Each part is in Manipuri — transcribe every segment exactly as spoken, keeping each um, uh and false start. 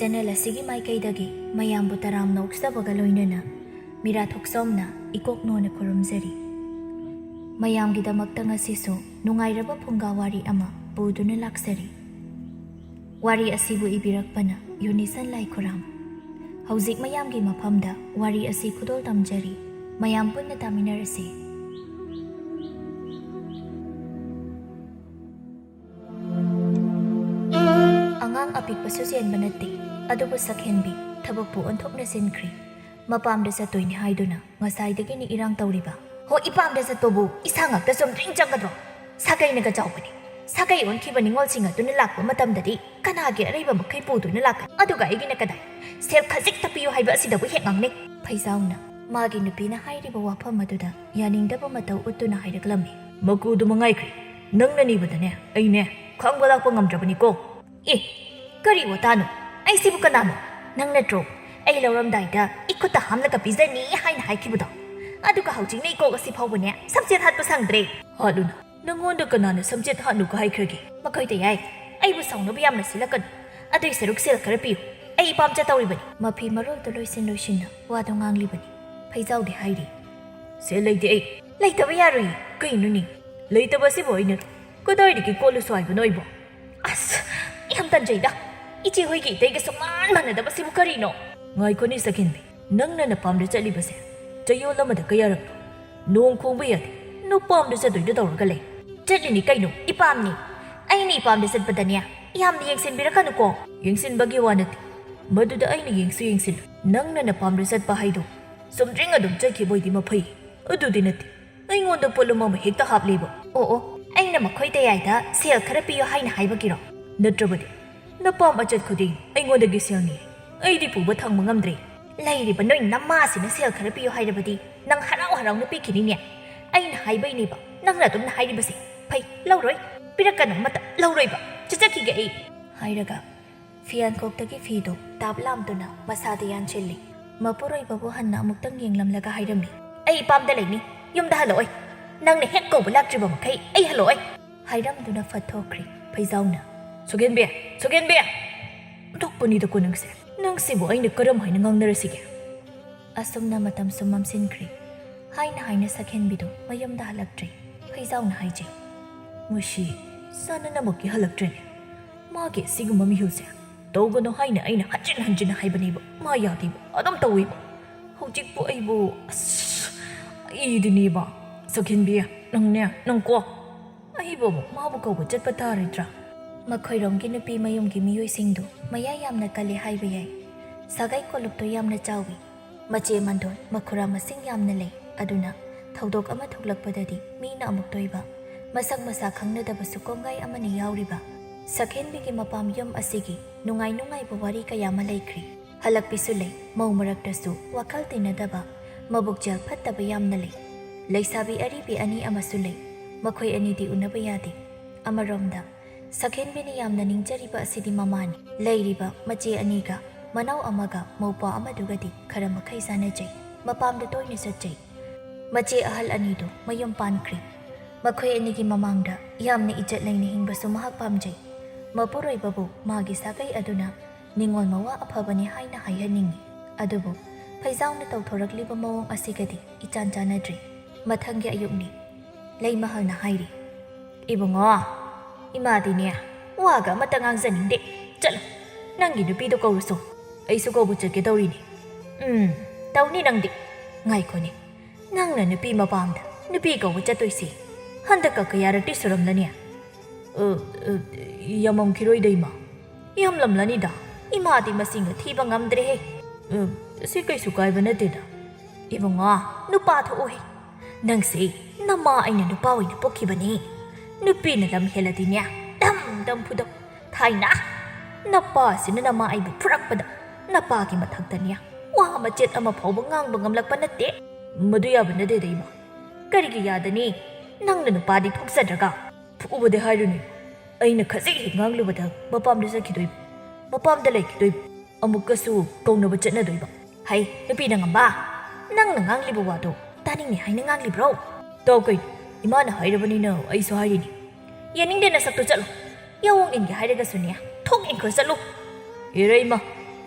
ꯆꯦꯅꯦꯜ ꯑꯁꯤꯒꯤ ꯃꯥꯏꯀꯩꯗꯒꯤ ꯃꯌꯥꯝꯕꯨ ꯇꯔꯥꯝꯅ ꯑꯣꯛꯆꯕꯒ ꯂꯣꯏꯅꯅ ꯃꯤꯔꯥ ꯊꯣꯛꯆꯣꯝꯅ ꯏꯀꯣꯛ ꯅꯣꯟꯅ ꯈꯨꯔꯨꯝꯖꯔꯤ꯫ ꯃꯌꯥꯝꯒꯤꯗꯃꯛꯇ ꯉꯁꯤꯁꯨ ꯅꯨꯡꯉꯥꯏꯔꯕ ꯐꯨꯡꯒꯥ ꯋꯥꯔꯤ ꯑꯃ ꯄꯨꯗꯨꯅ ꯂꯥꯛꯆꯔꯤ꯫ ꯋꯥꯔꯤ ꯑꯁꯤꯕꯨ ꯏꯕꯤꯔꯛꯄꯅ ꯌꯨꯅꯤꯁꯟ ꯂꯥꯏꯈꯨꯔꯥꯝ꯫ ꯍꯧꯖꯤꯛ ꯃꯌꯥꯝꯒꯤ ꯃꯐꯝꯗ ꯋꯥꯔꯤ ꯑꯁꯤ ꯈꯨꯗꯣꯜ ꯇꯝꯖꯔꯤ꯫ ꯃꯌꯥꯝ ꯄꯨꯟꯅ ꯇꯥꯃꯤꯟꯅꯔꯁꯤ꯫ ꯑꯉꯥꯡ ꯑꯄꯤꯛꯄꯁꯨ ꯆꯦꯟꯕ ꯅꯠꯇꯦ, ꯑꯗꯨꯕꯨ ꯁꯛꯍꯦꯟꯕꯤ ꯊꯕꯛꯄꯨ ꯑꯣꯟꯊꯣꯛꯅ ꯆꯤꯟꯈ꯭ꯔꯦ꯫ ꯃꯄꯥꯝꯗ ꯆꯠꯇꯣꯏꯅꯤ ꯍꯥꯏꯗꯨꯅ ꯉꯁꯥꯏꯗꯒꯤꯅꯤ ꯏꯔꯥꯡ ꯇꯧꯔꯤꯕ꯫ ꯍꯣ, ꯏꯄꯥꯝꯗ ꯆꯠꯄꯕꯨ ꯏꯁꯥ ꯉꯥꯛꯇ ꯆꯨꯝꯗ꯭ꯔꯤꯡ ꯆꯪꯒꯗ꯭ꯔꯣ? ꯁꯥꯒꯩꯅꯒ ꯆꯥꯎꯕꯅꯤ꯫ ꯁꯥꯒꯩ ꯑꯣꯟꯈꯤꯕ ꯅꯤꯉꯣꯜꯁꯤꯡ ꯑꯗꯨꯅ ꯂꯥꯛꯄ ꯃꯇꯝꯗꯗꯤ ꯀꯅꯥꯒꯤ ꯑꯔꯩꯕ ꯃꯈꯩ ꯄꯨꯗꯨꯅ ꯂꯥꯛꯀꯅꯤ? ꯑꯗꯨꯒ ꯑꯩꯒꯤꯅ ꯀꯗꯥꯏ? ꯁꯦꯜ ꯈꯖꯤꯛꯇ ꯄꯤꯌꯨ ꯍꯥꯏꯕ ꯑꯁꯤꯗꯕꯨ ꯍꯦꯛ ꯉꯥꯡꯅꯩ꯫ ꯐꯩꯖꯥꯎꯅ ꯃꯥꯒꯤ ꯅꯨꯄꯤꯅ ꯍꯥꯏꯔꯤꯕ ꯋꯥꯐꯝ ꯑꯗꯨꯗ ꯌꯥꯅꯤꯡꯗꯕ ꯃꯇꯧ ꯎꯠꯇꯨꯅ ꯍꯥꯏꯔꯛꯂꯝꯃꯤ꯫ ꯃꯀꯨꯗꯨ ꯃꯉꯥꯏꯈ꯭ꯔꯦ꯫ ꯅꯪꯅ ꯅꯤꯕꯗꯅꯦ ꯑꯩꯅꯦ ꯈꯥꯡꯕ ꯂꯥꯛꯄ ꯉꯝꯗ꯭ꯔꯕꯅꯤꯀꯣ꯫ ꯑꯦ, ꯀꯔꯤ ꯋꯥꯇꯥꯅꯣ? ꯑꯩꯁꯤꯕꯨ ꯀꯅꯥꯅꯣ? ꯅꯪ ꯅꯠꯇ꯭ꯔꯣ ꯑꯩ ꯂꯧꯔꯝꯗꯥꯏꯗ ꯏꯈꯨꯠꯇ ꯍꯥꯝꯂꯒ ꯄꯤꯖꯅꯤ ꯍꯥꯏꯅ ꯍꯥꯏꯈꯤꯕꯗꯣ? ꯑꯗꯨꯒ ꯍꯧꯖꯤꯛꯅ ꯏꯀꯣꯛ ꯑꯁꯤ ꯐꯥꯎꯕꯅꯦ ꯁꯝꯆꯦꯠ ꯍꯥꯠꯄ ꯁꯪꯗ꯭ꯔꯦ꯫ ꯍꯥꯠꯂꯨꯅ꯫ ꯅꯪꯉꯣꯟꯗ ꯀꯅꯥꯅ ꯁꯝꯆꯦꯠ ꯍꯥꯠꯂꯨꯒ ꯍꯥꯏꯈ꯭ꯔꯒꯦ? ꯃꯈꯣꯏꯗ ꯌꯥꯏ꯫ ꯑꯩꯕꯨ ꯁꯥꯎꯅꯕ ꯌꯥꯝꯅ ꯁꯤꯜꯂꯛꯀꯅꯨ꯫ ꯑꯗꯨꯏ ꯁꯔꯨꯛ ꯁꯦꯜ ꯈꯔ ꯄꯤꯌꯨ꯫ ꯑꯩ ꯏꯄꯥꯝ ꯆꯠꯇꯧꯔꯤꯕꯅꯤ꯫ ꯃꯐꯤ ꯃꯔꯣꯜꯗꯨ ꯂꯣꯏꯁꯤꯟ ꯂꯣꯏꯁꯤꯟꯅ ꯋꯥꯗꯨ ꯉꯥꯡꯂꯤꯕꯅꯤ꯫ ꯐꯩꯖꯥꯎꯗꯤ ꯍꯥꯏꯔꯤ꯫ ꯁꯦꯜ ꯂꯩꯇꯦ ꯑꯩ꯫ ꯂꯩꯇꯕ ꯌꯥꯔꯣꯏꯌꯦ꯫ ꯀꯩꯅꯣꯅꯦ? ꯂꯩꯇꯕ ꯑꯁꯤꯕꯨ ꯑꯩꯅꯔꯣ? ꯀꯗꯥꯏꯗꯒꯤ ꯀꯣꯠꯂꯨꯁꯨ ꯍꯥꯏꯕꯅꯣ ꯑꯩꯕꯣ? ꯑꯁ, ꯌꯥꯝ ꯇꯟꯖꯩꯗ꯫ ꯏꯆꯦ ꯍꯣꯏꯒꯤ ꯏꯇꯩꯒ ꯁꯨꯡꯃꯥꯟ ꯃꯥꯟꯅꯗꯕꯁꯤꯕꯨ ꯀꯔꯤꯅꯣ? ꯉꯥꯏꯈꯣꯅꯦ ꯁꯛꯍꯦꯟꯕꯤ, ꯅꯪꯅ ꯅꯄꯥꯝꯗ ꯆꯠꯂꯤꯕꯁꯦ ꯆꯌꯣꯜ ꯑꯃꯗ ꯀꯌꯥꯔꯛꯅꯣ? ꯅꯣꯡ ꯈꯣꯡꯕ ꯌꯥꯗꯦ, ꯅꯄꯥꯝꯗ ꯆꯠꯇꯣꯏꯗ ꯇꯧꯔꯒ ꯂꯩ꯫ ꯆꯠꯂꯤꯅꯤ ꯀꯩꯅꯣ, ꯏꯄꯥꯝꯅꯤ꯫ ꯑꯩꯅ ꯏꯄꯥꯝꯗ ꯆꯠꯄꯗꯅꯦ ꯌꯥꯝꯅ ꯌꯦꯡꯁꯤꯟꯕꯤꯔꯛꯀꯅꯨꯀꯣ꯫ ꯌꯦꯡꯁꯤꯟꯕꯒꯤ ꯋꯥ ꯅꯠꯇꯦ, ꯃꯗꯨꯗ ꯑꯩꯅ ꯌꯦꯡꯁꯨ ꯌꯦꯡꯁꯤꯜꯂꯨ꯫ ꯅꯪꯅ ꯅꯄꯥꯝꯗ ꯆꯠꯄ ꯍꯥꯏꯗꯣ ꯆꯨꯝꯗ꯭ꯔꯤꯡ ꯑꯗꯨꯝ ꯆꯠꯈꯤꯕ ꯑꯣꯏꯗꯤ ꯃꯐꯩ, ꯑꯗꯨꯗꯤ ꯅꯠꯇꯦ꯫ ꯑꯩꯉꯣꯟꯗ ꯄꯣꯠꯂꯨꯝ ꯑꯃ ꯍꯦꯛꯇ ꯍꯥꯞꯂꯦꯕ꯫ ꯑꯣ ꯑꯣ, ꯑꯩꯅ ꯃꯈꯣꯏ ꯇꯌꯥꯏꯗ ꯁꯦꯜ ꯈꯔ ꯄꯤꯌꯨ ꯍꯥꯏꯅ ꯍꯥꯏꯕꯒꯤꯔꯣ? ꯅꯠꯇ꯭ꯔꯕꯗꯤ ꯅꯄꯥꯝ ꯑꯆꯠ ꯈꯨꯗꯤꯡ ꯑꯩꯉꯣꯟꯗꯒꯤ ꯁꯦꯜ ꯅꯤ꯫ ꯑꯩꯗꯤ ꯄꯨꯕ ꯊꯥꯡꯕ ꯉꯝꯗ꯭ꯔꯦ꯫ ꯂꯩꯔꯤꯕ ꯅꯣꯏ ꯅꯃꯥꯁꯤꯅ ꯁꯦꯜ ꯈꯔ ꯄꯤꯌꯨ ꯍꯥꯏꯔꯕꯗꯤ ꯅꯪ ꯍꯔꯥꯎ ꯍꯔꯥꯎꯅ ꯄꯤꯈꯤꯅꯤꯅꯦ꯫ ꯑꯩꯅ ꯍꯥꯏꯕꯩꯅꯦꯕ ꯅꯪꯅ ꯑꯗꯨꯝꯅ ꯍꯥꯏꯔꯤꯕꯁꯦ꯫ ꯐꯩ, ꯂꯧꯔꯣꯏ꯫ ꯄꯤꯔꯛꯀꯅꯨ ꯑꯃꯠꯇ, ꯂꯧꯔꯣꯏꯕ꯫ ꯆꯠꯆꯈꯤꯒꯦ ꯑꯩ꯫ ꯍꯥꯏꯔꯒ ꯐꯤꯌꯥꯟꯈꯣꯛꯇꯒꯤ ꯐꯤꯗꯨ ꯇꯥꯞ ꯂꯥꯝꯗꯨꯅ ꯃꯁꯥꯗ ꯌꯥꯟꯁꯤꯜꯂꯤ꯫ ꯃꯄꯨꯔꯣꯏꯕꯕꯨ ꯍꯟꯅ ꯑꯃꯨꯛꯇꯪ ꯌꯦꯡꯂꯝꯂꯒ ꯍꯥꯏꯔꯝꯃꯤ꯫ ꯑꯩ ꯏꯄꯥꯝꯗ ꯂꯩꯅꯤ, ꯌꯨꯝꯗ ꯍꯜꯂꯛꯑꯣꯏ꯫ ꯅꯪꯅ ꯍꯦꯛ ꯀꯧꯕ ꯂꯥꯛꯇ꯭ꯔꯤꯕ ꯃꯈꯩ ꯑꯩ ꯍꯜꯂꯛꯑꯣꯏ꯫ ꯍꯥꯏꯔꯝꯗꯨꯅ ꯐꯠ ꯊꯣꯛꯈ꯭ꯔꯦ꯫ ꯐꯩꯖꯥꯎꯅ, ꯁꯣꯒꯦꯟꯕꯤ! ꯁꯣꯒꯦꯟꯕꯤ! ꯑꯣꯟꯊꯣꯛꯄꯅꯤꯗꯀꯣ ꯅꯪꯁꯦ꯫ ꯅꯪꯁꯤꯕꯨ ꯑꯩꯅ ꯀꯔꯝ ꯍꯥꯏꯅ ꯉꯥꯡꯅꯔꯁꯤꯒꯦ?" ꯑꯁꯨꯝꯅ ꯃꯇꯝꯁꯨ ꯃꯝꯁꯤꯟꯈ꯭ꯔꯦ꯫ ꯍꯥꯏꯅ ꯍꯥꯏꯅ ꯁꯛꯍꯦꯟꯕꯤꯗꯨ ꯃꯌꯨꯝꯗ ꯍꯜꯂꯛꯇ꯭ꯔꯦ꯫ ꯐꯩꯖꯥꯎꯅ ꯍꯥꯏꯖꯩ, "ꯃꯁꯤ ꯁꯥꯟꯅꯅꯃꯛꯀꯤ ꯍꯜꯂꯛꯇ꯭ꯔꯦꯅꯦ꯫ ꯃꯥꯒꯤ ꯑꯁꯤꯒꯨꯝꯕ ꯃꯤꯍꯨꯜꯁꯦ ꯇꯧꯒꯅꯨ ꯍꯥꯏꯅ ꯑꯩꯅ ꯍꯟꯖꯤꯟ ꯍꯟꯖꯤꯟ ꯍꯥꯏꯕꯅꯦꯕ, ꯃꯥ ꯌꯥꯗꯦꯕ, ꯑꯗꯨꯝ ꯇꯧꯋꯦꯕ꯫ ꯍꯧꯖꯤꯛꯄꯨ ꯑꯩꯕꯨ, ꯑꯁ, ꯑꯩꯗꯤꯅꯦꯕ, ꯁꯛꯍꯦꯟꯕꯤ, ꯅꯪꯅꯦ, ꯅꯪꯀꯣ, ꯑꯩꯕꯨ ꯑꯃꯨꯛ ꯃꯥꯕꯨ ꯀꯧꯕ ꯆꯠꯄ ꯇꯥꯔꯣꯏꯗ꯭ꯔꯥ?" ꯃꯈꯣꯏꯔꯣꯝꯒꯤ ꯅꯨꯄꯤ ꯃꯌꯨꯝꯒꯤ ꯃꯤꯑꯣꯏꯁꯤꯡꯗꯨ ꯃꯌꯥꯏ ꯌꯥꯝꯅ ꯀꯜꯂꯦ ꯍꯥꯏꯕ ꯌꯥꯏ꯫ ꯁꯥꯒꯩ ꯀꯣꯂꯨꯞꯇꯨ ꯌꯥꯝꯅ ꯆꯥꯎꯏ꯫ ꯃꯆꯦ ꯃꯟꯗꯣꯟ ꯃꯈꯨꯔꯥ ꯃꯁꯤꯡ ꯌꯥꯝꯅ ꯂꯩ꯫ ꯑꯗꯨꯅ ꯊꯧꯗꯣꯛ ꯑꯃ ꯊꯣꯛꯂꯛꯄꯗꯗꯤ ꯃꯤꯅ ꯑꯃꯨꯛꯇꯣꯏꯕ, ꯃꯁꯛ ꯃꯁꯥ ꯈꯪꯅꯗꯕꯁꯨ ꯀꯣꯡꯒꯥꯏ ꯑꯃꯅꯤ ꯌꯥꯎꯔꯤꯕ꯫ ꯁꯛꯍꯦꯟꯕꯤꯒꯤ ꯃꯄꯥꯝ ꯌꯨꯝ ꯑꯁꯤꯒꯤ ꯅꯨꯡꯉꯥꯏ ꯅꯨꯡꯉꯥꯏꯕ ꯋꯥꯔꯤ ꯀꯌꯥ ꯑꯃ ꯂꯩꯈ꯭ꯔꯤ꯫ ꯍꯜꯂꯛꯄꯤꯁꯨ ꯂꯩ, ꯃꯧ ꯃꯔꯛꯇꯁꯨ ꯋꯥꯈꯜ ꯇꯤꯟꯅꯗꯕ, ꯃꯕꯨꯛꯆꯦꯜ ꯐꯠꯇꯕ ꯌꯥꯝꯅ ꯂꯩ꯫ ꯂꯩꯁꯥꯕꯤ ꯑꯔꯤꯕꯤ ꯑꯅꯤ ꯑꯃꯁꯨ ꯂꯩ꯫ ꯃꯈꯣꯏ ꯑꯅꯤꯗꯤ ꯎꯅꯕ ꯌꯥꯗꯦ꯫ ꯑꯃꯔꯣꯝꯗ ꯁꯛꯍꯦꯟꯕꯤꯅ ꯌꯥꯝꯅ ꯅꯤꯡꯖꯔꯤꯕ ꯑꯁꯤꯗꯤ ꯃꯃꯥꯅꯤ꯫ ꯂꯩꯔꯤꯕ ꯃꯆꯦ ꯑꯅꯤꯒ ꯃꯅꯥꯎ ꯑꯃꯒ ꯃꯧꯄ꯭ꯋꯥ ꯑꯃꯗꯨꯒꯗꯤ ꯈꯔ ꯃꯈꯩ ꯆꯥꯟꯅꯖꯩ꯫ ꯃꯄꯥꯝꯗ ꯇꯣꯏꯅ ꯆꯠꯆꯩ꯫ ꯃꯆꯦ ꯑꯍꯜ ꯑꯅꯤꯗꯨ ꯃꯌꯨꯝ ꯄꯥꯟꯈ꯭ꯔꯦ꯫ ꯃꯈꯣꯏ ꯑꯅꯤꯒꯤ ꯃꯃꯥꯡꯗ ꯌꯥꯝꯅ ꯏꯖꯠ ꯂꯩꯅ ꯍꯤꯡꯕꯁꯨ ꯃꯍꯥꯛ ꯄꯥꯝꯖꯩ꯫ ꯃꯄꯨꯔꯣꯏꯕꯕꯨ ꯃꯥꯒꯤ ꯁꯥꯒꯩ ꯑꯗꯨꯅ ꯅꯤꯡꯉꯣꯜ ꯃꯋꯥ ꯑꯐꯕꯅꯤ ꯍꯥꯏꯅ ꯍꯥꯏꯍꯟꯅꯤꯡꯏ꯫ ꯑꯗꯨꯕꯨ ꯐꯩꯖꯥꯎꯅ ꯇꯧꯊꯣꯔꯛꯂꯤꯕ ꯃꯑꯣꯡ ꯑꯁꯤꯒꯗꯤ ꯏꯆꯥꯟ ꯆꯥꯟꯅꯗ꯭ꯔꯦ꯫ ꯃꯊꯪꯒꯤ ꯑꯌꯨꯛꯅꯤ꯫ ꯂꯩꯃꯍꯜꯅ ꯍꯥꯏꯔꯤ, "ꯏꯕꯨꯡꯉꯣ, ꯏꯃꯥꯗꯤꯅꯦ ꯋꯥꯒ ꯑꯃꯠꯇ ꯉꯥꯡꯖꯅꯤꯡꯗꯦ꯫ ꯆꯠꯂꯣ, ꯅꯪꯒꯤ ꯅꯨꯄꯤꯗꯣ ꯀꯧꯔꯨꯁꯣ꯫ ꯑꯩꯁꯨ ꯀꯧꯕ ꯆꯠꯀꯦ ꯇꯧꯔꯤꯅꯦ꯫" "ꯎꯝ, ꯇꯧꯅꯤ ꯅꯪꯗꯤ꯫ ꯉꯥꯏꯈꯣꯅꯦ, ꯅꯪꯅ ꯅꯨꯄꯤ ꯃꯄꯥꯝꯗ ꯅꯨꯄꯤ ꯀꯧꯕ ꯆꯠꯇꯣꯏꯁꯦ ꯍꯟꯗꯛꯀ ꯀꯌꯥꯔꯛꯇꯤ ꯁꯨꯔꯝꯂꯅꯤ?" "ꯑ, ꯑ, ꯌꯥꯝꯃꯝꯈꯤꯔꯣꯏꯗ, ꯏꯃꯥ꯫ ꯌꯥꯝꯂꯝꯂꯅꯤꯗ꯫ ꯏꯃꯥꯗꯤ ꯃꯁꯤꯡꯒ ꯊꯤꯕ ꯉꯝꯗ꯭ꯔꯦꯍꯦ꯫" "ꯑ, ꯁꯤ ꯀꯩꯁꯨ ꯀꯥꯏꯕ ꯅꯠꯇꯦꯗ꯫ ꯏꯕꯨꯡꯉꯣ, ꯅꯨꯄꯥ ꯊꯣꯛꯎꯍꯦ꯫ ꯅꯪꯁꯦ ꯅꯃꯥ ꯑꯩꯅ ꯅꯨꯄꯥ ꯑꯣꯏꯅ ꯄꯣꯛꯈꯤꯕꯅꯤ꯫ ꯅꯨꯄꯤꯅ ꯂꯝ ꯍꯦꯜꯂꯗꯤꯅꯦ, ꯗꯝ ꯗꯝ ꯐꯨꯗꯧ꯫ ꯊꯥꯏꯅ ꯅꯄꯥꯁꯤꯅ ꯅꯃꯥ ꯑꯩꯕꯨ ꯐꯨꯔꯛꯄꯗ ꯅꯄꯥꯒꯤ ꯃꯊꯛꯇꯅꯦ ꯋꯥ ꯃꯆꯦꯠ ꯑꯃ ꯐꯥꯎꯕ ꯉꯥꯡꯕ ꯉꯝꯂꯛꯄ ꯅꯠꯇꯦ꯫" "ꯃꯗꯨ ꯌꯥꯕ ꯅꯠꯇꯦꯗ, ꯏꯃꯥ꯫" "ꯀꯔꯤꯒꯤ ꯌꯥꯗꯅꯤ? ꯅꯪꯅ ꯅꯨꯄꯥꯗꯤ ꯊꯣꯛꯆꯗ꯭ꯔꯒ?" "ꯐꯨꯕꯗꯤ ꯍꯥꯏꯔꯨꯅꯨ꯫ ꯑꯩꯅ ꯈꯖꯤꯛ ꯍꯦꯛ ꯉꯥꯡꯂꯨꯕꯗ ꯃꯄꯥꯝꯗ ꯆꯠꯈꯤꯗꯣꯏꯕ, ꯃꯄꯥꯝꯗ ꯂꯩꯈꯤꯗꯣꯏꯕ, ꯑꯃꯨꯛꯀꯁꯨ ꯀꯧꯅꯕ ꯆꯠꯅꯗꯣꯏꯕ꯫" "ꯍꯩ, ꯅꯨꯄꯤꯅ ꯉꯝꯕ? ꯅꯪꯅ ꯉꯥꯡꯂꯤꯕ ꯋꯥꯗꯣ ꯇꯥꯅꯤꯡꯉꯦ ꯍꯥꯏꯅ ꯉꯥꯡꯂꯤꯕ꯭ꯔꯣ?" "ꯇꯥꯎ ꯀꯩꯅꯣ, ꯏꯃꯥꯅ ꯍꯥꯏꯔꯕꯅꯤꯅ ꯑꯩꯁꯨ ꯍꯥꯏꯔꯤꯅꯤ꯫" "ꯌꯦꯡꯅꯤꯡꯗꯦ ꯅꯁꯛꯇꯨ, ꯆꯠꯂꯣ꯫ ꯌꯥꯑꯣꯡ ꯏꯟꯒꯦ ꯍꯥꯏꯔꯒꯁꯨꯅꯦ, ꯊꯣꯛ ꯏꯟꯈ꯭ꯔꯣ, ꯆꯠꯂꯣ꯫" ꯏꯔꯩꯃ,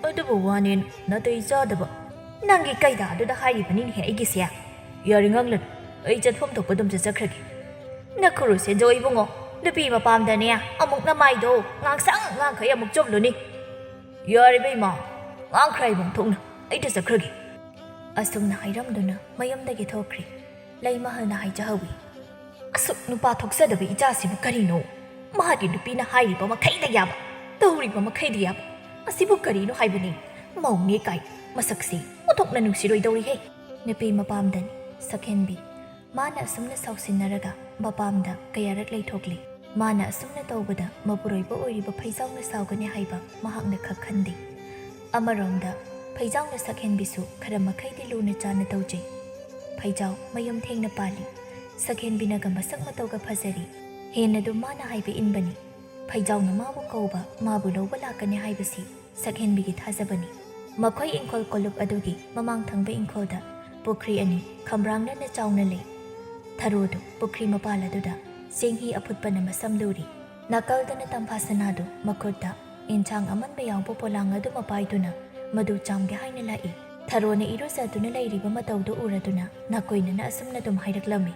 ꯑꯗꯨꯕꯨ ꯋꯥꯅꯦꯅ ꯅꯥꯇꯩ ꯆꯥꯗꯕ꯫ ꯅꯪꯒꯤ ꯀꯩꯗꯥꯗꯨꯗ ꯍꯥꯏꯔꯤꯕꯅꯤꯅꯦꯍꯦ ꯑꯩꯒꯤꯁꯦ꯫ ꯌꯥꯔꯦ, ꯉꯥꯡꯂꯅꯨ꯫ ꯑꯩ ꯆꯠꯐꯝ ꯊꯣꯛꯄ ꯑꯗꯨꯝ ꯆꯠꯆꯈ꯭ꯔꯒꯦ꯫ ꯅꯈꯨꯔꯨ ꯁꯦꯟꯖꯧ ꯏꯕꯨꯡꯉꯣ, ꯅꯨꯄꯤ ꯃꯄꯥꯝꯗꯅꯦ ꯑꯃꯨꯛ ꯅꯃꯥꯏꯗꯣ ꯉꯥꯡꯁꯪ ꯉꯥꯡꯈꯩ ꯑꯃꯨꯛ ꯆꯨꯝꯂꯨꯅꯤ꯫ ꯌꯥꯔꯦ ꯏꯕꯦꯝꯃ, ꯉꯥꯡꯈ꯭ꯔꯦ ꯏꯕꯨꯡ ꯊꯣꯛꯅ, ꯑꯩ ꯆꯠꯆꯈ꯭ꯔꯒꯦ꯫ ꯑꯁꯨꯝꯅ ꯍꯥꯏꯔꯝꯗꯨꯅ ꯃꯌꯨꯝꯗꯒꯤ ꯊꯣꯛꯈ꯭ꯔꯦ꯫ ꯂꯩꯃꯍꯜꯅ ꯍꯥꯏꯖꯍꯧꯏ, "ꯑꯁꯨꯛ ꯅꯨꯄꯥ ꯊꯣꯛꯆꯗꯕ ꯏꯆꯥꯁꯤꯕꯨ ꯀꯔꯤꯅꯣ? ꯃꯥꯒꯤ ꯅꯨꯄꯤꯅ ꯍꯥꯏꯔꯤꯕ ꯃꯈꯩꯗ ꯌꯥꯕ, ꯇꯧꯔꯤꯕ ꯃꯈꯩꯗ ꯌꯥꯕ꯫ ꯃꯁꯤꯕꯨ ꯀꯔꯤꯅꯣ ꯍꯥꯏꯕꯅꯤ? ꯃꯧꯅꯦ ꯀꯥꯏ, ꯃꯁꯛꯁꯤ ꯑꯣꯟꯊꯣꯛꯅ ꯅꯨꯡꯁꯤꯔꯣꯏꯗꯧꯔꯤꯍꯦ!" ꯅꯨꯄꯤ ꯃꯄꯥꯝꯗꯅꯤ ꯁꯛꯍꯦꯟꯕꯤ꯫ ꯃꯥꯅ ꯑꯁꯨꯝꯅ ꯁꯥꯎꯁꯤꯟꯅꯔꯒ ꯃꯄꯥꯝꯗ ꯀꯌꯥꯔꯛ ꯂꯩꯊꯣꯛꯂꯤ꯫ ꯃꯥꯅ ꯑꯁꯨꯝꯅ ꯇꯧꯕꯗ ꯃꯄꯨꯔꯣꯏꯕ ꯑꯣꯏꯔꯤꯕ ꯐꯩꯖꯥꯎꯅ ꯁꯥꯎꯒꯅꯤ ꯍꯥꯏꯕ ꯃꯍꯥꯛꯅ ꯈꯛ ꯈꯟꯗꯦ꯫ ꯑꯃꯔꯣꯝꯗ ꯐꯩꯖꯥꯎꯅ ꯁꯛꯍꯦꯟꯕꯤꯁꯨ ꯈꯔ ꯃꯈꯩꯗꯤ ꯂꯨꯅ ꯆꯥꯅ ꯇꯧꯖꯩ꯫ ꯐꯩꯖꯥꯎ ꯃꯌꯨꯝ ꯊꯦꯡꯅ ꯄꯥꯜꯂꯤ꯫ ꯁꯛꯍꯦꯟꯕꯤꯅꯒ ꯃꯁꯛ ꯃꯇꯧꯒ ꯐꯖꯔꯤ꯫ ꯍꯦꯟꯅꯗꯨ ꯃꯥꯅ ꯍꯥꯏꯕ ꯏꯟꯕꯅꯤ꯫ ꯐꯩꯖꯥꯎꯅ ꯃꯥꯕꯨ ꯀꯧꯕ, ꯃꯥꯕꯨ ꯂꯧꯕ ꯂꯥꯛꯀꯅꯤ ꯍꯥꯏꯕꯁꯤ ꯁꯛꯍꯦꯟꯕꯤꯒꯤ ꯊꯥꯖꯕꯅꯤ꯫ ꯃꯈꯣꯏ ꯏꯪꯈꯣꯜ ꯀꯣꯂꯨꯞ ꯑꯗꯨꯒꯤ ꯃꯃꯥꯡ ꯊꯪꯕ ꯏꯪꯈꯣꯜꯗ ꯄꯨꯈ꯭ꯔꯤ ꯑꯅꯤ ꯈꯝꯕ꯭ꯔꯥꯡꯅꯅ ꯆꯥꯎꯅ ꯂꯩ꯫ ꯊꯔꯣꯗꯨ ꯄꯨꯈ꯭ꯔꯤ ꯃꯄꯥꯜ ꯑꯗꯨꯗ ꯆꯦꯡꯍꯤ ꯑꯐꯨꯠꯄꯅ ꯃꯁꯝ ꯂꯨꯔꯤ꯫ ꯅꯥꯀꯜꯗꯅ ꯇꯝꯐꯥ ꯁꯅꯥꯗꯨ ꯃꯈꯨꯠꯇ ꯏꯟꯁꯥꯡ ꯑꯃꯟꯕ ꯌꯥꯎꯕ ꯄꯣꯂꯥꯡ ꯑꯗꯨꯃ ꯄꯥꯏꯗꯨꯅ ꯃꯗꯨ ꯆꯥꯝꯒꯦ ꯍꯥꯏꯅ ꯂꯥꯛꯏ꯫ ꯊꯔꯣꯅ ꯏꯔꯨꯖꯗꯨꯅ ꯂꯩꯔꯤꯕ ꯃꯇꯧꯗꯨ ꯎꯔꯗꯨꯅ ꯅꯥꯀꯣꯏꯅꯅ ꯑꯁꯨꯝꯅ ꯑꯗꯨꯝ ꯍꯥꯏꯔꯛꯂꯝꯃꯤ,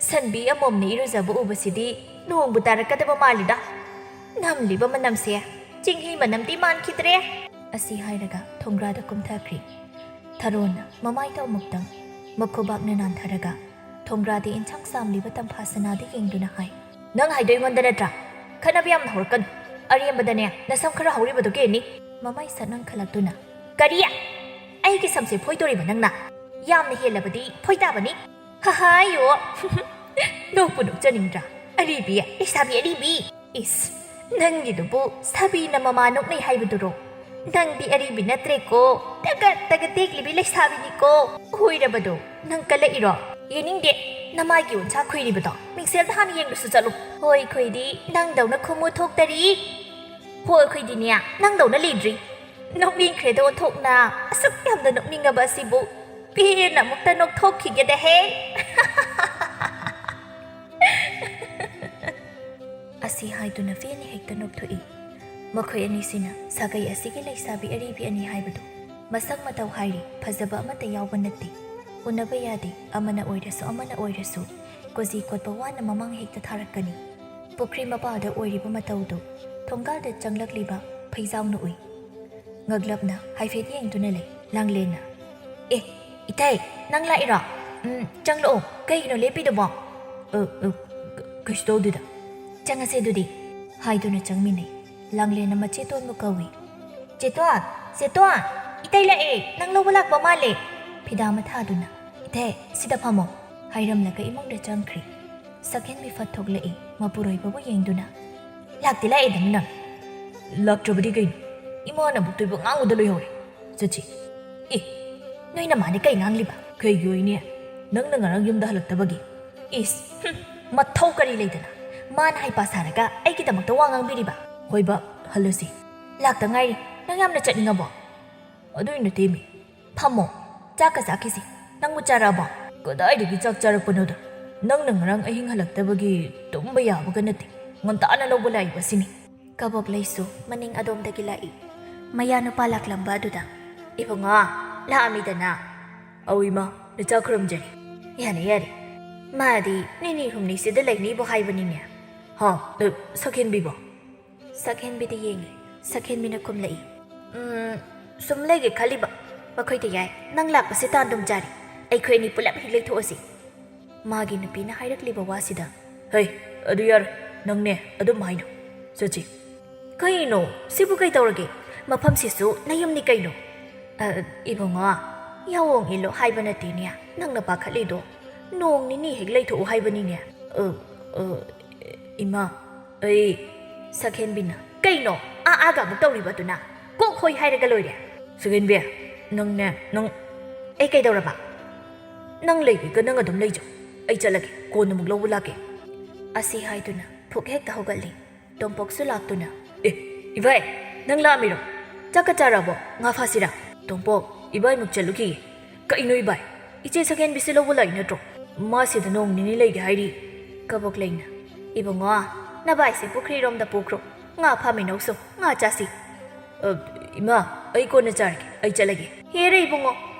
"ꯁꯟꯕꯤ ꯑꯃꯣꯝꯅ ꯏꯔꯨꯖꯕ ꯎꯕꯁꯤꯗꯤ ꯅꯣꯡꯕꯨ ꯇꯥꯔꯛꯀꯗꯕ ꯃꯥꯜꯂꯤꯗ꯫ ꯅꯝꯂꯤꯕ ꯃꯅꯝꯁꯦ ꯆꯤꯡꯍꯤ ꯃꯅꯝꯗꯤ ꯃꯥꯟꯈꯤꯗ꯭ꯔꯦ!" ꯑꯁꯤ ꯍꯥꯏꯔꯒ ꯊꯣꯡꯒ꯭ꯔꯥꯗ ꯀꯨꯝꯊꯈ꯭ꯔꯤ꯫ ꯊꯔꯣꯅ ꯃꯃꯥꯏꯗ ꯑꯃꯨꯛꯇꯪ ꯃꯈꯨꯕꯥꯛꯅ ꯅꯥꯟꯊꯔꯒ ꯊꯣꯡꯒ꯭ꯔꯥꯗ ꯏꯟꯁꯥꯡ ꯆꯥꯝꯂꯤꯕ ꯇꯝꯐꯥ ꯁꯅꯥꯗ ꯌꯦꯡꯗꯨꯅ ꯍꯥꯏ, "ꯅꯪ ꯍꯥꯏꯗꯣ ꯑꯩꯉꯣꯟꯗ ꯅꯠꯇ꯭ꯔꯥ? ꯈꯠꯅꯕ ꯌꯥꯝꯅ ꯍꯧꯔꯛꯀꯅꯨ꯫ ꯑꯔꯦꯝꯕꯗ ꯅꯁꯝ ꯈꯔ ꯍꯧꯔꯤꯕꯗꯨ ꯀꯦꯅꯤ!" ꯃꯃꯥꯏ ꯁꯠ ꯉꯥꯡꯈꯠꯂꯛꯇꯨꯅ, "ꯀꯔꯤ? ꯑꯩꯒꯤ ꯁꯝꯁꯦ ꯐꯣꯏꯗꯣꯔꯤꯕ ꯅꯪꯅ? ꯌꯥꯝꯅ ꯍꯦꯜꯂꯕꯗꯤ ꯐꯣꯏ ꯇꯥꯕꯅꯤ!" ꯍꯍꯥꯏꯌꯣ! ꯅꯣꯛꯄꯨ ꯅꯣꯛꯆꯅꯤꯡꯗ꯭ꯔꯥ? ꯑꯔꯤꯕꯤ, ꯂꯩꯁꯥꯕꯤ ꯑꯔꯤꯕꯤ! ꯏꯁ, ꯅꯪꯒꯤꯗꯨꯕꯨ ꯁꯥꯕꯤꯅ ꯃꯃꯥ ꯅꯣꯛꯅꯩ ꯍꯥꯏꯕꯗꯨꯔꯣ? ꯅꯪꯗꯤ ꯑꯔꯤꯕꯤ ꯅꯠꯇ꯭ꯔꯦꯀꯣ, ꯇꯒꯠ ꯇꯒꯠ ꯇꯦꯛꯂꯤꯕꯤ ꯂꯩꯁꯥꯕꯤꯅꯤꯀꯣ꯫ ꯍꯣꯏꯔꯕꯗꯣ, ꯅꯪ ꯀꯜꯂꯛꯏꯔꯣ? ꯌꯦꯡꯅꯤꯡꯗꯦ, ꯅꯃꯥꯏꯒꯤ ꯎꯟꯁꯥ ꯈꯨꯏꯔꯤꯕꯗꯣ ꯃꯤꯡꯁꯦꯜꯗ ꯍꯥꯟꯅ ꯌꯦꯡꯂꯨꯁꯨ ꯆꯠꯂꯨ꯫ ꯍꯣꯏ, ꯑꯩꯈꯣꯏꯗꯤ ꯅꯪꯗꯧꯅ ꯈꯨꯃꯨ ꯊꯣꯛꯇꯔꯤ꯫ ꯍꯣꯏ, ꯑꯩꯈꯣꯏꯗꯤꯅꯦ, ꯅꯪꯗꯧꯅ ꯂꯤꯗ꯭ꯔꯤ꯫ ꯅꯣꯛꯅꯤꯡꯈ꯭ꯔꯦꯗ ꯑꯣꯟꯊꯣꯛꯅ꯫ ꯑꯁꯨꯛ ꯌꯥꯝꯅ ꯅꯣꯛꯅꯤꯡꯉꯕ ꯑꯁꯤꯕꯨ ꯄꯦꯟꯅ ꯑꯃꯨꯛꯇ ꯅꯣꯛꯊꯣꯛꯈꯤꯒꯦꯗꯍꯦ꯫ ꯑꯁꯤ ꯍꯥꯏꯗꯨꯅ ꯐꯦꯟ ꯍꯦꯛꯇ ꯅꯣꯛꯊꯣꯛꯏ꯫ ꯃꯈꯣꯏ ꯑꯅꯤꯁꯤꯅ ꯁꯥꯒꯩ ꯑꯁꯤꯒꯤ ꯂꯩꯁꯥꯕꯤ ꯑꯔꯤꯕꯤ ꯑꯅꯤ ꯍꯥꯏꯕꯗꯨ꯫ ꯃꯁꯛ ꯃꯇꯧ ꯍꯥꯏꯔꯤ, ꯐꯖꯕ ꯑꯃꯠꯇ ꯌꯥꯎꯕ ꯅꯠꯇꯦ꯫ ꯎꯅꯕ ꯌꯥꯗꯦ, ꯑꯃꯅ ꯑꯣꯏꯔꯁꯨ ꯑꯃꯅ ꯑꯣꯏꯔꯁꯨ꯫ ꯀꯣꯖꯤ ꯀꯣꯠꯄ ꯋꯥꯅ ꯃꯃꯥꯡ ꯍꯦꯛꯇ ꯊꯥꯔꯛꯀꯅꯤ꯫ ꯄꯨꯈ꯭ꯔꯤ ꯃꯄꯥꯗ ꯑꯣꯏꯔꯤꯕ ꯃꯇꯧꯗꯨ ꯊꯣꯡꯒꯥꯜꯗ ꯆꯪꯂꯛꯂꯤꯕ ꯐꯩꯖꯥꯎꯅ ꯎꯏ꯫ ꯉꯛꯂꯞꯅ ꯍꯥꯏꯐꯦꯠ ꯌꯦꯡꯗꯨꯅ ꯂꯩ ꯂꯥꯡꯂꯦꯟꯅ꯫ "ꯑꯦ, ꯏꯇꯩ, ꯅꯪ ꯂꯥꯛꯏꯔꯣ? ꯎꯝ, ꯆꯪꯂꯛꯑꯣ꯫ ꯀꯩꯒꯤꯅꯣ ꯂꯦꯞꯄꯤꯗꯨꯕꯣ?" "ꯑ, ꯑ, ꯀ-, ꯀꯩꯁꯨ ꯇꯧꯗꯦꯗ꯫ ꯆꯪꯉꯁꯦ ꯑꯗꯨꯗꯤ," ꯍꯥꯏꯗꯨꯅ ꯆꯪꯃꯤꯟꯅꯩ꯫ ꯂꯥꯡꯂꯦꯟꯅ ꯃꯆꯦꯇꯣꯟꯕꯨ ꯀꯧꯏ꯫ "ꯆꯦꯇꯣꯟ, ꯆꯦꯇꯣꯟ, ꯏꯇꯩ ꯂꯥꯛꯑꯦ, ꯅꯪ ꯂꯧꯕ ꯂꯥꯛꯄ ꯃꯥꯜꯂꯦ꯫" ꯐꯤꯗꯥ ꯑꯃ ꯊꯥꯗꯨꯅ, "ꯏꯇꯩ, ꯁꯤꯗ ꯐꯝꯃꯣ," ꯍꯥꯏꯔꯝꯂꯒ ꯏꯃꯨꯡꯗ ꯆꯪꯈ꯭ꯔꯦ꯫ ꯁꯛꯍꯦꯟꯕꯤ ꯐꯠ ꯊꯣꯛꯂꯛꯏ, ꯃꯄꯨꯔꯣꯏꯕꯕꯨ ꯌꯦꯡꯗꯨꯅ꯫ "ꯂꯥꯛꯇꯤ ꯂꯥꯛꯑꯦꯗꯅ ꯅꯪ?" "ꯂꯥꯛꯇ꯭ꯔꯕꯗꯤ ꯀꯩꯅꯣ? ꯏꯃꯥꯅ ꯑꯃꯨꯛꯇꯣꯏꯕ ꯉꯥꯡꯕꯗ ꯂꯣꯏꯍꯧꯔꯦ꯫ ꯆꯠꯁꯤ꯫" "ꯑꯦ, ꯅꯣꯏ ꯅꯃꯥꯅ ꯀꯩ ꯉꯥꯡꯂꯤꯕ?" "ꯀꯩꯒꯤ ꯑꯣꯏꯅꯤ? ꯅꯪꯅ ꯉꯔꯥꯡ ꯌꯨꯝꯗ ꯍꯜꯂꯛꯇꯕꯒꯤ?" "ꯏꯁ, ꯍꯨꯝ, ꯃꯊꯧ ꯀꯔꯤ ꯂꯩꯗꯅ? ꯃꯥꯅ ꯍꯩꯄꯥ ꯁꯥꯔꯒ ꯑꯩꯒꯤꯗꯃꯛꯇ ꯋꯥ ꯉꯥꯡꯕꯤꯔꯤꯕ?" "ꯍꯣꯏꯕ, ꯍꯜꯂꯁꯤ꯫" "ꯂꯥꯛꯇ ꯉꯥꯏꯔꯤ, ꯅꯪ ꯌꯥꯝꯅ ꯆꯠꯅꯤꯡꯉꯕꯣ?" "ꯑꯗꯨꯏ ꯅꯠꯇꯦꯃꯤ, ꯐꯝꯃꯣ, ꯆꯥꯛꯀ ꯆꯥꯈꯤꯁꯤ꯫ ꯅꯪꯕꯨ ꯆꯥꯔꯛꯑꯕꯣ?" "ꯀꯗꯥꯏꯗꯒꯤ ꯆꯥꯛ ꯆꯥꯔꯛꯄꯅꯣꯗ? ꯅꯪꯅ ꯉꯔꯥꯡ ꯑꯍꯤꯡ ꯍꯜꯂꯛꯇꯕꯒꯤ ꯇꯨꯝꯕ ꯌꯥꯕꯒ ꯅꯠꯇꯦ꯫ ꯉꯟꯇꯥꯅ ꯂꯧꯕ ꯂꯥꯛꯏꯕꯁꯤꯅꯤ꯫" ꯀꯕꯣꯛ ꯂꯩꯁꯨ ꯃꯅꯤꯡ ꯑꯗꯣꯝꯗꯒꯤ ꯂꯥꯛꯏ꯫ ꯃꯌꯥ ꯅꯨꯄꯥ ꯂꯥꯛꯂꯝꯕ ꯑꯗꯨꯗ, "ꯏꯕꯨꯡꯉꯣ, ꯂꯥꯛꯑꯝꯃꯤꯗꯅ?" "ꯑꯧ ꯏꯃꯥ, ꯅꯆꯥ ꯈꯨꯔꯨꯝꯖꯔꯤ꯫" "ꯌꯥꯔꯦ, ꯌꯥꯔꯦ꯫ ꯃꯥꯗꯤ ꯅꯤꯅꯤ ꯍꯨꯝꯅꯤꯁꯤꯗ ꯂꯩꯅꯤꯕꯨ ꯍꯥꯏꯕꯅꯤꯅꯦ꯫" "ꯍꯥ? ꯑ, ꯁꯛꯍꯦꯟꯕꯤꯕꯣ?" ꯁꯛꯍꯦꯟꯕꯤꯗ ꯌꯦꯡꯂꯤ꯫ ꯁꯛꯍꯦꯟꯕꯤꯅ ꯈꯨꯝꯂꯛꯏ꯫ "ꯎꯝ, ꯁꯨꯝ ꯂꯩꯒꯦ ꯈꯜꯂꯤꯕ꯫ ꯃꯈꯣꯏꯗ ꯌꯥꯏ, ꯅꯪ ꯂꯥꯛꯄꯁꯦ ꯇꯥꯟꯗꯨꯝ ꯆꯥꯔꯦ꯫ ꯑꯩꯈꯣꯏ ꯑꯅꯤ ꯄꯨꯂꯞ ꯍꯦꯛ ꯂꯩꯊꯣꯛꯑꯁꯤ꯫" ꯃꯥꯒꯤ ꯅꯨꯄꯤꯅ ꯍꯥꯏꯔꯛꯂꯤꯕ ꯋꯥꯁꯤꯗ, "ꯍꯩ, ꯑꯗꯨ ꯌꯥꯔꯣꯏ꯫ ꯅꯪꯅꯦ ꯑꯗꯨꯝ ꯍꯥꯏꯅꯣ꯫ ꯆꯠꯁꯤ꯫" "ꯀꯩꯅꯣ? ꯁꯤꯕꯨ ꯀꯩ ꯇꯧꯔꯒꯦ? ꯃꯐꯝꯁꯤꯁꯨ ꯅꯌꯨꯝꯅꯤ ꯀꯩꯅꯣ?" "ꯑ, ꯏꯕꯨꯡꯉꯣ, ꯌꯥꯑꯣꯡ ꯏꯜꯂꯣ ꯍꯥꯏꯕ ꯅꯠꯇꯦꯅꯦ ꯅꯪꯅ ꯄꯥꯈꯠꯂꯤꯗꯣ꯫ ꯅꯣꯡ ꯅꯤꯅꯤ ꯍꯦꯛ ꯂꯩꯊꯣꯛꯎ ꯍꯥꯏꯕꯅꯤꯅꯦ꯫" "ꯑ, ꯑ, ꯏꯃꯥ, ꯑꯩ..." ꯁꯛꯍꯦꯟꯕꯤꯅ, "ꯀꯩꯅꯣ ꯑꯥ ꯑꯥꯒ ꯑꯃꯨꯛ ꯇꯧꯔꯤꯕꯗꯨꯅ? ꯀꯣꯛ ꯍꯣꯏ ꯍꯥꯏꯔꯒ ꯂꯣꯏꯔꯦ꯫" "ꯁꯛꯍꯦꯟꯕꯤ, ꯅꯪꯅꯦ, ꯅꯪ..." "ꯑꯩ ꯀꯩꯗꯧꯔꯕ?" "ꯅꯪ ꯂꯩꯒꯦꯒ ꯅꯪ ꯑꯗꯨꯝ ꯂꯩꯖꯧ꯫ ꯑꯩ ꯆꯠꯂꯒꯦ, ꯀꯣꯟꯅ ꯑꯃꯨꯛ ꯂꯧꯕ ꯂꯥꯛꯀꯦ꯫" ꯑꯁꯤ ꯍꯥꯏꯗꯨꯅ ꯐꯨꯛ ꯍꯦꯛꯇ ꯍꯧꯒꯠꯂꯤ꯫ ꯇꯣꯝꯄꯣꯛꯁꯨ ꯂꯥꯛꯇꯨꯅ, "ꯑꯦ, ꯏꯚꯥꯏ, ꯅꯪ ꯂꯥꯛꯑꯝꯃꯤꯔꯣ? ꯆꯥꯛꯀ ꯆꯥꯔꯕꯣ? ꯉꯥ ꯐꯥꯁꯤꯔꯥ?" "ꯇꯣꯝꯄꯣꯛ, ꯏꯕꯥꯏꯃꯨꯛ ꯆꯠꯂꯨꯈꯤꯒꯦ꯫" "ꯀꯩꯅꯣ ꯏꯕꯥꯏ? ꯏꯆꯦ ꯁꯛꯍꯦꯟꯕꯤꯁꯦ ꯂꯧꯕ ꯂꯥꯛꯏ ꯅꯠꯇ꯭ꯔꯣ? ꯃꯥ ꯁꯤꯗ ꯅꯣꯡ ꯅꯤꯅꯤ ꯂꯩꯒꯦ ꯍꯥꯏꯔꯤ꯫" ꯀꯕꯣꯛ ꯂꯩꯅ, "ꯏꯕꯨꯡꯉꯣ, ꯅꯚꯥꯏꯁꯦ ꯄꯨꯈ꯭ꯔꯤꯔꯣꯝꯗ ꯄꯨꯈ꯭ꯔꯣ꯫ ꯉꯥ ꯐꯥꯃꯤꯟꯅꯧꯁꯣ, ꯉꯥ ꯆꯥꯁꯤ꯫ "ꯑ, ꯏꯃꯥ, ꯑꯩ ꯀꯣꯟꯅ ꯆꯥꯔꯒꯦ, ꯑꯩ ꯆꯠꯂꯒꯦ꯫" "ꯍꯦꯔꯦ ꯏꯕꯨꯡꯉꯣ,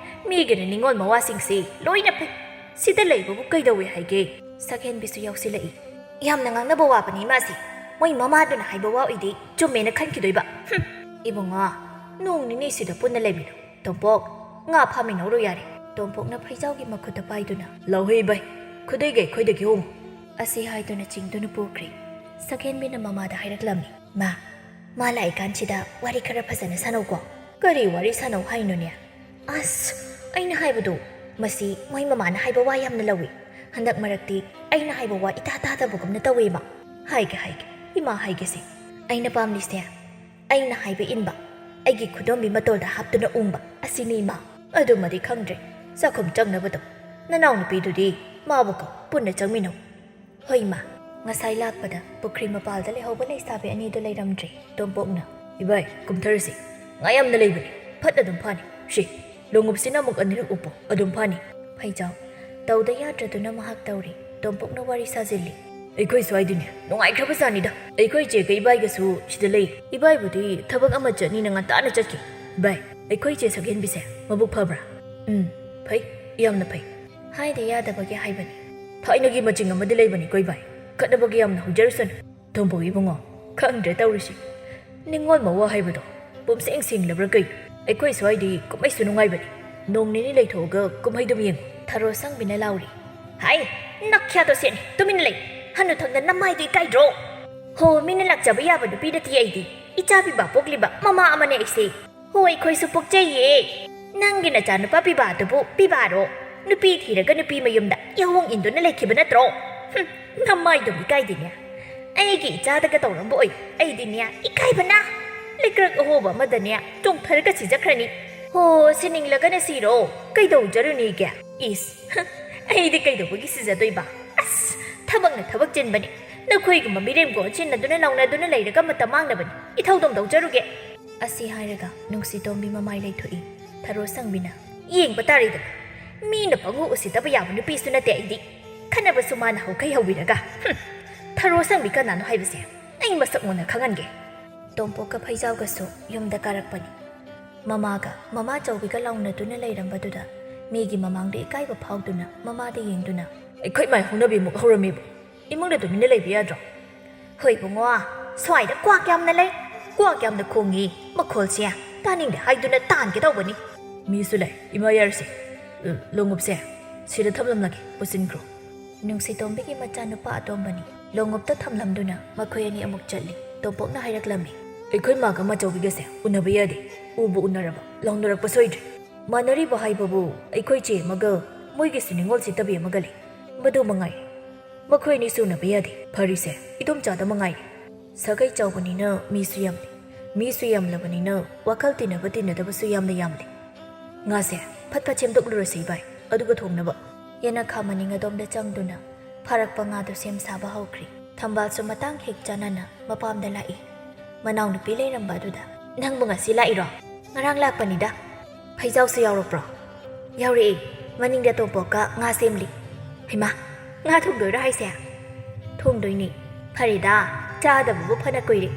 ꯃꯤꯒꯤꯅ ꯅꯤꯡꯉꯣꯜ ꯃꯋꯥꯁꯤꯡꯁꯦ ꯂꯣꯏꯅ ꯐꯩ꯫ ꯁꯤꯗ ꯂꯩꯕꯕꯨ ꯀꯩꯗꯧꯋꯦ ꯍꯥꯏꯒꯦ?" ꯁꯛꯍꯦꯟꯕꯤꯁꯨ ꯌꯥꯎꯁꯤꯜꯂꯛꯏ꯫ "ꯌꯥꯝꯅ ꯉꯥꯡꯅꯕ ꯋꯥꯕꯅꯤ ꯏꯃꯥꯁꯤ꯫ ꯃꯣꯏ ꯃꯃꯥꯗꯨꯅ ꯍꯥꯏꯕ ꯋꯥ ꯑꯣꯏꯗꯤ ꯆꯨꯝꯃꯦꯅ ꯈꯟꯈꯤꯗꯣꯏꯕ꯫ ꯍꯨꯝ, ꯏꯕꯨꯡꯉꯣ, ꯅꯣꯡ ꯅꯤꯅꯤ ꯁꯤꯗ ꯄꯨꯟꯅ ꯂꯩꯃꯤꯟꯅꯧ꯫ ꯇꯣꯝꯄꯣꯛ, ꯉꯥ ꯐꯥꯃꯤꯟꯅꯧꯔꯣ ꯌꯥꯔꯦ꯫" ꯇꯣꯝꯄꯣꯛꯅ ꯐꯩꯖꯥꯎꯒꯤ ꯃꯈꯨꯠꯇ ꯄꯥꯏꯗꯨꯅ, "ꯂꯥꯎꯍꯦ ꯏꯕꯥꯏ, ꯈꯨꯗꯩꯒ ꯑꯩꯈꯣꯏꯗꯒꯤ ꯍꯣꯡꯉꯨ꯫" ꯑꯁꯤ ꯍꯥꯏꯗꯨꯅ ꯆꯤꯡꯗꯨꯅ ꯄꯨꯈ꯭ꯔꯦ꯫ ꯁꯛꯍꯦꯟꯕꯤꯅ ꯃꯃꯥꯗ ꯍꯥꯏꯔꯛꯂꯝꯃꯤ, "ꯃꯥ, ꯃꯥ ꯂꯥꯛꯏꯀꯥꯟꯁꯤꯗ ꯋꯥꯔꯤ ꯈꯔ ꯐꯖꯅ ꯁꯥꯟꯅꯧꯀꯣ꯫" "ꯀꯔꯤ ꯋꯥꯔꯤ ꯁꯥꯟꯅꯧ ꯍꯥꯏꯅꯣꯅꯦ?" "ꯑꯁ, ꯑꯩꯅ ꯍꯥꯏꯕꯗꯣ, ꯃꯁꯤ ꯃꯣꯏ ꯃꯃꯥꯅ ꯍꯥꯏꯕ ꯋꯥ ꯌꯥꯝꯅ ꯂꯧꯏ꯫ ꯍꯟꯗꯛ ꯃꯔꯛꯇꯤ ꯑꯩꯅ ꯍꯥꯏꯕ ꯋꯥ ꯏꯇꯥ ꯇꯥꯗꯕꯒꯨꯝꯅ ꯇꯧꯋꯦ ꯏꯃꯥ꯫" "ꯍꯥꯏꯒꯦ, ꯍꯥꯏꯒꯦ, ꯏꯃꯥ ꯍꯥꯏꯒꯦꯁꯦ꯫ ꯑꯩꯅ ꯄꯥꯝꯂꯤꯁꯦ, ꯑꯩꯅ ꯍꯥꯏꯕ ꯏꯟꯕ, ꯑꯩꯒꯤ ꯈꯨꯗꯣꯝꯕꯤ ꯃꯇꯣꯜꯗ ꯍꯥꯞꯇꯨꯅ ꯎꯪꯕ, ꯑꯁꯤꯅꯤ ꯏꯃꯥ꯫ ꯑꯗꯨꯃꯗꯤ ꯈꯪꯗ꯭ꯔꯦ, ꯆꯥꯛꯈꯨꯝ ꯆꯪꯅꯕꯗꯣ꯫ ꯅꯅꯥꯎꯅꯨꯄꯤꯗꯨꯗꯤ ꯃꯥꯕꯨ ꯀꯧ, ꯄꯨꯟꯅ ꯆꯪꯃꯤꯟꯅꯧ꯫" "ꯍꯣꯏ ꯏꯃꯥ꯫" ꯉꯁꯥꯏ ꯂꯥꯛꯄꯗ ꯄꯨꯈ꯭ꯔꯤ ꯃꯄꯥꯜꯗ ꯂꯩꯍꯧꯕ ꯂꯩꯁꯥꯕꯤ ꯑꯅꯤꯗꯨ ꯂꯩꯔꯝꯗ꯭ꯔꯦ꯫ ꯇꯣꯝꯄꯣꯛꯅ, "ꯏꯕꯥꯏ, ꯀꯨꯝꯊꯔꯁꯤ꯫ ꯉꯥ ꯌꯥꯝꯅ ꯂꯩꯕꯅꯤ꯫ ꯐꯠ ꯑꯗꯨꯝ ꯐꯥꯅꯤ꯫ ꯁꯤ, ꯂꯣꯡꯎꯞꯁꯤꯅ ꯑꯃꯨꯛ ꯑꯅꯤꯔꯛ ꯎꯞꯄꯣ, ꯑꯗꯨꯝ ꯐꯥꯅꯤ꯫" ꯐꯩꯖꯥꯎ ꯇꯧꯗ ꯌꯥꯗ꯭ꯔꯗꯨꯅ ꯃꯍꯥꯛ ꯇꯧꯔꯤ꯫ ꯇꯣꯝꯄꯣꯛꯅ ꯋꯥꯔꯤ ꯁꯥꯖꯤꯜꯂꯤ꯫ "ꯑꯩꯈꯣꯏ ꯁ꯭ꯋꯥꯏꯗꯤꯅꯦ ꯅꯨꯡꯉꯥꯏꯈ꯭ꯔꯕ ꯖꯥꯠꯅꯤꯗ꯫ ꯑꯩꯈꯣꯏ ꯆꯦꯒ ꯏꯕꯥꯏꯒꯁꯨ ꯁꯤꯗ ꯂꯩ꯫ ꯏꯕꯥꯏꯕꯨꯗꯤ ꯊꯕꯛ ꯑꯃ ꯆꯠꯅꯤꯅ ꯉꯟꯇꯥꯅ ꯆꯠꯈꯤ꯫ ꯏꯕꯥꯏ, ꯑꯩꯈꯣꯏ ꯆꯦ ꯁꯛꯍꯦꯟꯕꯤꯁꯦ ꯃꯕꯨꯛ ꯐꯕ꯭ꯔꯥ?" "ꯎꯝ, ꯐꯩ, ꯌꯥꯝꯅ ꯐꯩ꯫" ꯍꯥꯏꯗ ꯌꯥꯗꯕꯒꯤ ꯍꯥꯏꯕꯅꯤ꯫ "ꯊꯥꯏꯅꯒꯤ ꯃꯆꯤꯡ ꯑꯃꯗꯤ ꯂꯩꯕꯅꯤꯀꯣ ꯏꯕꯥꯏ꯫ ꯈꯠꯅꯕꯒ ꯌꯥꯝꯅ ꯍꯧꯖꯔꯨꯁꯅꯨ꯫" "ꯇꯣꯝꯄꯣꯛ ꯏꯕꯨꯡꯉꯣ, ꯈꯪꯗ꯭ꯔꯦ ꯇꯧꯔꯤꯁꯤ꯫ ꯅꯤꯡꯉꯣꯜ ꯃꯋꯥ ꯍꯥꯏꯕꯗꯣ ꯄꯨꯝꯁꯦꯡ ꯁꯦꯡꯂꯕ꯭ꯔꯥ ꯀꯩꯅꯣ? ꯑꯩꯈꯣꯏ ꯁ꯭ꯋꯥꯏꯗꯤ ꯀꯨꯝꯍꯩꯁꯨ ꯅꯨꯡꯉꯥꯏꯕꯅꯤ꯫ ꯅꯣꯡ ꯅꯤꯅꯤ ꯂꯩꯊꯣꯛꯑꯒ ꯀꯨꯝꯍꯩꯗꯨꯝ ꯌꯦꯡꯉꯨ꯫" ꯊꯔꯣ ꯁꯪꯕꯤꯅ ꯂꯥꯎꯔꯤ꯫ "ꯍꯥꯏ, ꯅꯥꯈ꯭ꯌꯥꯗꯣ ꯁꯦꯠꯅꯤ, ꯇꯨꯃꯤꯟꯅ ꯂꯩ꯫ ꯍꯅꯨꯊꯪꯗ ꯅꯃꯥꯏꯗꯣ ꯏꯀꯥꯏꯗ꯭ꯔꯣ? ꯍꯣ, ꯃꯤꯅ ꯂꯥꯛꯆꯕ ꯌꯥꯕ ꯅꯨꯄꯤ ꯅꯠꯇꯦ ꯑꯩꯗꯤ꯫ ꯏꯆꯥ ꯄꯤꯕ ꯄꯣꯛꯂꯤꯕ ꯃꯃꯥ ꯑꯃꯅꯦ ꯑꯩꯁꯦ꯫ ꯍꯣ, ꯑꯩꯈꯣꯏꯁꯨ ꯄꯣꯛꯆꯩꯌꯦ꯫ ꯅꯪꯒꯤ ꯅꯆꯥꯅꯨꯄꯥ ꯄꯤꯕꯥꯗꯨꯕꯨ ꯄꯤꯕꯥꯔꯣ? ꯅꯨꯄꯤ ꯊꯤꯔꯒ ꯅꯨꯄꯤ ꯃꯌꯨꯝꯗ ꯌꯥꯑꯣꯡ ꯏꯟꯗꯨꯅ ꯂꯩꯈꯤꯕ ꯅꯠꯇ꯭ꯔꯣ? ꯍꯨꯝ, ꯅꯃꯥꯏꯗꯨꯝ ꯏꯀꯥꯏꯗꯦꯅꯦ꯫ ꯑꯩꯒꯤ ꯏꯆꯥꯗꯒ ꯇꯧꯔꯝꯕ ꯑꯣꯏ, ꯑꯩꯗꯤꯅꯦ ꯏꯀꯥꯏꯕꯅ ꯂꯩꯀ꯭ꯔꯛ ꯑꯍꯣꯕ ꯑꯃꯗꯅꯦ ꯆꯣꯡꯊꯔꯒ ꯁꯤꯖꯈ꯭ꯔꯅꯤ꯫ ꯍꯣ, ꯁꯤꯅꯤꯡꯂꯒꯅ ꯁꯤꯔꯣ, ꯀꯩꯗꯧꯖꯔꯨꯅꯤꯒꯦ? ꯏꯁ, ꯍ, ꯑꯩꯗꯤ ꯀꯩꯗꯧꯕꯒꯤ ꯁꯤꯖꯗꯣꯏꯕ? ꯑꯁ, ꯊꯕꯛꯅ ꯊꯕꯛ ꯆꯤꯟꯕꯅꯤ꯫ ꯅꯈꯣꯏꯒꯨꯝꯕ ꯃꯤꯔꯦꯝ ꯒꯣꯟ ꯁꯤꯟꯅꯗꯨꯅ ꯂꯥꯎꯅꯗꯨꯅ ꯂꯩꯔꯒ ꯃꯇꯝ ꯃꯥꯡꯅꯕꯅꯤ꯫ ꯏꯊꯧꯗꯨꯝ ꯇꯧꯖꯔꯨꯒꯦ꯫ ꯑꯁꯤ ꯍꯥꯏꯔꯒ ꯅꯨꯡꯁꯤꯇꯣꯝꯕꯤ ꯃꯃꯥꯏ ꯂꯩꯊꯣꯛꯏ꯫ ꯊꯔꯣ ꯁꯪꯕꯤꯅ, "ꯌꯦꯡꯕ ꯇꯥꯔꯦꯗꯅ꯫ ꯃꯤꯅ ꯄꯪꯎ ꯎꯁꯤꯠꯇꯕ ꯌꯥꯕ ꯅꯨꯄꯤꯁꯨ ꯅꯠꯇꯦ ꯑꯩꯗꯤ꯫ ꯈꯠꯅꯕꯁꯨ ꯃꯥꯅ ꯍꯧꯈꯩ ꯍꯧꯕꯤꯔꯒ꯫ ꯍꯨꯝ, ꯊꯔꯣ ꯁꯪꯕꯤ ꯀꯅꯥꯅꯣ ꯍꯥꯏꯕꯁꯦ? ꯑꯩ ꯃꯁꯛ ꯃꯨꯟꯅ ꯈꯪꯍꯟꯒꯦ꯫ ꯇꯣꯝꯄꯣꯛꯀ ꯐꯩꯖꯥꯎꯒꯁꯨ ꯌꯨꯝꯗ ꯀꯥꯔꯛꯄꯅꯤ꯫ ꯃꯃꯥꯒ ꯃꯃꯥ ꯆꯧꯕꯤꯒ ꯂꯥꯎꯅꯗꯨꯅ ꯂꯩꯔꯝꯕꯗꯨꯗ ꯃꯤꯒꯤ ꯃꯃꯥꯡꯗ ꯏꯀꯥꯏꯕ ꯐꯥꯎꯗꯨꯅ ꯃꯃꯥꯗ ꯌꯦꯡꯗꯨꯅ, "ꯑꯩꯈꯣꯏ ꯃꯥꯏ ꯍꯧꯅꯕꯤꯃꯨꯛ ꯍꯧꯔꯝꯃꯤꯕ, ꯏꯃꯨꯡꯗ ꯇꯨꯃꯤꯟꯅ ꯂꯩꯕ ꯌꯥꯗ꯭ꯔꯣ?" "ꯍꯣꯏ ꯏꯕꯨꯡꯉꯣ, ꯁ꯭ꯋꯥꯏꯗ ꯀ꯭ꯋꯥꯛ ꯌꯥꯝꯅ ꯂꯩ, ꯀ꯭ꯋꯥꯛ ꯌꯥꯝꯅ ꯈꯣꯡꯉꯤ, ꯃꯈꯣꯜꯁꯦ ꯇꯥꯅꯤꯡꯗꯦ ꯍꯥꯏꯗꯨꯅ ꯇꯥꯟꯒꯦ ꯇꯧꯕꯅꯤ꯫" "ꯃꯤꯁꯨ ꯂꯩ, ꯏꯃꯥ ꯌꯥꯔꯁꯦ, ꯂꯣꯡꯎꯞꯁꯦ ꯁꯤꯗ ꯊꯝꯂꯝꯂꯒꯦ, ꯄꯨꯁꯤꯟꯈ꯭ꯔꯣ꯫" ꯅꯨꯡꯁꯤꯇꯣꯝꯕꯤꯒꯤ ꯃꯆꯥꯅꯨꯄꯥ ꯑꯇꯣꯝꯕꯅꯤ꯫ ꯂꯣꯡꯎꯞꯇ ꯊꯝꯂꯝꯗꯨꯅ ꯃꯈꯣꯏ ꯑꯅꯤ ꯑꯃꯨꯛ ꯆꯠꯂꯤ꯫ ꯇꯣꯝꯄꯣꯛꯅ ꯍꯥꯏꯔꯛꯂꯝꯃꯤ, "ꯑꯩꯈꯣꯏ ꯃꯥꯒ ꯃꯆꯧꯕꯤꯒꯁꯦ ꯎꯅꯕ ꯌꯥꯗꯦ꯫ ꯎꯕꯨ ꯎꯅꯔꯕ ꯂꯥꯎꯅꯔꯛꯄ ꯁꯣꯏꯗ꯭ꯔꯦ꯫ ꯃꯥꯟꯅꯔꯤꯕ ꯍꯥꯏꯕꯕꯨ ꯑꯩꯈꯣꯏ ꯆꯦ ꯑꯃꯒ ꯃꯣꯏꯒꯤꯁꯨ ꯅꯤꯉꯣꯜ ꯁꯤꯠꯇꯕꯤ ꯑꯃꯒ ꯂꯩ, ꯃꯗꯨ ꯃꯉꯥꯏꯔꯦ꯫ ꯃꯈꯣꯏ ꯑꯅꯤꯁꯨ ꯎꯅꯕ ꯌꯥꯗꯦ꯫ ꯐꯔꯤꯁꯦ ꯏꯗꯣꯝꯆꯥꯗ ꯃꯉꯥꯏꯔꯦ꯫ ꯁꯥꯒꯩ ꯆꯥꯎꯕꯅꯤꯅ ꯃꯤꯁꯨ ꯌꯥꯝꯂꯦ꯫ ꯃꯤꯁꯨ ꯌꯥꯝꯂꯕꯅꯤꯅ ꯋꯥꯈꯜ ꯇꯤꯟꯅꯕ ꯇꯤꯟꯅꯗꯕꯁꯨ ꯌꯥꯝꯅ ꯌꯥꯝꯂꯦ꯫ ꯉꯥꯁꯦ ꯐꯠ ꯐꯠ ꯁꯦꯝꯗꯣꯛꯂꯨꯔꯁꯤ ꯏꯕꯥꯏ, ꯑꯗꯨꯒ ꯊꯣꯡꯅꯕ꯫" ꯌꯦꯅꯈꯥ ꯃꯅꯤꯡ ꯑꯗꯣꯝꯗ ꯆꯪꯗꯨꯅ ꯐꯥꯔꯛꯄ ꯉꯥꯗꯨ ꯁꯦꯝ ꯁꯥꯕ ꯍꯧꯈ꯭ꯔꯤ꯫ ꯊꯝꯕꯥꯜꯁꯨ ꯃꯇꯥꯡ ꯍꯦꯛ ꯆꯥꯅꯅ ꯃꯄꯥꯝꯗ ꯂꯥꯛꯏ꯫ ꯃꯅꯥꯎꯅꯨꯄꯤ ꯂꯩꯔꯝꯕ ꯑꯗꯨꯗ, "ꯅꯪꯕꯨ ꯉꯁꯤ ꯂꯥꯛꯏꯔꯣ?" "ꯉꯔꯥꯡ ꯂꯥꯛꯄꯅꯤꯗ꯫" "ꯐꯩꯖꯥꯎꯁꯨ ꯌꯥꯎꯔꯛꯄ꯭ꯔꯣ?" "ꯌꯥꯎꯔꯛꯏ꯫ ꯃꯅꯤꯡꯗ ꯇꯣꯝꯄꯣꯛꯀ ꯉꯥ ꯁꯦꯝꯂꯤ꯫" "ꯍꯩꯃꯥ, ꯉꯥ ꯊꯣꯡꯗꯣꯏꯔꯣ ꯍꯥꯏꯁꯦ?" "ꯊꯣꯡꯗꯣꯏꯅꯤ꯫ ꯐꯔꯦꯗ, ꯆꯥꯗꯕꯕꯨ ꯐꯅ ꯀꯨꯏꯔꯦ꯫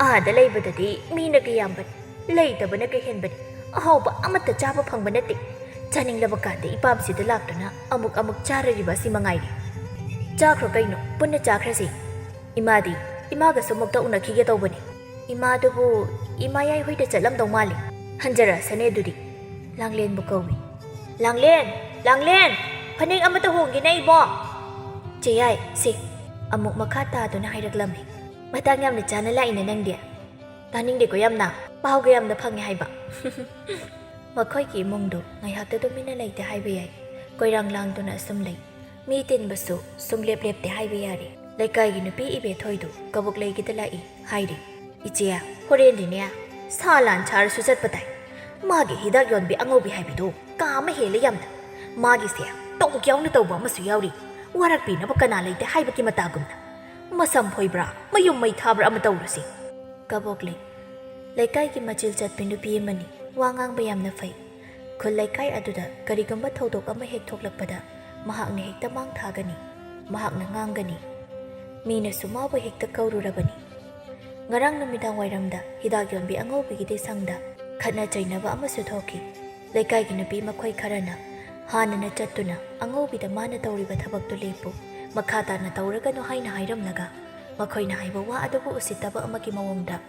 ꯑꯥꯗ ꯂꯩꯕꯗꯗꯤ ꯃꯤꯅꯒ ꯌꯥꯝꯕꯅꯤ, ꯂꯩꯇꯕꯅꯒ ꯍꯦꯟꯕꯅꯤ꯫ ꯑꯍꯥꯎꯕ ꯑꯃꯠꯇ ꯆꯥꯕ ꯐꯪꯕ ꯅꯠꯇꯦ꯫ ꯆꯥꯅꯤꯡꯂꯕ ꯀꯥꯟꯗ ꯏꯄꯥꯝꯁꯤꯗ ꯂꯥꯛꯇꯨꯅ ꯑꯃꯨꯛ ꯑꯃꯨꯛ ꯆꯥꯔꯔꯤꯕ ꯑꯁꯤ ꯃꯉꯥꯏꯔꯦ꯫ ꯆꯥꯈ꯭ꯔꯣ ꯀꯩꯅꯣ, ꯄꯨꯟꯅ ꯆꯥꯈ꯭ꯔꯁꯤ꯫" "ꯏꯃꯥꯗꯤ?" "ꯏꯃꯥꯒꯁꯨ ꯑꯃꯨꯛꯇ ꯎꯅꯈꯤꯒꯦ ꯇꯧꯕꯅꯤ꯫" "ꯏꯃꯥꯗꯨꯕꯨ ꯏꯃꯥ ꯌꯥꯏ ꯍꯣꯏꯗ ꯆꯠꯂꯝꯗꯧ ꯃꯥꯜꯂꯤ꯫" "ꯍꯟꯖꯔꯛꯑꯁꯅꯦ ꯑꯗꯨꯗꯤ꯫" ꯂꯥꯡꯂꯦꯟꯕꯨ ꯀꯧꯏ꯫ "ꯂꯥꯡꯂꯦꯟ! ꯂꯥꯡꯂꯦꯟ! ꯐꯅꯦꯛ ꯑꯃꯇ ꯍꯣꯡꯒꯦꯅꯦ ꯏꯕꯣ!" "ꯆꯦ ꯌꯥꯏ, ꯁꯦ꯫" ꯑꯃꯨꯛ ꯃꯈꯥ ꯇꯥꯗꯨꯅ ꯍꯥꯏꯔꯛꯂꯝꯃꯤ꯫ "ꯃꯇꯥꯡ ꯌꯥꯝꯅ ꯆꯥꯅ ꯂꯥꯛꯏꯅ ꯅꯪꯗꯤ꯫ ꯇꯥꯅꯤꯡꯗꯦꯀꯣ ꯌꯥꯝꯅ, ꯄꯥꯎꯒ ꯌꯥꯝꯅ ꯐꯪꯉꯦ ꯍꯥꯏꯕ꯫" ꯃꯈꯣꯏꯒꯤ ꯏꯃꯨꯡꯗꯨ ꯉꯥꯏꯍꯥꯛꯇ ꯇꯨꯃꯤꯟꯅ ꯂꯩꯇꯦ ꯍꯥꯏꯕ ꯌꯥꯏ꯫ ꯀꯣꯏꯔꯥꯡ ꯂꯥꯡꯗꯨꯅ ꯑꯁꯨꯝ ꯂꯩ꯫ ꯃꯤ ꯇꯤꯟꯕꯁꯨ ꯁꯨꯝ ꯂꯦꯞ ꯂꯦꯞꯇꯦ ꯍꯥꯏꯕ ꯌꯥꯔꯦ꯫ ꯂꯩꯀꯥꯏꯒꯤ ꯅꯨꯄꯤ ꯏꯕꯦꯊꯣꯏꯗꯨ ꯀꯕꯣꯛ ꯂꯩꯒꯤꯗ ꯂꯥꯛꯏ ꯍꯥꯏꯔꯤ꯫ "ꯏꯆꯦ, ꯍꯣꯔꯦꯟꯗꯤꯅꯦ ꯁꯥ ꯂꯥꯟ ꯁꯥꯔꯁꯨ ꯆꯠꯄ ꯇꯥꯏ꯫ ꯃꯥꯒꯤ ꯍꯤꯗꯥꯛ ꯌꯣꯟꯕꯤ ꯑꯉꯧꯕꯤ ꯍꯥꯏꯕꯤꯗꯣ ꯀꯥ ꯑꯃ ꯍꯦꯜꯂꯦ ꯌꯥꯝꯅ꯫ ꯃꯥꯒꯤꯁꯦ ꯇꯧ ꯌꯥꯎꯅ ꯇꯧꯕ ꯑꯃꯁꯨ ꯌꯥꯎꯔꯤ꯫ ꯋꯥꯔꯛꯄꯤꯅꯕ ꯀꯅꯥ ꯂꯩꯇꯦ ꯍꯥꯏꯕꯒꯤ ꯃꯇꯥꯒꯨꯝꯅ꯫ ꯃꯁꯝ ꯐꯣꯏꯕ꯭ꯔꯥ, ꯃꯌꯨꯝ ꯃꯩ ꯊꯥꯕ꯭ꯔꯥ ꯑꯃ ꯇꯧꯔꯁꯤ꯫" ꯀꯕꯣꯛꯂꯩ ꯂꯩꯀꯥꯏꯒꯤ ꯃꯆꯤꯜ ꯆꯠꯄꯤ ꯅꯨꯄꯤ ꯑꯃꯅꯤ꯫ ꯋꯥ ꯉꯥꯡꯕ ꯌꯥꯝꯅ ꯐꯩ꯫ ꯈꯨꯜ ꯂꯩꯀꯥꯏ ꯑꯗꯨꯗ ꯀꯔꯤꯒꯨꯝꯕ ꯊꯧꯗꯣꯛ ꯑꯃ ꯍꯦꯛ ꯊꯣꯛꯂꯛꯄꯗ ꯃꯍꯥꯛꯅ ꯍꯦꯛꯇ ꯃꯥꯡ ꯊꯥꯒꯅꯤ꯫ ꯃꯍꯥꯛꯅ ꯉꯥꯡꯒꯅꯤ꯫ ꯃꯤꯅꯁꯨ ꯃꯥꯕꯨ ꯍꯦꯛꯇ ꯀꯧꯔꯨꯔꯕꯅꯤ꯫ ꯉꯔꯥꯡ ꯅꯨꯃꯤꯗꯥꯡ ꯋꯥꯏꯔꯝꯗ ꯍꯤꯗꯥꯛ ꯌꯣꯟꯕꯤ ꯑꯉꯧꯕꯤꯒꯤꯗꯤ ꯁꯪꯗ ꯈꯠꯅ ꯆꯩꯅꯕ ꯑꯃꯁꯨ ꯊꯣꯛꯈꯤ꯫ ꯂꯩꯀꯥꯏꯒꯤ ꯅꯨꯄꯤ ꯃꯈꯣꯏ ꯈꯔꯅ ꯍꯥꯟꯅꯅ ꯆꯠꯇꯨꯅ ꯑꯉꯧꯕꯤꯗ ꯃꯥꯅ ꯇꯧꯔꯤꯕ ꯊꯕꯛꯇꯨ ꯂꯦꯞꯄꯨ, ꯃꯈꯥ ꯇꯥꯅ ꯇꯧꯔꯒꯅꯨ ꯍꯥꯏꯅ ꯍꯥꯏꯔꯝꯂꯒ, ꯃꯈꯣꯏꯅ ꯍꯥꯏꯕ ꯋꯥ ꯑꯗꯨꯕꯨ ꯎꯁꯤꯠꯇꯕ ꯑꯃꯒꯤ ꯃꯑꯣꯡꯗ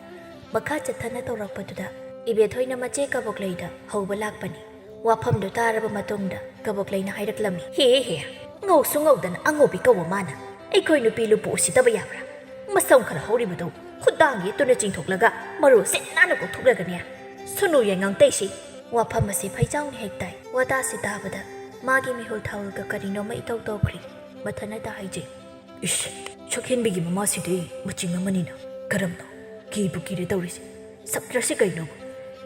ꯃꯈꯥ ꯆꯠꯊꯅ ꯇꯧꯔꯛꯄꯗꯨꯗ, ꯏꯕꯦꯊꯣꯏꯅ ꯃꯆꯦ ꯀꯕꯣꯛꯂꯩꯗ ꯍꯧꯕ ꯂꯥꯛꯄꯅꯤ꯫ ꯋꯥꯐꯝꯗꯨ ꯇꯥꯔꯕ ꯃꯇꯨꯡꯗ ꯀꯕꯣꯛꯂꯩꯅ ꯍꯥꯏꯔꯛꯂꯝꯃꯤ, "ꯍꯦ ꯍꯦ, ꯉꯧꯁꯨ ꯉꯧꯗꯅ ꯑꯉꯧꯕꯤ ꯀꯧꯕ ꯃꯥꯅ ꯑꯩꯈꯣꯏ ꯅꯨꯄꯤ ꯂꯨꯄꯨ ꯎꯁꯤꯠꯇꯕ ꯌꯥꯕ꯭ꯔꯥ? ꯃꯁꯝ ꯈꯔ ꯍꯧꯔꯤꯕꯗꯨ ꯈꯨꯗꯥꯡ ꯌꯦꯠꯇꯨꯅ ꯆꯤꯡꯊꯣꯛꯂꯒ ꯃꯔꯨ ꯁꯤꯠ ꯅꯥꯟꯅ ꯀꯣꯛꯊꯣꯛꯂꯒꯅꯦ, ꯁꯨꯅꯨ ꯌꯦꯟꯉꯥꯡ ꯇꯩꯁꯤ!" ꯋꯥꯐꯝ ꯑꯁꯤ ꯐꯩꯖꯥꯎꯅ ꯍꯦꯛ ꯇꯥꯏ꯫ ꯋꯥꯇꯥꯁꯤ ꯇꯥꯕꯗ ꯃꯥꯒꯤ ꯃꯤꯍꯨꯜ ꯊꯥꯍꯨꯜꯒ ꯀꯔꯤꯅꯣꯃ ꯏꯇꯧ ꯇꯧꯈ꯭ꯔꯤ꯫ ꯃꯊꯟꯅꯇ ꯍꯥꯏꯖꯩ, "ꯏꯁ, ꯁꯛꯍꯦꯟꯕꯤꯒꯤ ꯃꯃꯥꯁꯤꯗꯤ ꯃꯆꯤꯡ ꯑꯃꯅꯤꯅ꯫ ꯀꯔꯝꯅ? ꯀꯤꯕꯨ ꯀꯤꯔꯦ ꯇꯧꯔꯤꯁꯦ꯫ ꯁꯞꯇ꯭ꯔꯁꯤ ꯀꯩꯅꯣ?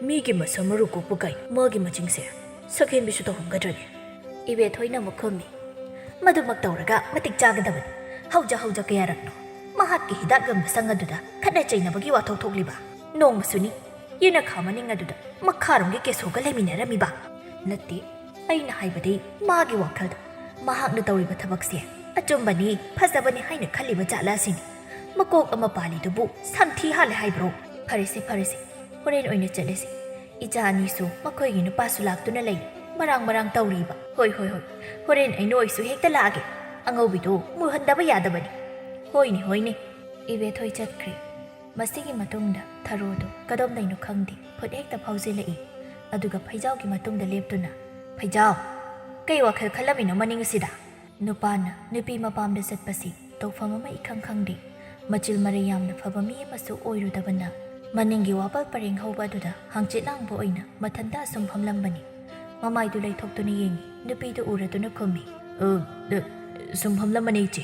ꯃꯤꯒꯤ ꯃꯁꯝ ꯃꯔꯨ ꯀꯣꯛꯄ ꯀꯥꯏ ꯃꯥꯒꯤ ꯃꯆꯤꯡꯁꯦ? ꯁꯛꯍꯦꯟꯕꯤꯁꯨ ꯇꯧꯔꯝꯒꯗ꯭ꯔꯅꯦ?" ꯏꯕꯦꯊꯣꯏꯅ ꯑꯃꯨꯛ ꯈꯨꯝꯃꯤ, "ꯃꯗꯨꯃꯛ ꯇꯧꯔꯒ ꯃꯇꯤꯛ ꯆꯥꯒꯗꯕꯅꯤ꯫ ꯍꯧꯖ ꯍꯧꯖ ꯀꯌꯥꯔꯛꯅꯣ ꯃꯍꯥꯛꯀꯤ ꯍꯤꯗꯥꯛ ꯌꯣꯟꯕ ꯁꯪ ꯑꯗꯨꯗ ꯈꯠꯅ ꯆꯩꯅꯕꯒꯤ ꯋꯥꯊꯣꯛ ꯊꯣꯛꯂꯤꯕ? ꯅꯣꯡꯃꯁꯨꯅꯤ ꯌꯦꯅꯈꯥ ꯃꯅꯤꯡ ꯑꯗꯨꯗ ꯃꯈꯥꯔꯣꯝꯒꯤ ꯀꯦꯁꯣꯒ ꯂꯩꯃꯤꯟꯅꯔꯝꯃꯤꯕ? ꯅꯠꯇꯦ, ꯑꯩꯅ ꯍꯥꯏꯕꯗꯤ ꯃꯥꯒꯤ ꯋꯥꯈꯜꯗ ꯃꯍꯥꯛꯅ ꯇꯧꯔꯤꯕ ꯊꯕꯛꯁꯦ ꯑꯆꯨꯝꯕꯅꯤ, ꯐꯖꯕꯅꯤ ꯍꯥꯏꯅ ꯈꯜꯂꯤꯕ ꯖꯥꯠꯂ ꯑꯁꯤꯅꯤ꯫ ꯃꯀꯣꯛ ꯑꯃ ꯄꯥꯜꯂꯤꯗꯨꯕꯨ ꯁꯝꯊꯤ ꯍꯥꯜꯂꯦ ꯍꯥꯏꯕ꯭ꯔꯣ? ꯐꯔꯦꯁꯦ, ꯐꯔꯦꯁꯦ, ꯍꯣꯔꯦꯟ ꯑꯣꯏꯅ ꯆꯠꯂꯁꯤ꯫ ꯏꯆꯥ ꯑꯅꯤꯁꯨ ꯃꯈꯣꯏꯒꯤ ꯅꯨꯄꯥꯁꯨ ꯂꯥꯛꯇꯨꯅ ꯂꯩ꯫ ꯃꯔꯥꯡ ꯃꯔꯥꯡ ꯇꯧꯔꯤꯕ꯫ ꯍꯣꯏ, ꯍꯣꯏ, ꯍꯣꯏ꯫ ꯍꯣꯔꯦꯟ ꯑꯩ ꯅꯣꯏꯁꯨ ꯍꯦꯛꯇ ꯂꯥꯛꯑꯒꯦ꯫ ꯑꯉꯧꯕꯤꯗꯨ ꯃꯨꯍꯟꯗꯕ ꯌꯥꯗꯕꯅꯤ꯫ ꯍꯣꯏꯅꯦ, ꯍꯣꯏꯅꯦ꯫" ꯏꯕꯦꯊꯣꯏ ꯆꯠꯈ꯭ꯔꯦ꯫ ꯃꯁꯤꯒꯤ ꯃꯇꯨꯡꯗ ꯊꯔꯣꯗꯨ ꯀꯗꯣꯝꯗꯩꯅꯣ ꯈꯪꯗꯦ ꯐꯨꯠ ꯍꯦꯛꯇ ꯐꯥꯎꯖꯤꯜꯂꯛꯏ꯫ ꯑꯗꯨꯒ ꯐꯩꯖꯥꯎꯒꯤ ꯃꯇꯨꯡꯗ ꯂꯦꯞꯇꯨꯅ, "ꯐꯩꯖꯥꯎ, ꯀꯩ ꯋꯥꯈꯜ ꯈꯜꯂꯝꯃꯤꯅꯣ ꯃꯅꯤꯡ ꯑꯁꯤꯗ?" ꯅꯨꯄꯥꯅ ꯅꯨꯄꯤ ꯃꯄꯥꯝꯗ ꯆꯠꯄꯁꯤ ꯇꯧꯐꯝ ꯑꯃ ꯏꯈꯪ ꯈꯪꯗꯦ꯫ ꯃꯆꯤꯜ ꯃꯔꯩ ꯌꯥꯝꯅ ꯐꯕ ꯃꯤ ꯑꯃꯁꯨ ꯑꯣꯏꯔꯨꯗꯕꯅ ꯃꯅꯤꯡꯒꯤ ꯋꯥꯄꯜ ꯄꯔꯦꯡ ꯍꯧꯕ ꯑꯗꯨꯗ ꯍꯥꯡꯆꯤꯠ ꯂꯥꯡꯕ ꯑꯣꯏꯅ ꯃꯊꯟꯇ ꯑꯁꯨꯝ ꯐꯝꯂꯝꯕꯅꯤ꯫ ꯃꯃꯥꯏꯗꯨ ꯂꯩꯊꯣꯛꯇꯨꯅ ꯌꯦꯡꯉꯤ꯫ ꯅꯨꯄꯤꯗꯨ ꯎꯔꯗꯨꯅ ꯈꯨꯝꯃꯤ, "ꯑ, ꯑ, ꯁꯨꯝ ꯐꯝꯂꯝꯕꯅꯤ, ꯏꯆꯦ꯫"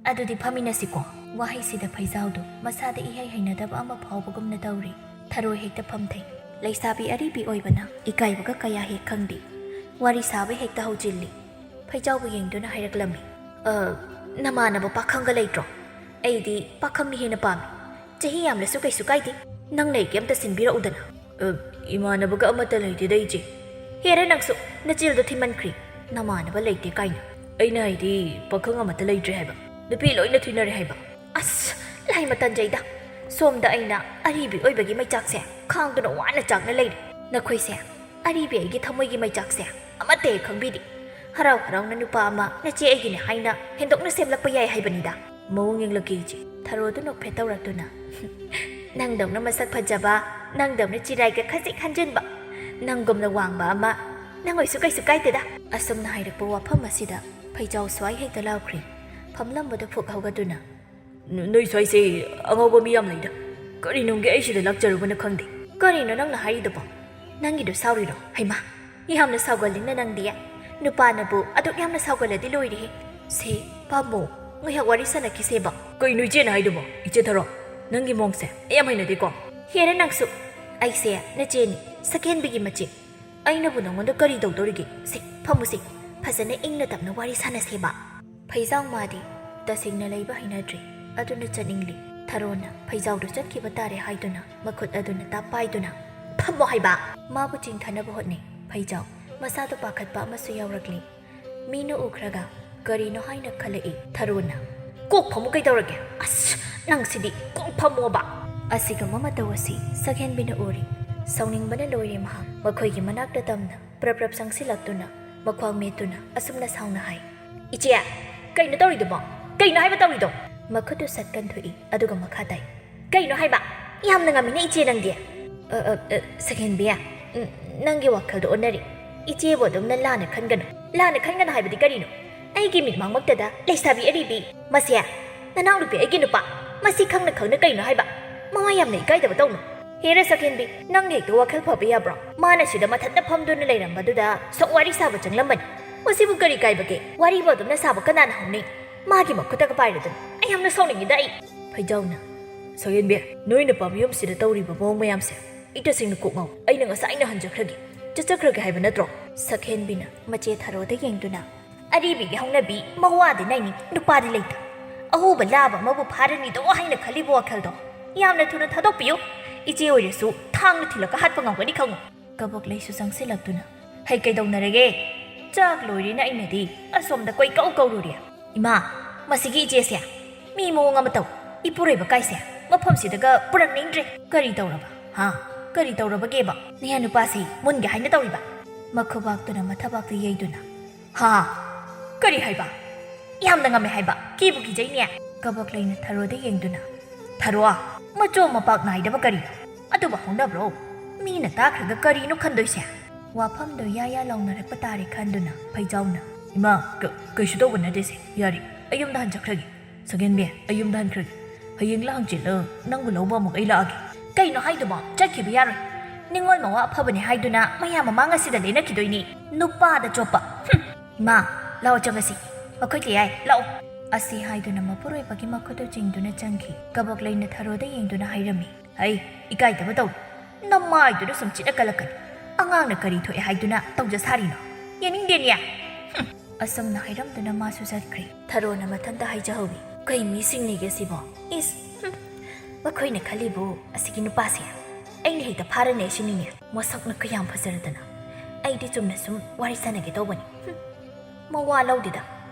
"ꯑꯗꯨꯗꯤ ꯐꯝꯃꯤꯟꯅꯁꯤꯀꯣ꯫" ꯋꯥꯍꯩꯁꯤꯗ ꯐꯩꯖꯥꯎꯗꯨ ꯃꯁꯥꯗ ꯏꯍꯩ ꯍꯩꯅꯗꯕ ꯑꯃ ꯐꯥꯎꯕꯒꯨꯝꯅ ꯇꯧꯔꯤ꯫ ꯊꯔꯣ ꯍꯦꯛꯇ ꯐꯝꯊꯩ꯫ ꯂꯩꯁꯥꯕꯤ ꯑꯔꯤꯕꯤ ꯑꯣꯏꯕꯅ ꯏꯀꯥꯏꯕꯒ ꯀꯌꯥ ꯍꯦꯛ ꯈꯪꯗꯦ꯫ ꯋꯥꯔꯤ ꯁꯥꯕ ꯍꯦꯛꯇ ꯍꯧꯖꯤꯜꯂꯤ꯫ ꯐꯩꯖꯥꯎꯕꯨ ꯌꯦꯡꯗꯨꯅ ꯍꯥꯏꯔꯛꯂꯝꯃꯤ, "ꯑ, ꯅꯃꯥꯟꯅꯕ ꯄꯥꯈꯪꯒ ꯂꯩꯇ꯭ꯔꯣ? ꯑꯩꯗꯤ ꯄꯥꯈꯪꯅ ꯍꯦꯟꯅ ꯄꯥꯝꯃꯤ꯫ ꯆꯍꯤ ꯌꯥꯝꯂꯁꯨ ꯀꯩꯁꯨ ꯀꯥꯏꯗꯦ꯫ ꯅꯪ ꯂꯩꯒꯦ ꯑꯝꯇ ꯁꯤꯟꯕꯤꯔꯛꯎꯗꯅ꯫" "ꯑ, ꯏꯃꯥꯟꯅꯕꯒ ꯑꯃꯠꯇ ꯂꯩꯇꯦꯗ, ꯏꯆꯦ꯫" "ꯍꯦꯔꯦ ꯅꯪꯁꯨ, ꯅꯆꯤꯜꯗꯣ ꯊꯤꯃꯟꯈ꯭ꯔꯦ꯫ ꯅꯃꯥꯟꯅꯕ ꯂꯩꯇꯦ ꯀꯥꯏꯅ꯫ ꯑꯩꯅ ꯍꯥꯏꯗꯤ ꯄꯥꯈꯪ ꯑꯃꯠꯇ ꯂꯩꯇ꯭ꯔꯦ ꯍꯥꯏꯕ꯫ ꯅꯨꯄꯤ ꯂꯣꯏꯅ ꯊꯤꯅꯔꯦ ꯍꯥꯏꯕ꯫" "ꯑꯁ, ꯂꯥꯏ ꯃꯇꯟꯖꯩꯗ꯫ ꯁꯣꯝꯗ ꯑꯩꯅ ꯑꯔꯤꯕꯤ ꯑꯣꯏꯕꯒꯤ ꯃꯩꯆꯥꯛꯁꯦ ꯈꯥꯡꯗꯨꯅ ꯋꯥꯅ ꯆꯥꯛꯅ ꯂꯩꯔꯤ꯫ ꯅꯈꯣꯏꯁꯦ ꯑꯔꯤꯕꯤ ꯑꯩꯒꯤ ꯊꯃꯣꯏꯒꯤ ꯃꯩꯆꯥꯛꯁꯦ ꯑꯃꯠꯇ ꯍꯦꯛ ꯈꯪꯕꯤꯗꯦ꯫ ꯍꯔꯥꯎ ꯍꯔꯥꯎꯅ ꯅꯨꯄꯥ ꯑꯃ ꯅꯆꯦ ꯑꯩꯒꯤꯅꯦ ꯍꯥꯏꯅ ꯍꯦꯟꯗꯣꯛꯅ ꯁꯦꯝꯂꯛꯄ ꯌꯥꯏ ꯍꯥꯏꯕꯅꯤꯗ꯫ ꯃꯑꯣꯡ ꯌꯦꯡꯂꯛꯀꯦ ꯏꯆꯦ꯫ ꯊꯔꯣꯗꯨ ꯅꯣꯛꯐꯦꯠ ꯇꯧꯔꯛꯇꯨꯅ, "ꯅꯪꯗꯧꯅ ꯃꯁꯛ ꯐꯖꯕ, ꯅꯪꯗꯧꯅ ꯆꯤꯔꯥꯏꯒ ꯈꯖꯤꯛ ꯍꯟꯖꯤꯟꯕ, ꯅꯪꯒꯨꯝꯅ ꯋꯥꯡꯕ ꯑꯃ ꯅꯪ ꯑꯣꯏꯁꯨ ꯀꯩꯁꯨ ꯀꯥꯏꯗꯦꯗ"꯫ ꯑꯁꯨꯝꯅ ꯍꯥꯏꯔꯛꯄ ꯋꯥꯐꯝ ꯑꯁꯤꯗ ꯐꯩꯖꯥꯎ ꯁ꯭ꯋꯥꯏ ꯍꯦꯛꯇ ꯂꯥꯎꯈ꯭ꯔꯤ꯫ ꯐꯝꯂꯝꯕꯗꯨ ꯐꯨꯛ ꯍꯧꯒꯠꯇꯨꯅ, "ꯅ-, ꯅꯣꯏ ꯁ꯭ꯋꯥꯏꯁꯦ ꯑꯉꯥꯎꯕ ꯃꯤ ꯌꯥꯝ ꯂꯩꯗ꯫ ꯀꯔꯤ ꯅꯨꯡꯒꯤ ꯑꯩ ꯁꯤꯗ ꯂꯥꯛꯆꯔꯨꯕꯅ ꯈꯪꯗꯦ"꯫ "ꯀꯔꯤꯅꯣ ꯅꯪꯅ ꯍꯥꯏꯔꯤꯗꯨꯕꯣ? ꯅꯪꯒꯤꯗꯣ ꯁꯥꯎꯔꯤꯔꯣ? ꯍꯩꯃꯥ, ꯌꯥꯝꯅ ꯁꯥꯎꯒꯜꯂꯤꯅ ꯅꯪꯗꯤ꯫ ꯅꯨꯄꯥꯅꯕꯨ ꯑꯗꯨꯛ ꯌꯥꯝꯅ ꯁꯥꯎꯒꯜꯂꯗꯤ ꯂꯣꯏꯔꯦꯍꯦ꯫ ꯁꯦ, ꯄꯥꯝꯃꯣ, ꯉꯥꯏꯍꯥꯛ ꯋꯥꯔꯤ ꯁꯥꯟꯅꯈꯤꯁꯦꯕ"꯫ "ꯀꯩꯅꯣ ꯏꯆꯦꯅ ꯍꯥꯏꯗꯨꯕꯣ? ꯏꯆꯦ ꯊꯔꯣ, ꯅꯪꯒꯤ ꯃꯑꯣꯡꯁꯦ ꯑꯩ ꯌꯥꯝ ꯍꯩꯅꯗꯦꯀꯣ"꯫ "ꯍꯦꯔꯦ ꯅꯪꯁꯨ, ꯑꯩꯁꯦ ꯅꯆꯦꯅꯤ, ꯁꯛꯍꯦꯟꯕꯤꯒꯤ ꯃꯆꯦ꯫ ꯑꯩꯅꯕꯨ ꯅꯉꯣꯟꯗ ꯀꯔꯤ ꯇꯧꯗꯧꯔꯤꯒꯦ? ꯁꯦ, ꯐꯝꯃꯨꯁꯦ, ꯐꯖꯅ ꯏꯪꯅ ꯇꯞꯅ ꯋꯥꯔꯤ ꯁꯥꯟꯅꯁꯦꯕ"꯫ ꯐꯩꯖꯥꯎ ꯃꯥꯗꯤ ꯇꯁꯦꯡꯅ ꯂꯩꯕ ꯍꯩꯅꯗ꯭ꯔꯦ, ꯑꯗꯨꯅ ꯆꯠꯅꯤꯡꯂꯦ꯫ ꯊꯔꯣꯅ ꯐꯩꯖꯥꯎꯗꯨ ꯆꯠꯈꯤꯕ ꯇꯥꯔꯦ ꯍꯥꯏꯗꯨꯅ ꯃꯈꯨꯠ ꯑꯗꯨꯅ ꯇꯥꯞ ꯄꯥꯏꯗꯨꯅ, "ꯐꯝꯃꯣ ꯍꯥꯏꯕ!" ꯃꯥꯕꯨ ꯆꯤꯡꯊꯅꯕ ꯍꯣꯠꯅꯩ ꯐꯩꯖꯥꯎ꯫ ꯃꯁꯥꯗꯣ ꯄꯥꯈꯠꯄ ꯑꯃꯁꯨ ꯌꯥꯎꯔꯛꯂꯤ꯫ ꯃꯤꯅ ꯎꯈ꯭ꯔꯒ ꯀꯔꯤꯅꯣ ꯍꯥꯏꯅ ꯈꯜꯂꯛꯏ ꯊꯔꯣꯅ꯫ "ꯀꯣꯛ ꯐꯝꯃꯨ ꯀꯩꯗꯧꯔꯒꯦ? ꯑꯁ, ꯅꯪꯁꯤꯗꯤ ꯀꯣꯛ ꯐꯝꯃꯣꯕ!" ꯑꯁꯤꯒꯨꯝꯕ ꯃꯇꯧ ꯑꯁꯤ ꯁꯛꯍꯦꯟꯕꯤꯅ ꯎꯔꯤ꯫ ꯁꯥꯎꯅꯤꯡꯕꯅ ꯂꯣꯏꯔꯦ ꯃꯍꯥꯛ꯫ ꯃꯈꯣꯏꯒꯤ ꯃꯅꯥꯛꯇ ꯇꯝꯅ ꯄ꯭ꯔꯞ ꯄ꯭ꯔꯞ ꯆꯪꯁꯤꯜꯂꯛꯇꯨꯅ ꯃꯈ꯭ꯋꯥꯡ ꯃꯦꯠꯇꯨꯅ ꯑꯁꯨꯝꯅ ꯁꯥꯎꯅ ꯍꯥꯏ, "ꯏꯆꯦ, ꯀꯩꯅꯣ ꯇꯧꯔꯤꯗꯨꯕꯣ? ꯀꯩꯅꯣ ꯍꯥꯏꯕ ꯇꯧꯔꯤꯗꯣ?" ꯃꯈꯨꯠꯇꯨ ꯁꯠ ꯀꯟꯊꯣꯛꯏ, ꯑꯗꯨꯒ ꯃꯈꯥ ꯇꯥꯏ, "ꯀꯩꯅꯣ ꯍꯥꯏꯕ? ꯌꯥꯝꯅ ꯉꯝꯃꯤꯅꯦ ꯏꯆꯦ ꯅꯪꯗꯤ!" "ꯑ, ꯑ, ꯑ, ꯁꯛꯍꯦꯟꯕꯤ, ꯎꯝ, ꯅꯪꯒꯤ ꯋꯥꯈꯜꯗꯣ ꯑꯣꯟꯅꯔꯦ꯫ ꯏꯆꯦꯕꯨ ꯑꯗꯨꯝꯅ ꯂꯥꯟꯅ ꯈꯟꯒꯅꯨ"꯫ "ꯂꯥꯟꯅ ꯈꯟꯒꯅꯨ ꯍꯥꯏꯕꯗꯤ ꯀꯔꯤꯅꯣ? ꯑꯩꯒꯤ ꯃꯤꯠꯃꯥꯡꯃꯛꯇꯗ ꯂꯩꯁꯥꯕꯤ ꯑꯔꯤꯕꯤ, ꯃꯁꯦ, ꯅꯅꯥꯎꯅꯨꯄꯤ ꯑꯩꯒꯤ ꯅꯨꯄꯥ, ꯃꯁꯤ ꯈꯪꯅ ꯈꯪꯅ ꯀꯩꯅꯣ ꯍꯥꯏꯕ? ꯃꯋꯥ ꯌꯥꯝꯅ ꯏꯀꯥꯏꯗꯕ ꯇꯧꯅꯨ"꯫ "ꯍꯦꯔꯥ ꯁꯛꯍꯦꯟꯕꯤ, ꯅꯪꯒꯤ ꯍꯦꯛꯇ ꯋꯥꯈꯜ ꯐꯕ ꯌꯥꯕ꯭ꯔꯣ? ꯃꯥꯅ ꯁꯤꯗ ꯃꯊꯟꯇ ꯐꯝꯗꯨꯅ ꯂꯩꯔꯝꯕꯗꯨꯗ ꯁꯨꯝ ꯋꯥꯔꯤ ꯁꯥꯕ ꯆꯪꯂꯝꯕꯅꯤ꯫ ꯃꯁꯤꯕꯨ ꯀꯔꯤ ꯀꯥꯏꯕꯒꯦ? ꯋꯥꯔꯤꯕꯨ ꯑꯗꯨꯝꯅ ꯁꯥꯕ ꯀꯅꯥꯅ ꯍꯧꯅꯩ? ꯃꯥꯒꯤ ꯃꯈꯨꯠꯇꯒ ꯄꯥꯏꯔꯗꯅ꯫ ꯑꯩ ꯌꯥꯝꯅ ꯁꯥꯎꯅꯤꯡꯉꯤꯗ ꯑꯩ"꯫ ꯐꯩꯖꯥꯎꯅ, "ꯁꯛꯍꯦꯟꯕꯤ, ꯅꯣꯏ ꯅꯨꯄꯥ ꯃꯌꯨꯝꯁꯤꯗ ꯇꯧꯔꯤꯕ ꯃꯑꯣꯡ ꯃꯌꯥꯝꯁꯦ ꯑꯩ ꯇꯁꯦꯡꯅ ꯀꯣꯛ ꯉꯥꯎ꯫ ꯑꯩꯅ ꯉꯁꯥꯏꯅ ꯍꯟꯖꯈ꯭ꯔꯒꯦ, ꯆꯠꯆꯈ꯭ꯔꯒꯦ ꯍꯥꯏꯕ ꯅꯠꯇ꯭ꯔꯣ?" ꯁꯛꯍꯦꯟꯕꯤꯅ ꯃꯆꯦ ꯊꯔꯣꯗ ꯌꯦꯡꯗꯨꯅ, "ꯑꯔꯤꯕꯤꯒꯤ ꯍꯧꯅꯕꯤ, ꯃꯋꯥꯗꯤ ꯅꯩꯅꯤ, ꯅꯨꯄꯥꯗꯤ ꯂꯩꯇ꯫ ꯑꯍꯨꯕ ꯂꯥꯕ ꯑꯃꯕꯨ ꯐꯥꯔꯅꯤꯗꯣ ꯍꯥꯏꯅ ꯈꯜꯂꯤꯕ ꯋꯥꯈꯜꯗꯣ ꯌꯥꯝꯅ ꯊꯨꯅ ꯊꯥꯗꯣꯛꯄꯤꯌꯨ꯫ ꯏꯆꯦ ꯑꯣꯏꯔꯁꯨ ꯊꯥꯡꯅ ꯊꯤꯜꯂꯒ ꯍꯥꯠꯄ ꯉꯝꯒꯅꯤ ꯈꯪꯉꯨ"꯫ ꯀꯕꯣꯛ ꯂꯩꯁꯨ ꯆꯪꯁꯤꯜꯂꯛꯇꯨꯅ, "ꯍꯩ, ꯀꯩꯗꯧꯅꯔꯒꯦ? ꯆꯥꯛ ꯂꯣꯏꯔꯦꯅ ꯑꯩꯅꯗꯤ ꯑꯁꯣꯝꯗ ꯀꯣꯏꯀꯧ ꯀꯧꯔꯨꯔꯦ꯫ ꯏꯃꯥ, ꯃꯁꯤꯒꯤ ꯏꯆꯦꯁꯦ ꯃꯤ ꯃꯑꯣꯡ ꯑꯃ ꯇꯧ꯫ ꯏꯄꯨꯔꯣꯏꯕ ꯀꯥꯏꯁꯦ꯫ ꯃꯐꯝꯁꯤꯗꯒ ꯄꯨꯔꯛꯅꯤꯡꯗ꯭ꯔꯦ꯫ ꯀꯔꯤ ꯇꯧꯔꯕ? ꯍꯥ? ꯀꯔꯤ ꯇꯧꯔꯕꯒꯦꯕ? ꯅꯌꯥ ꯅꯨꯄꯥꯁꯤ ꯃꯨꯟꯒꯦ ꯍꯥꯏꯅ ꯇꯧꯔꯤꯕ? ꯃꯈꯨꯕꯥꯛꯇꯨꯅ ꯃꯊꯕꯥꯛꯇ ꯌꯩꯗꯨꯅ, ꯍꯥ? ꯀꯔꯤ ꯍꯥꯏꯕ? ꯌꯥꯝꯅ ꯉꯝꯃꯦ ꯍꯥꯏꯕ? ꯀꯤꯕꯨ ꯀꯤꯖꯩꯅꯦ꯫ ꯀꯕꯛ ꯂꯩꯅ ꯊꯔꯣꯗ ꯌꯦꯡꯗꯨꯅ, ꯊꯔꯣ, ꯃꯆꯣ ꯃꯄꯥꯛ ꯅꯥꯏꯗꯕ ꯀꯔꯤꯅꯣ? ꯑꯗꯨꯕꯨ ꯍꯧꯅꯕ꯭ꯔꯣ? ꯃꯤꯅ ꯇꯥꯈ꯭ꯔꯒ ꯀꯔꯤꯅꯣ ꯈꯟꯗꯣꯏꯁꯦ? ꯋꯥꯐꯝꯗꯣ ꯌꯥ ꯌꯥ ꯂꯥꯎꯅꯔꯛꯄ ꯇꯥꯔꯦ ꯈꯟꯗꯨꯅ ꯐꯩꯖꯥꯎꯅ, ꯏꯃꯥ, ꯀ-, ꯀꯩꯁꯨ ꯇꯧꯕ ꯅꯠꯇꯦꯁꯦ, ꯌꯥꯔꯦ, ꯑꯩ ꯌꯨꯝꯗ ꯍꯟꯖꯈ꯭ꯔꯒꯦ꯫ ꯁꯒꯦꯟꯕꯤ, ꯑꯩ ꯌꯨꯝꯗ ꯍꯟꯈ꯭ꯔꯒꯦ꯫ ꯍꯌꯦꯡꯂ ꯍꯪꯆꯤꯠꯂ ꯅꯪꯕꯨ ꯂꯧꯕ ꯑꯃꯨꯛ ꯑꯩ ꯂꯥꯛꯑꯒꯦ꯫ ꯀꯩꯅꯣ ꯍꯥꯏꯗꯨꯕꯣ? ꯆꯠꯈꯤꯕ ꯌꯥꯔꯣꯏ꯫ ꯅꯤꯡꯉꯣꯜ ꯃꯋꯥ ꯑꯐꯕꯅꯦ ꯍꯥꯏꯗꯨꯅ ꯃꯌꯥꯝ ꯃꯃꯥꯡ ꯑꯁꯤꯗ ꯂꯦꯟꯅꯈꯤꯗꯣꯏꯅꯤ꯫ ꯅꯨꯄꯥꯗ ꯆꯣꯞꯄ꯫ ꯍꯨꯝ꯫ ꯏꯃꯥ, ꯂꯥꯛꯑꯣ ꯆꯪꯉꯁꯤ꯫ ꯃꯈꯣꯏ ꯀꯌꯥꯏ, ꯂꯥꯛꯑꯣ꯫ ꯑꯁꯤ ꯍꯥꯏꯗꯨꯅ ꯃꯄꯨꯔꯣꯏꯕꯒꯤ ꯃꯈꯨꯠꯇꯨ ꯆꯤꯡꯗꯨꯅ ꯆꯪꯈꯤ꯫ ꯀꯕꯛ ꯂꯩꯅ ꯊꯔꯣꯗ ꯌꯦꯡꯗꯨꯅ ꯍꯥꯏꯔꯝꯃꯤ꯫ ꯍꯩ, ꯏꯀꯥꯏꯗꯕ ꯇꯧ꯫ ꯅꯃꯥꯏꯗꯨꯗ ꯁꯨꯝ ꯆꯤꯠꯂ ꯀꯜꯂꯛꯀꯅꯤ꯫ ꯑꯉꯥꯡꯅ ꯀꯔꯤ ꯊꯣꯛꯑꯦ ꯍꯥꯏꯗꯨꯅ ꯇꯧꯖ ꯁꯥꯔꯤꯅꯣ? ꯌꯦꯡꯅꯤꯡꯗꯦꯅꯦ꯫ ꯍꯨꯝ꯫ ꯑꯁꯨꯝꯅ ꯍꯥꯏꯔꯝꯗꯨꯅ ꯃꯥꯁꯨ ꯆꯠꯈ꯭ꯔꯦ꯫ ꯊꯔꯣꯅ ꯃꯊꯟꯇ ꯍꯥꯏꯖꯍꯧꯏ, "ꯀꯩ ꯃꯤꯁꯤꯡꯅꯤꯒꯦ ꯁꯤꯕꯣ? ꯏꯁ, ꯍꯨꯝ, ꯃꯈꯣꯏꯅ ꯈꯜꯂꯤꯕꯨ ꯑꯁꯤꯒꯤ ꯅꯨꯄꯥꯁꯦ ꯑꯩꯅ ꯍꯦꯛꯇ ꯐꯥꯔꯅꯦ ꯁꯤꯅꯤꯅꯦ꯫ ꯃꯁꯛꯅ ꯀꯌꯥꯝ ꯐꯖꯔꯗꯅ꯫ ꯑꯩꯗꯤ ꯆꯨꯝꯅ ꯁꯨꯝ ꯋꯥꯔꯤ ꯁꯥꯟꯅꯒꯦ ꯇꯧꯕꯅꯤ꯫ ꯍꯨꯝ, ꯃꯋꯥ ꯂꯧꯗꯦꯗ꯫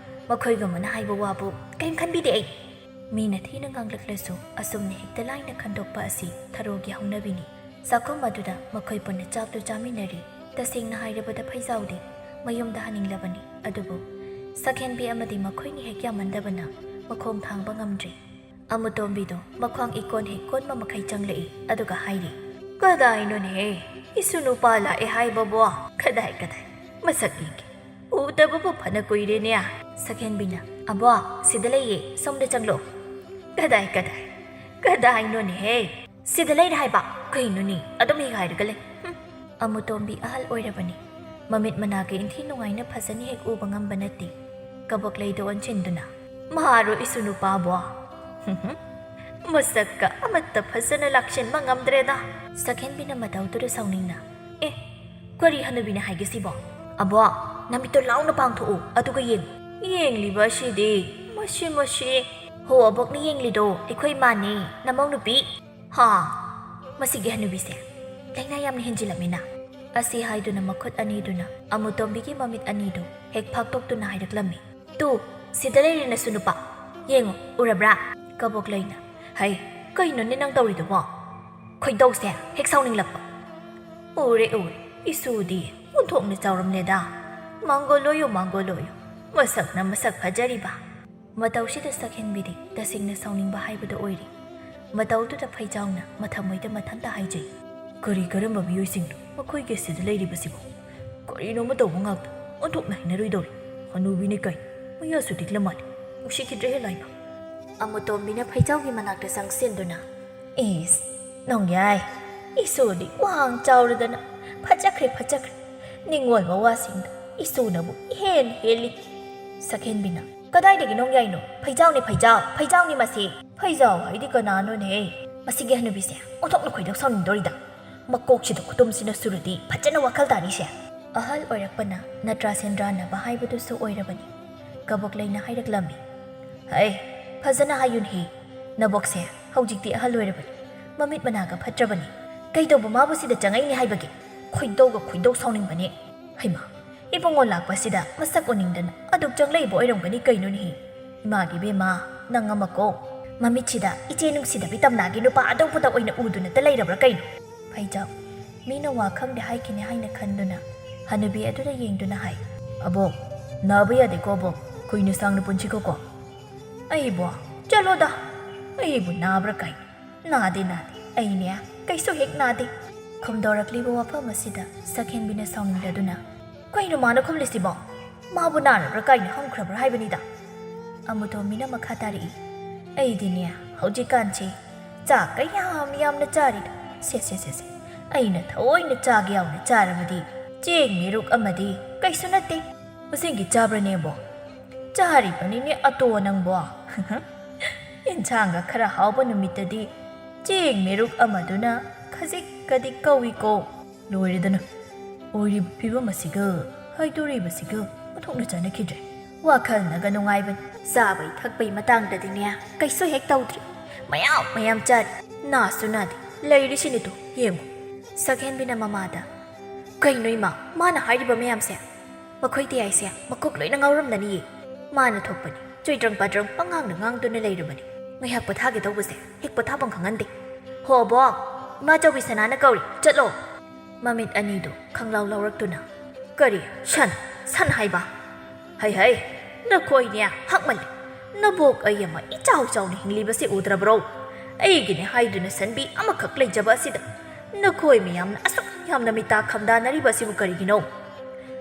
ꯃꯈꯣꯏꯒꯨꯝꯕꯅ ꯍꯥꯏꯕ ꯋꯥꯕꯨ ꯀꯔꯤꯝ ꯈꯟꯕꯤꯗꯦ ꯑꯩ꯫" ꯃꯤꯅ ꯊꯤꯅ ꯉꯥꯡꯂꯛꯂꯁꯨ ꯑꯁꯨꯝꯅ ꯍꯦꯛꯇ ꯂꯥꯏꯅ ꯈꯟꯗꯣꯛꯄ ꯑꯁꯤ ꯊꯔꯣꯒꯤ ꯍꯧꯅꯕꯤꯅꯤ꯫ ꯆꯥꯛꯈꯨꯝ ꯑꯗꯨꯗ ꯃꯈꯣꯏ ꯄꯨꯟꯅ ꯆꯥꯛꯇꯨ ꯆꯥꯃꯤꯟꯅꯔꯤ꯫ ꯇꯁꯦꯡꯅ ꯍꯥꯏꯔꯕꯗ ꯐꯩꯖꯥꯎꯗꯤ ꯃꯌꯨꯝꯗ ꯍꯟꯅꯤꯡꯂꯕꯅꯤ, ꯑꯗꯨꯕꯨ ꯁꯛꯍꯦꯟꯕꯤ ꯑꯃꯗꯤ ꯃꯈꯣꯏꯅꯤ ꯍꯦꯛ ꯌꯥꯝꯃꯟꯗꯕꯅ ꯃꯈꯣꯡ ꯊꯥꯡꯕ ꯉꯝꯗ꯭ꯔꯤ꯫ ꯑꯃꯨꯇꯣꯝꯕꯤꯗꯣ ꯃꯈ꯭ꯋꯥꯡ ꯏꯀꯣꯟ ꯍꯦꯛ ꯀꯣꯟꯕ ꯃꯈꯩ ꯆꯪꯂꯛꯏ, ꯑꯗꯨꯒ ꯍꯥꯏꯔꯤ, "ꯀꯗꯥꯏꯅꯣꯅꯦꯍꯦ? ꯏꯁꯨ ꯅꯨꯄꯥ ꯂꯥꯛꯑꯦ ꯍꯥꯏꯕꯕꯣ? ꯀꯗꯥꯏ, ꯀꯗꯥꯏ? ꯃꯁꯛ ꯌꯦꯡꯒꯦ꯫ ꯎꯗꯕꯕꯨ ꯐꯅ ꯀꯨꯏꯔꯦꯅꯦ꯫" ꯁꯛꯍꯦꯟꯕꯤꯅ, "ꯑꯕꯣ, ꯁꯤꯗ ꯂꯩꯌꯦ, ꯁꯣꯝꯗ ꯆꯪꯂꯛꯑꯣ꯫" "ꯀꯗꯥꯏ, ꯀꯗꯥꯏ? ꯀꯗꯥꯏꯅꯣꯅꯦꯍꯦ? ꯁꯤꯗ ꯂꯩꯔꯦ ꯍꯥꯏꯕ꯫ ꯀꯩꯅꯣꯅꯦ? ꯑꯗꯨꯝ ꯍꯦꯛ ꯍꯥꯏꯔꯒ ꯂꯩ꯫" ꯍꯨꯝ꯫ ꯑꯃꯨꯇꯣꯝꯕꯤ ꯑꯍꯜ ꯑꯣꯏꯔꯕꯅꯤ꯫ ꯃꯃꯤꯠ ꯃꯅꯥꯒ ꯏꯟꯊꯤ ꯅꯨꯡꯉꯥꯏꯅ ꯐꯖꯅ ꯍꯦꯛ ꯎꯕ ꯉꯝꯕ ꯅꯠꯇꯦ꯫ ꯀꯕꯣꯛꯂꯩꯗ ꯑꯣꯟꯁꯤꯟꯗꯨꯅ, "ꯃꯍꯥꯔꯣ ꯏꯁꯨ ꯅꯨꯄꯥꯕꯣ? ꯍꯨꯝ ꯍꯨꯝ꯫ ꯃꯁꯛꯀ ꯑꯃꯠꯇ ꯐꯖꯅ ꯂꯥꯛꯁꯤꯟꯕ ꯉꯝꯗ꯭ꯔꯦꯗ꯫" ꯁꯛꯍꯦꯟꯕꯤꯅ ꯃꯇꯧꯗꯨꯗ ꯁꯥꯎꯅꯤꯡꯅ, "ꯑꯦ, ꯀꯔꯤ ꯍꯅꯨꯕꯤꯅ ꯍꯥꯏꯒꯦ ꯁꯤꯕꯣ? ꯑꯕꯣ, ꯅꯃꯤꯠꯇꯣ ꯂꯥꯎꯅ ꯄꯥꯡꯊꯣꯛꯎ, ꯑꯗꯨꯒ ꯌꯦꯡꯉꯨ꯫" "ꯌꯦꯡꯂꯤꯕ ꯑꯁꯤꯗꯤ, ꯃꯁꯤ, ꯃꯁꯤ꯫" "ꯍꯣ, ꯑꯕꯣꯛꯅ ꯌꯦꯡꯂꯤꯗꯣ ꯑꯩꯈꯣꯏ ꯏꯃꯥꯅꯦ, ꯅꯃꯧ ꯅꯨꯄꯤ꯫" "ꯍꯥ, ꯃꯁꯤꯒꯤ ꯍꯅꯨꯕꯤꯁꯦ ꯂꯥꯏꯅꯥ ꯌꯥꯝꯅ ꯍꯦꯟꯖꯤꯜꯂꯝꯃꯤꯅ꯫" ꯑꯁꯤ ꯍꯥꯏꯗꯨꯅ ꯃꯈꯨꯠ ꯑꯅꯤꯗꯨꯅ ꯑꯃꯨꯇꯣꯝꯕꯤꯒꯤ ꯃꯃꯤꯠ ꯑꯅꯤꯗꯨ ꯍꯦꯛ ꯐꯥꯛꯇꯣꯛꯇꯨꯅ ꯍꯥꯏꯔꯛꯂꯝꯃꯤ꯫ "ꯇꯨ, ꯁꯤꯗ ꯂꯩꯔꯦ ꯅꯁꯨ ꯅꯨꯄꯥ꯫ ꯌꯦꯡꯉꯨ, ꯎꯔꯕ꯭ꯔꯥ?" ꯀꯕꯣꯛꯂꯩꯅ, "ꯍꯩ, "ꯀꯩꯅꯣꯅꯦ ꯅꯪ ꯇꯧꯔꯤꯗꯨꯕꯣ?" ꯈꯣꯏꯗꯧꯁꯦ ꯍꯦꯛ ꯁꯥꯎꯅꯤꯡꯂꯛꯄ꯫ "ꯎꯔꯦ, ꯎꯔꯦ, ꯏꯁꯨꯗꯤ ꯑꯣꯟꯊꯣꯛꯅ ꯆꯥꯎꯔꯝꯂꯦꯗ꯫ ꯃꯥꯡꯒꯣꯜ ꯂꯣꯏꯌꯨ, ꯃꯥꯡꯒꯣꯜ ꯂꯣꯏꯌꯨ, ꯃꯁꯛꯅ ꯃꯁꯛ ꯐꯖꯔꯤꯕ"꯫ ꯃꯇꯧꯁꯤꯗ ꯁꯛꯍꯦꯟꯕꯤꯗꯤ ꯇꯁꯦꯡꯅ ꯁꯥꯎꯅꯤꯡꯕ ꯍꯥꯏꯕꯗꯨ ꯑꯣꯏꯔꯤ꯫ ꯃꯇꯧꯗꯨꯗ ꯐꯩꯖꯥꯎꯅ ꯃꯊꯃꯣꯏꯗ ꯃꯊꯟꯇ ꯍꯥꯏꯖꯩ, "ꯀꯔꯤ ꯀꯔꯝꯕ ꯃꯤꯑꯣꯏꯁꯤꯡꯅꯣ ꯃꯈꯣꯏꯒꯤ ꯑꯁꯤꯗ ꯂꯩꯔꯤꯕꯁꯤꯕꯣ? ꯀꯔꯤꯅꯣꯃ ꯇꯧꯕ ꯉꯥꯛꯇ, ꯑꯣꯟꯊꯣꯛꯅ ꯍꯩꯅꯔꯣꯏꯗꯧꯔꯤ꯫ ꯍꯅꯨꯕꯤꯅꯤ ꯀꯩ, ꯃꯌꯥꯁꯨ ꯇꯤꯛꯂ ꯃꯥꯜꯂꯤ, ꯅꯨꯡꯁꯤꯈꯤꯗ꯭ꯔꯦꯍꯦ ꯂꯥꯏꯃ"꯫ ꯑꯃꯨꯇꯣꯝꯕꯤꯅ ꯐꯩꯖꯥꯎꯒꯤ ꯃꯅꯥꯛꯇ ꯆꯪꯁꯤꯟꯗꯨꯅ, "ꯏꯁ, ꯅꯣꯡꯌꯥꯏ, ꯏꯁꯨꯗꯤ ꯋꯥꯡ ꯆꯥꯎꯔꯗꯅ ꯐꯖꯈ꯭ꯔꯦ, ꯐꯖꯈ꯭ꯔꯦ꯫ ꯅꯤꯡꯉꯣꯜ ꯃꯋꯥꯁꯤꯡꯗ ꯏꯁꯨꯅꯕꯨ ꯏꯍꯦꯟ ꯍꯦꯜꯂꯤ"꯫ ꯁꯛꯍꯦꯟꯕꯤꯅ, "ꯀꯗꯥꯏꯗꯒꯤ ꯅꯣꯡꯌꯥꯏꯅꯣ? ꯐꯩꯖꯥꯎꯅꯤ, ꯐꯩꯖꯥꯎ, ꯐꯩꯖꯥꯎꯅꯤ ꯃꯁꯤ"꯫ "ꯐꯩꯖꯥꯎ ꯍꯥꯏꯗꯤ ꯀꯅꯥꯅꯣꯅꯦ? ꯃꯁꯤꯒꯤ ꯍꯅꯨꯕꯤꯁꯦ ꯑꯣꯟꯊꯣꯛꯅ ꯈꯣꯏꯗꯧ ꯁꯥꯎꯅꯤꯡꯗꯧꯔꯤꯗ꯫ ꯃꯀꯣꯛꯁꯤꯗ ꯈꯨꯇꯨꯝꯁꯤꯅ ꯁꯨꯔꯗꯤ ꯐꯖꯅ ꯋꯥꯈꯜ ꯇꯥꯅꯤꯁꯦ"꯫ ꯑꯍꯜ ꯑꯣꯏꯔꯛꯄꯅ ꯅꯠꯇ꯭ꯔꯥ ꯁꯦꯟꯗ꯭ꯔꯥꯟꯅꯕ ꯍꯥꯏꯕꯗꯨꯁꯨ ꯑꯣꯏꯔꯕꯅꯤ꯫ ꯀꯕꯣꯛꯂꯩꯅ ꯍꯥꯏꯔꯛꯂꯝꯃꯤ, "ꯍꯩ, ꯐꯖꯅ ꯍꯥꯏꯌꯨꯅꯍꯦ꯫ ꯅꯕꯣꯛꯁꯦ ꯍꯧꯖꯤꯛꯇꯤ ꯑꯍꯜ ꯑꯣꯏꯔꯕꯅꯤ, ꯃꯃꯤꯠ ꯃꯅꯥꯒ ꯐꯠꯇ꯭ꯔꯕꯅꯤ꯫ ꯀꯩꯗꯧꯕ ꯃꯥꯕꯨ ꯁꯤꯗ ꯆꯪꯉꯛꯏꯅꯦ ꯍꯥꯏꯕꯒꯦ? ꯈꯣꯏꯗꯧꯒ ꯈꯣꯏꯗꯧ ꯁꯥꯎꯅꯤꯡꯕꯅꯦ꯫ ꯍꯩꯃꯥ, ꯏꯕꯨꯡꯉꯣ ꯂꯥꯛꯄꯁꯤꯗ ꯃꯁꯛ ꯎꯅꯤꯡꯗꯅ ꯑꯗꯨꯛ ꯆꯪꯂꯛꯏꯕ ꯑꯣꯏꯔꯝꯒꯅꯤ ꯀꯩꯅꯣꯅꯦꯍꯦ? ꯏꯃꯥꯒꯤ ꯏꯕꯦꯝꯃ, ꯅꯪ ꯑꯃꯀꯣ꯫ ꯃꯃꯤꯠꯁꯤꯗ ꯏꯆꯦ ꯅꯨꯡꯁꯤꯗꯕꯤ ꯇꯝꯅꯥꯒꯤ ꯅꯨꯄꯥ ꯑꯗꯨꯕꯨꯗ ꯑꯣꯏꯅ ꯎꯗꯨꯅꯇ ꯂꯩꯔꯕ꯭ꯔꯥ ꯀꯩꯅꯣ?" ꯐꯩꯖꯥꯎ, ꯃꯤꯅ ꯋꯥ ꯈꯪꯗꯦ ꯍꯥꯏꯈꯤꯅꯤ ꯍꯥꯏꯅ ꯈꯟꯗꯨꯅ ꯍꯅꯨꯕꯤ ꯑꯗꯨꯗ ꯌꯦꯡꯗꯨꯅ ꯍꯥꯏ, "ꯑꯕꯣꯛ, ꯅꯥꯕ ꯌꯥꯗꯦꯀꯣ ꯑꯕꯣꯛ, ꯀꯨꯏꯅ ꯁꯥꯡꯅ ꯄꯨꯟꯁꯤꯀꯣꯀꯣ"꯫ "ꯑꯩꯕꯣ? ꯆꯠꯂꯣꯗ, ꯑꯩꯕꯨ ꯅꯥꯕ꯭ꯔꯥ ꯀꯥꯏꯅ? ꯅꯥꯗꯦ, ꯅꯥꯗꯦ, ꯑꯩꯅꯦ ꯀꯩꯁꯨ ꯍꯦꯛ ꯅꯥꯗꯦ"꯫ ꯈꯨꯝꯗꯧꯔꯛꯂꯤꯕ ꯋꯥꯐꯝ ꯑꯁꯤꯗ ꯁꯛꯍꯦꯟꯕꯤꯅ ꯁꯥꯎꯅꯤꯡꯂꯗꯨꯅ, "ꯀꯩꯅꯣ ꯃꯥꯅ ꯈꯨꯝꯂꯤꯁꯤꯕꯣ? ꯃꯥꯕꯨ ꯅꯥꯔꯕ꯭ꯔꯥ ꯀꯥꯏꯅ ꯍꯪꯈ꯭ꯔꯕ꯭ꯔꯥ ꯍꯥꯏꯕꯅꯤꯗ"꯫ ꯑꯃꯨꯇꯣꯝꯕꯤꯅ ꯃꯈꯥ ꯇꯥꯔꯛꯏ, "ꯑꯩꯗꯤꯅꯦ ꯍꯧꯖꯤꯛꯀꯥꯟꯁꯦ ꯆꯥꯛ ꯀꯌꯥꯝ ꯌꯥꯝꯅ ꯆꯥꯔꯤꯗ, ꯁꯦ ꯁꯦ ꯁꯦ ꯁꯦ, ꯑꯩꯅ ꯊꯑꯣꯏꯅ ꯆꯥꯛ ꯌꯥꯎꯅ ꯆꯥꯔꯕꯗꯤ ꯆꯦꯡ ꯃꯦꯔꯨꯛ ꯑꯃꯗꯤ ꯀꯩꯁꯨ ꯅꯠꯇꯦ"꯫ "ꯑꯁꯦꯡꯒꯤ ꯆꯥꯕ꯭ꯔꯅꯦꯕꯣ?" "ꯆꯥꯔꯤꯕꯅꯤꯅꯦ ꯑꯇꯣ ꯅꯪꯕꯣ꯫ ꯏꯟꯁꯥꯡꯒ ꯈꯔ ꯍꯥꯎꯕ ꯅꯨꯃꯤꯠꯇꯗꯤ ꯆꯦꯡ ꯃꯦꯔꯨꯛ ꯑꯃꯗꯨꯅ ꯈꯖꯤꯛꯀꯗꯤ ꯀꯧꯏꯀꯣ"꯫ ꯂꯣꯏꯔꯦꯗꯅ꯫ ꯑꯣꯏꯔꯤꯕ ꯐꯤꯕꯝ ꯑꯁꯤꯒ ꯍꯥꯏꯗꯣꯔꯤꯕꯁꯤꯒ ꯑꯣꯟꯊꯣꯛꯅ ꯆꯥꯟꯅꯈꯤꯗ꯭ꯔꯦ꯫ ꯋꯥꯈꯜꯅꯒ ꯅꯨꯡꯉꯥꯏꯕꯅꯤ꯫ ꯆꯥꯕꯩ ꯊꯛꯄꯩ ꯃꯇꯥꯡꯗꯗꯤꯅꯦ ꯀꯩꯁꯨ ꯍꯦꯛ ꯇꯧꯗ꯭ꯔꯤ꯫ ꯃꯌꯥꯝ ꯃꯌꯥꯝ ꯆꯥꯔꯤ꯫ ꯅꯥꯁꯨ ꯅꯥꯗꯦ꯫ ꯂꯩꯔꯤꯁꯤꯅꯤꯗꯣ ꯌꯦꯡꯉꯨ꯫ ꯁꯛꯍꯦꯟꯕꯤꯅ ꯃꯃꯥꯗ, "ꯀꯩꯅꯣ ꯏꯃꯥ, ꯃꯥꯅ ꯍꯥꯏꯔꯤꯕ ꯃꯌꯥꯝꯁꯦ? ꯃꯈꯣꯏ ꯇꯌꯥꯏꯁꯦ ꯃꯀꯣꯛ ꯂꯣꯏꯅ ꯉꯥꯎꯔꯝꯂꯅꯤꯌꯦ꯫ ꯃꯥꯅ ꯊꯣꯛꯄꯅꯤ, ꯆꯨꯏꯗ꯭ꯔꯪ ꯄꯥꯗ꯭ꯔꯪ ꯄꯉꯥꯡꯗ ꯉꯥꯡꯗꯨꯅ ꯂꯩꯔꯕꯅꯤ꯫ ꯉꯥꯏꯍꯥꯛ ꯄꯣꯊꯥꯒꯦ ꯇꯧꯕꯁꯦ ꯍꯦꯛ ꯄꯣꯊꯥꯐꯝ ꯈꯪꯍꯟꯗꯦ꯫ "ꯍꯣ ꯕꯣꯛ, ꯏꯃꯥ ꯆꯧꯕꯤ ꯁꯅꯥꯅ ꯀꯧꯔꯤ, ꯆꯠꯂꯣ!" ꯃꯃꯤꯠ ꯑꯅꯤꯗꯨ ꯈꯪꯂꯥꯎ ꯂꯥꯎꯔꯛꯇꯨꯅ, "ꯀꯔꯤ? ꯁꯟ? ꯁꯟ ꯍꯥꯏꯕ? ꯍꯩ ꯍꯩ, ꯅꯈꯣꯏꯅꯦ ꯍꯛꯃꯜꯂꯦ꯫ ꯅꯕꯣꯛ ꯑꯩ ꯑꯃ ꯏꯆꯥꯎ ꯆꯥꯎꯅ ꯍꯤꯡꯂꯤꯕꯁꯤ ꯎꯗ꯭ꯔꯕ꯭ꯔꯣ? ꯑꯩꯒꯤꯅꯦ ꯍꯥꯏꯗꯨꯅ ꯁꯟꯕꯤ ꯑꯃꯈꯛ ꯂꯩꯖꯕ ꯑꯁꯤꯗ ꯅꯈꯣꯏ ꯃꯌꯥꯝꯅ ꯑꯁꯨꯛ ꯌꯥꯝꯅ ꯃꯤꯇꯥ ꯈꯝꯗꯥꯅꯔꯤꯕ ꯑꯁꯤꯕꯨ ꯀꯔꯤꯒꯤꯅꯣ?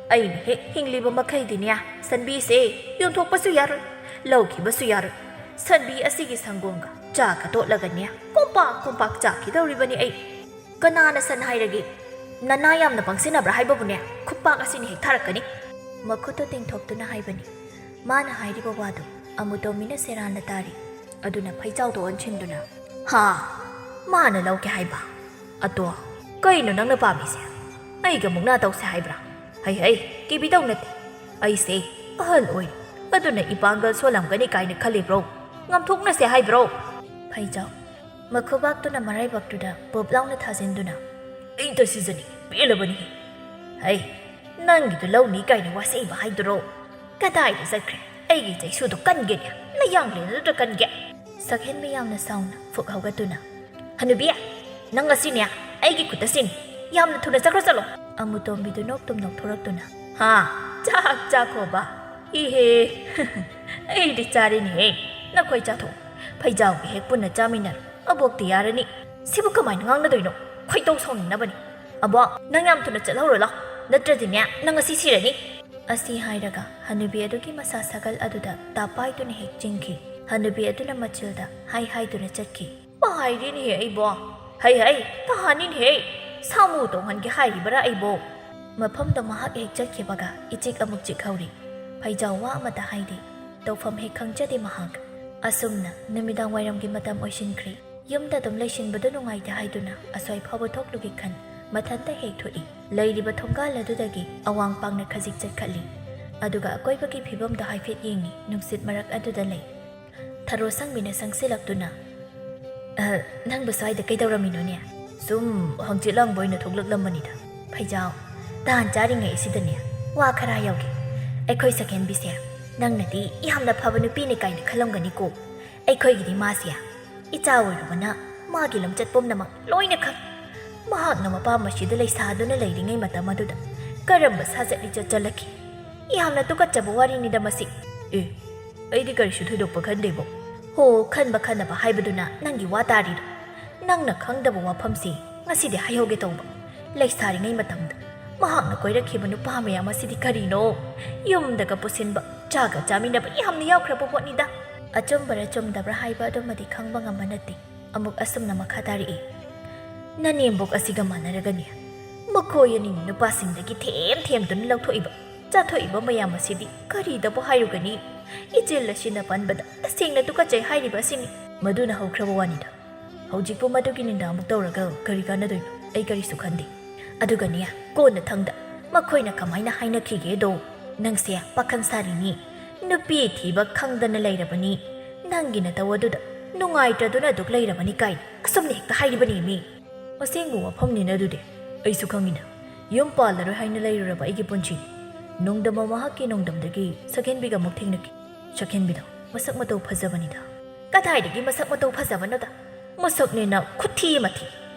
ꯑꯩꯅ ꯍꯦꯛ ꯍꯤꯡꯂꯤꯕ ꯃꯈꯩꯗꯤꯅꯦ ꯁꯟꯕꯤꯁꯦ ꯌꯣꯟꯊꯣꯛꯄꯁꯨ ꯌꯥꯔꯣꯏ, ꯂꯧꯈꯤꯕꯁꯨ ꯌꯥꯔꯣꯏ꯫ ꯁꯟꯕꯤ ꯑꯁꯤꯒꯤ ꯁꯪꯒꯣꯝꯒ ꯆꯥꯒ ꯇꯣꯠꯂꯒꯅꯦ ꯀꯣꯝꯄꯥꯛ ꯀꯣꯝꯄꯥꯛ ꯆꯥꯈꯤꯗꯧꯔꯤꯕꯅꯤ ꯑꯩ꯫ ꯀꯅꯥꯅ ꯁꯟ ꯍꯥꯏꯔꯒꯦ? ꯅꯅꯥ ꯌꯥꯝꯅ ꯄꯪꯁꯤꯟꯅꯕ꯭ꯔꯥ ꯍꯥꯏꯕꯕꯨꯅꯦ ꯈꯨꯄꯥꯛ ꯑꯁꯤꯅ ꯍꯦꯛ ꯊꯥꯔꯛꯀꯅꯤ꯫" ꯃꯈꯨꯠꯇ ꯇꯤꯡꯊꯣꯛꯇꯨꯅ ꯍꯥꯏꯕꯅꯤ꯫ ꯃꯥꯅ ꯍꯥꯏꯔꯤꯕ ꯋꯥꯗꯨ ꯑꯃꯨꯇꯣꯝꯕꯤꯅ ꯁꯦꯔꯥꯟꯅ ꯇꯥꯔꯤ꯫ ꯑꯗꯨꯅ ꯐꯩꯖꯥꯎꯗꯣ ꯑꯣꯟꯁꯤꯟꯗꯨꯅ, "ꯍꯥ? ꯃꯥꯅ ꯂꯧꯒꯦ ꯍꯥꯏꯕ? ꯑꯗꯣ ꯀꯩꯅꯣ ꯅꯪꯅ ꯄꯥꯝꯃꯤꯁꯦ? ꯑꯩꯒ ꯃꯨꯛꯅꯥ ꯇꯧꯁꯦ ꯍꯥꯏꯕ꯭ꯔꯥ? ꯍꯩ ꯍꯩ, ꯀꯤꯕꯤꯗꯧ ꯅꯠꯇꯦ꯫ ꯑꯩꯁꯦ ꯑꯍꯜ ꯑꯣꯏꯔꯦ, ꯑꯗꯨꯅ ꯏꯄꯥꯡꯒꯜ ꯁꯣꯜꯂꯝꯒꯅꯤ ꯀꯥꯏꯅ ꯈꯜꯂꯤꯕ꯭ꯔꯣ? ꯉꯝꯊꯣꯛꯅꯁꯦ ꯍꯥꯏꯕ꯭ꯔꯣ?" ꯐꯩꯖꯥꯎ ꯃꯈꯨꯕꯥꯛꯇꯨꯅ ꯃꯔꯥꯏꯕꯛꯇꯨꯗ ꯄꯨꯞ ꯂꯥꯎꯅ ꯊꯥꯖꯤꯟꯗꯨꯅ, "ꯑꯩ ꯇꯁꯤꯖꯅꯤ, ꯄꯦꯜꯂꯕꯅꯤ꯫ ꯍꯩ, ꯅꯪꯒꯤꯗꯨ ꯂꯧꯅꯤ ꯀꯥꯏꯅ ꯋꯥꯁꯛꯏꯕ ꯍꯥꯏꯗꯨꯔꯣ? ꯀꯗꯥꯏꯗ ꯆꯠꯈ꯭ꯔꯦ? ꯑꯩꯒꯤ ꯆꯩꯁꯨꯗꯣ ꯀꯟꯒꯦꯅꯦ, ꯅꯌꯥꯡꯂꯦꯟ ꯑꯗꯨꯗ ꯀꯟꯒꯦ!" ꯁꯛꯍꯦꯟꯕꯤ ꯌꯥꯝꯅ ꯁꯥꯎꯅ ꯐꯨꯛ ꯍꯧꯒꯠꯇꯨꯅ, "ꯍꯅꯨꯕꯤ, ꯅꯪ ꯑꯁꯤꯅꯦ ꯑꯩꯒꯤ ꯈꯨꯠꯇ ꯁꯤꯅꯤ꯫ ꯌꯥꯝꯅ ꯊꯨꯅ ꯆꯠꯈ꯭ꯔꯣ, ꯆꯠꯂꯣ!" ꯑꯃꯨꯇꯣꯝꯕꯤꯗꯨ ꯅꯣꯛꯇꯨꯝ ꯅꯣꯛꯊꯣꯔꯛꯇꯨꯅ, "ꯍꯥ? ꯆꯥꯛ ꯆꯥꯈꯣꯕ? ꯏꯍꯦ, ꯑꯩꯗꯤ ꯆꯥꯔꯤꯅꯦꯍꯦ꯫ ꯅꯈꯣꯏ ꯆꯥꯊꯣꯛ꯫ ꯐꯩꯖꯥꯎꯒꯤ ꯍꯦꯛ ꯄꯨꯟꯅ ꯆꯥꯃꯤꯟꯅꯔꯣ꯫ ꯑꯕꯣꯛꯇꯤ ꯌꯥꯔꯅꯤ꯫ ꯁꯤꯕꯨ ꯀꯃꯥꯏꯅ ꯉꯥꯡꯅꯗꯣꯏꯅꯣ? ꯈꯣꯏꯗꯧ ꯁꯥꯎꯅꯤꯡꯅꯕꯅꯤ꯫ ꯑꯕꯣꯛ, ꯅꯪ ꯌꯥꯝ ꯊꯨꯅ ꯆꯠꯍꯧꯔꯣ ꯂꯥꯎ, ꯅꯠꯇ꯭ꯔꯗꯤꯅꯦ ꯅꯪ ꯉꯁꯤ ꯁꯤꯔꯅꯤ!" ꯑꯁꯤ ꯍꯥꯏꯔꯒ ꯍꯅꯨꯕꯤ ꯑꯗꯨꯒꯤ ꯃꯁꯥ ꯁꯥꯒꯜ ꯑꯗꯨꯗ ꯇꯥꯞ ꯄꯥꯏꯗꯨꯅ ꯍꯦꯛ ꯆꯤꯡꯈꯤ꯫ ꯍꯅꯨꯕꯤ ꯑꯗꯨꯅ ꯃꯆꯤꯜꯗ ꯍꯥꯏ ꯍꯥꯏꯗꯨꯅ ꯆꯠꯈꯤ꯫ "ꯄꯥꯏꯔꯤꯅꯦꯍꯦ ꯑꯩꯕꯣ! ꯍꯩ ꯍꯩ, ꯇꯍꯥꯅꯤꯅꯦꯍꯦ! ꯁꯥꯃꯨ ꯇꯣꯡꯍꯟꯒꯦ ꯍꯥꯏꯔꯤꯕꯔꯥ ꯑꯩꯕꯣ?" ꯃꯐꯝꯗꯣ ꯃꯍꯥꯛ ꯍꯦꯛ ꯆꯠꯈꯤꯕꯒ ꯏꯆꯤꯛ ꯑꯃꯨꯛ ꯆꯤꯛꯍꯧꯔꯤ꯫ ꯐꯩꯖꯥꯎ ꯋꯥ ꯑꯃꯠꯇ ꯍꯥꯏꯗꯦ꯫ ꯇꯧꯐꯝ ꯍꯦꯛ ꯈꯪꯖꯗꯦ ꯃꯍꯥꯛ꯫ ꯑꯁꯨꯝꯅ ꯅꯨꯃꯤꯗꯥꯡ ꯋꯥꯏꯔꯝꯒꯤ ꯃꯇꯝ ꯑꯣꯏꯁꯤꯟꯈ꯭ꯔꯦ꯫ ꯌꯨꯝꯗ ꯑꯗꯨꯝ ꯂꯩꯁꯤꯟꯕꯗꯨ ꯅꯨꯡꯉꯥꯏꯇꯦ ꯍꯥꯏꯗꯨꯅ ꯑꯁ꯭ꯋꯥꯏ ꯐꯥꯎꯕ ꯊꯣꯛꯂꯨꯒꯦ ꯈꯟ ꯃꯊꯟꯇ ꯍꯦꯛ ꯊꯣꯛꯏ꯫ ꯂꯩꯔꯤꯕ ꯊꯣꯡꯒꯥꯜ ꯑꯗꯨꯗꯒꯤ ꯑꯋꯥꯡ ꯄꯥꯡꯅ ꯈꯖꯤꯛ ꯆꯠꯈꯠꯂꯤ꯫ ꯑꯗꯨꯒ ꯑꯀꯣꯏꯕꯒꯤ ꯐꯤꯕꯝꯗꯣ ꯍꯥꯏꯐꯦꯠ ꯌꯦꯡꯉꯤ꯫ ꯅꯨꯡꯁꯤꯠ ꯃꯔꯛ ꯑꯗꯨꯗ ꯂꯩ꯫ ꯊꯔꯣ ꯁꯪꯕꯤꯅ ꯁꯪꯁꯤꯜꯂꯛꯇꯨꯅ, "ꯑ, ꯅꯪꯕꯨ ꯁ꯭ꯋꯥꯏꯗ ꯀꯩꯗꯧꯔꯝꯃꯤꯅꯣꯅꯦ?" "ꯁꯨꯝ ꯍꯪꯆꯤꯠ ꯂꯥꯡꯕ ꯑꯣꯏꯅ ꯊꯣꯛꯂꯛꯂꯝꯕꯅꯤꯗ꯫" ꯐꯩꯖꯥꯎ, ꯇꯥꯟ ꯆꯥꯔꯤꯉꯩ ꯑꯁꯤꯗꯅꯦ ꯋꯥ ꯈꯔ ꯍꯥꯏꯍꯧꯒꯦ꯫ ꯑꯩꯈꯣꯏ ꯁꯛꯍꯦꯟꯕꯤꯁꯦ ꯅꯪꯅꯗꯤ ꯌꯥꯝꯅ ꯐꯕ ꯅꯨꯄꯤꯅꯤ ꯀꯥꯏꯅ ꯈꯜꯂꯝꯒꯅꯤꯀꯣ꯫ ꯑꯩꯈꯣꯏꯒꯤꯗꯤ ꯃꯥꯁꯦ ꯏꯆꯥ ꯑꯣꯏꯔꯨꯕꯅ ꯃꯥꯒꯤ ꯂꯝꯆꯠ ꯄꯨꯝꯅꯃꯛ ꯂꯣꯏꯅ ꯈꯪ꯫ ꯃꯍꯥꯛꯅ ꯃꯄꯥꯝ ꯑꯁꯤꯗ ꯂꯩꯁꯥꯗꯨꯅ ꯂꯩꯔꯤꯉꯩ ꯃꯇꯝ ꯑꯗꯨꯗ ꯀꯔꯝꯕ ꯁꯥꯖꯠ ꯂꯤꯆꯠ ꯆꯠꯂꯛꯈꯤ? ꯌꯥꯝꯅ ꯇꯨꯀꯠꯆꯕ ꯋꯥꯔꯤꯅꯤꯗ ꯃꯁꯤ꯫ ꯑꯦ, ꯑꯩꯗꯤ ꯀꯔꯤꯁꯨ ꯊꯣꯏꯗꯣꯛꯄ ꯈꯟꯗꯦꯕꯣ꯫ ꯍꯣ, ꯈꯟꯕ ꯈꯟꯗꯕ ꯍꯥꯏꯕꯗꯨꯅ ꯅꯪꯒꯤ ꯋꯥ ꯇꯥꯔꯤꯔꯣ? ꯅꯪꯅ ꯈꯪꯗꯕ ꯋꯥꯐꯝꯁꯤ ꯉꯁꯤꯗꯤ ꯍꯥꯏꯍꯧꯒꯦ ꯇꯧꯕ꯫ ꯂꯩꯁꯥꯔꯤꯉꯩ ꯃꯇꯝꯗ ꯃꯍꯥꯛꯅ ꯀꯣꯏꯔꯛꯈꯤꯕ ꯅꯨꯄꯥ ꯃꯌꯥꯝ ꯑꯁꯤꯗꯤ ꯀꯔꯤꯅꯣ? ꯌꯨꯝꯗꯒ ꯄꯨꯁꯤꯟꯕ, ꯆꯥꯒ ꯆꯥꯃꯤꯟꯅꯕ ꯌꯥꯝꯅ ꯌꯥꯎꯈ꯭ꯔꯕ ꯄꯣꯠꯅꯤꯗ꯫ ꯑꯆꯨꯝꯕꯔ ꯆꯨꯝꯗꯕ꯭ꯔꯥ ꯍꯥꯏꯕ ꯑꯗꯨꯃꯗꯤ ꯈꯪꯕ ꯉꯝꯕ ꯅꯠꯇꯦ꯫ ꯑꯃꯨꯛ ꯑꯁꯨꯝꯅ ꯃꯈꯥ ꯇꯥꯔꯛꯏ, ꯅꯅꯦꯝꯕꯣꯛ ꯑꯁꯤꯒ ꯃꯥꯟꯅꯔꯒꯅꯤ꯫ ꯃꯈꯣꯏ ꯑꯅꯤꯅ ꯅꯨꯄꯥꯁꯤꯡꯗꯒꯤ ꯊꯦꯝ ꯊꯦꯝꯗꯨꯅ ꯂꯧꯊꯣꯛꯏꯕ, ꯆꯥꯊꯣꯛꯏꯕ ꯃꯌꯥꯝ ꯑꯁꯤꯗꯤ ꯀꯔꯤꯗꯕꯨ ꯍꯥꯏꯔꯨꯒꯅꯤ? ꯏꯆꯤꯜ ꯑꯁꯤꯅ ꯄꯟꯕꯗ ꯇꯁꯦꯡꯅ ꯇꯨꯀꯠꯆꯩ ꯍꯥꯏꯔꯤꯕ ꯑꯁꯤꯅꯤ꯫ ꯃꯗꯨꯅ ꯍꯧꯈ꯭ꯔꯕ ꯋꯥꯅꯤꯗ꯫ ꯍꯧꯖꯤꯛꯄꯨ ꯃꯗꯨꯒꯤ ꯅꯤꯟꯗ ꯑꯃꯨꯛ ꯇꯧꯔꯒ ꯀꯔꯤ ꯀꯥꯟꯅꯗꯣꯏꯅꯣ? ꯑꯩ ꯀꯔꯤꯁꯨ ꯈꯟꯗꯦ꯫ ꯑꯗꯨꯒꯅꯦ, ꯀꯣꯟꯅꯊꯪꯗ ꯃꯈꯣꯏꯅ ꯀꯃꯥꯏꯅ ꯍꯥꯏꯅꯈꯤꯒꯦꯗꯣ? ꯅꯪꯁꯦ ꯄꯥꯈꯪ ꯁꯥꯔꯤꯅꯤ, ꯅꯨꯄꯤ ꯊꯤꯕ ꯈꯪꯗꯅ ꯂꯩꯔꯕꯅꯤ, ꯅꯪꯒꯤ ꯅꯇꯧ ꯑꯗꯨꯗ ꯅꯨꯡꯉꯥꯏꯇ꯭ꯔꯗꯨꯅ ꯑꯗꯨꯛ ꯂꯩꯔꯕꯅꯤ ꯀꯥꯏꯅ ꯑꯁꯨꯝꯅ ꯍꯦꯛꯇ ꯍꯥꯏꯔꯤꯕꯅꯤ ꯃꯤ꯫ ꯑꯁꯦꯡꯕ ꯋꯥꯐꯝꯅꯤꯅ ꯑꯗꯨꯗꯤ꯫ ꯑꯩꯁꯨ ꯈꯪꯉꯤꯅ, ꯌꯨꯝ ꯄꯥꯜꯂꯔꯣꯏ ꯍꯥꯏꯅ ꯂꯩꯔꯨꯔꯕ ꯑꯩꯒꯤ ꯄꯨꯟꯁꯤꯅꯤ꯫ ꯅꯣꯡꯗꯝꯕ ꯃꯍꯥꯛꯀꯤ ꯅꯣꯡꯗꯝꯗꯒꯤ ꯁꯛꯍꯦꯟꯕꯤꯒ ꯑꯃꯨꯛ ꯊꯦꯡꯅꯈꯤ꯫ ꯁꯛꯍꯦꯟꯕꯤꯗꯣ ꯃꯁꯛ ꯃꯇꯧ ꯐꯖꯕꯅꯤꯗ꯫ ꯀꯗꯥꯏꯗꯒꯤ ꯃꯁꯛ ꯃꯇꯧ ꯐꯖꯕꯅꯣꯗ? ꯃꯁꯛꯅꯦꯅ ꯈꯨꯊꯤ ꯑꯃ ꯊꯤ꯫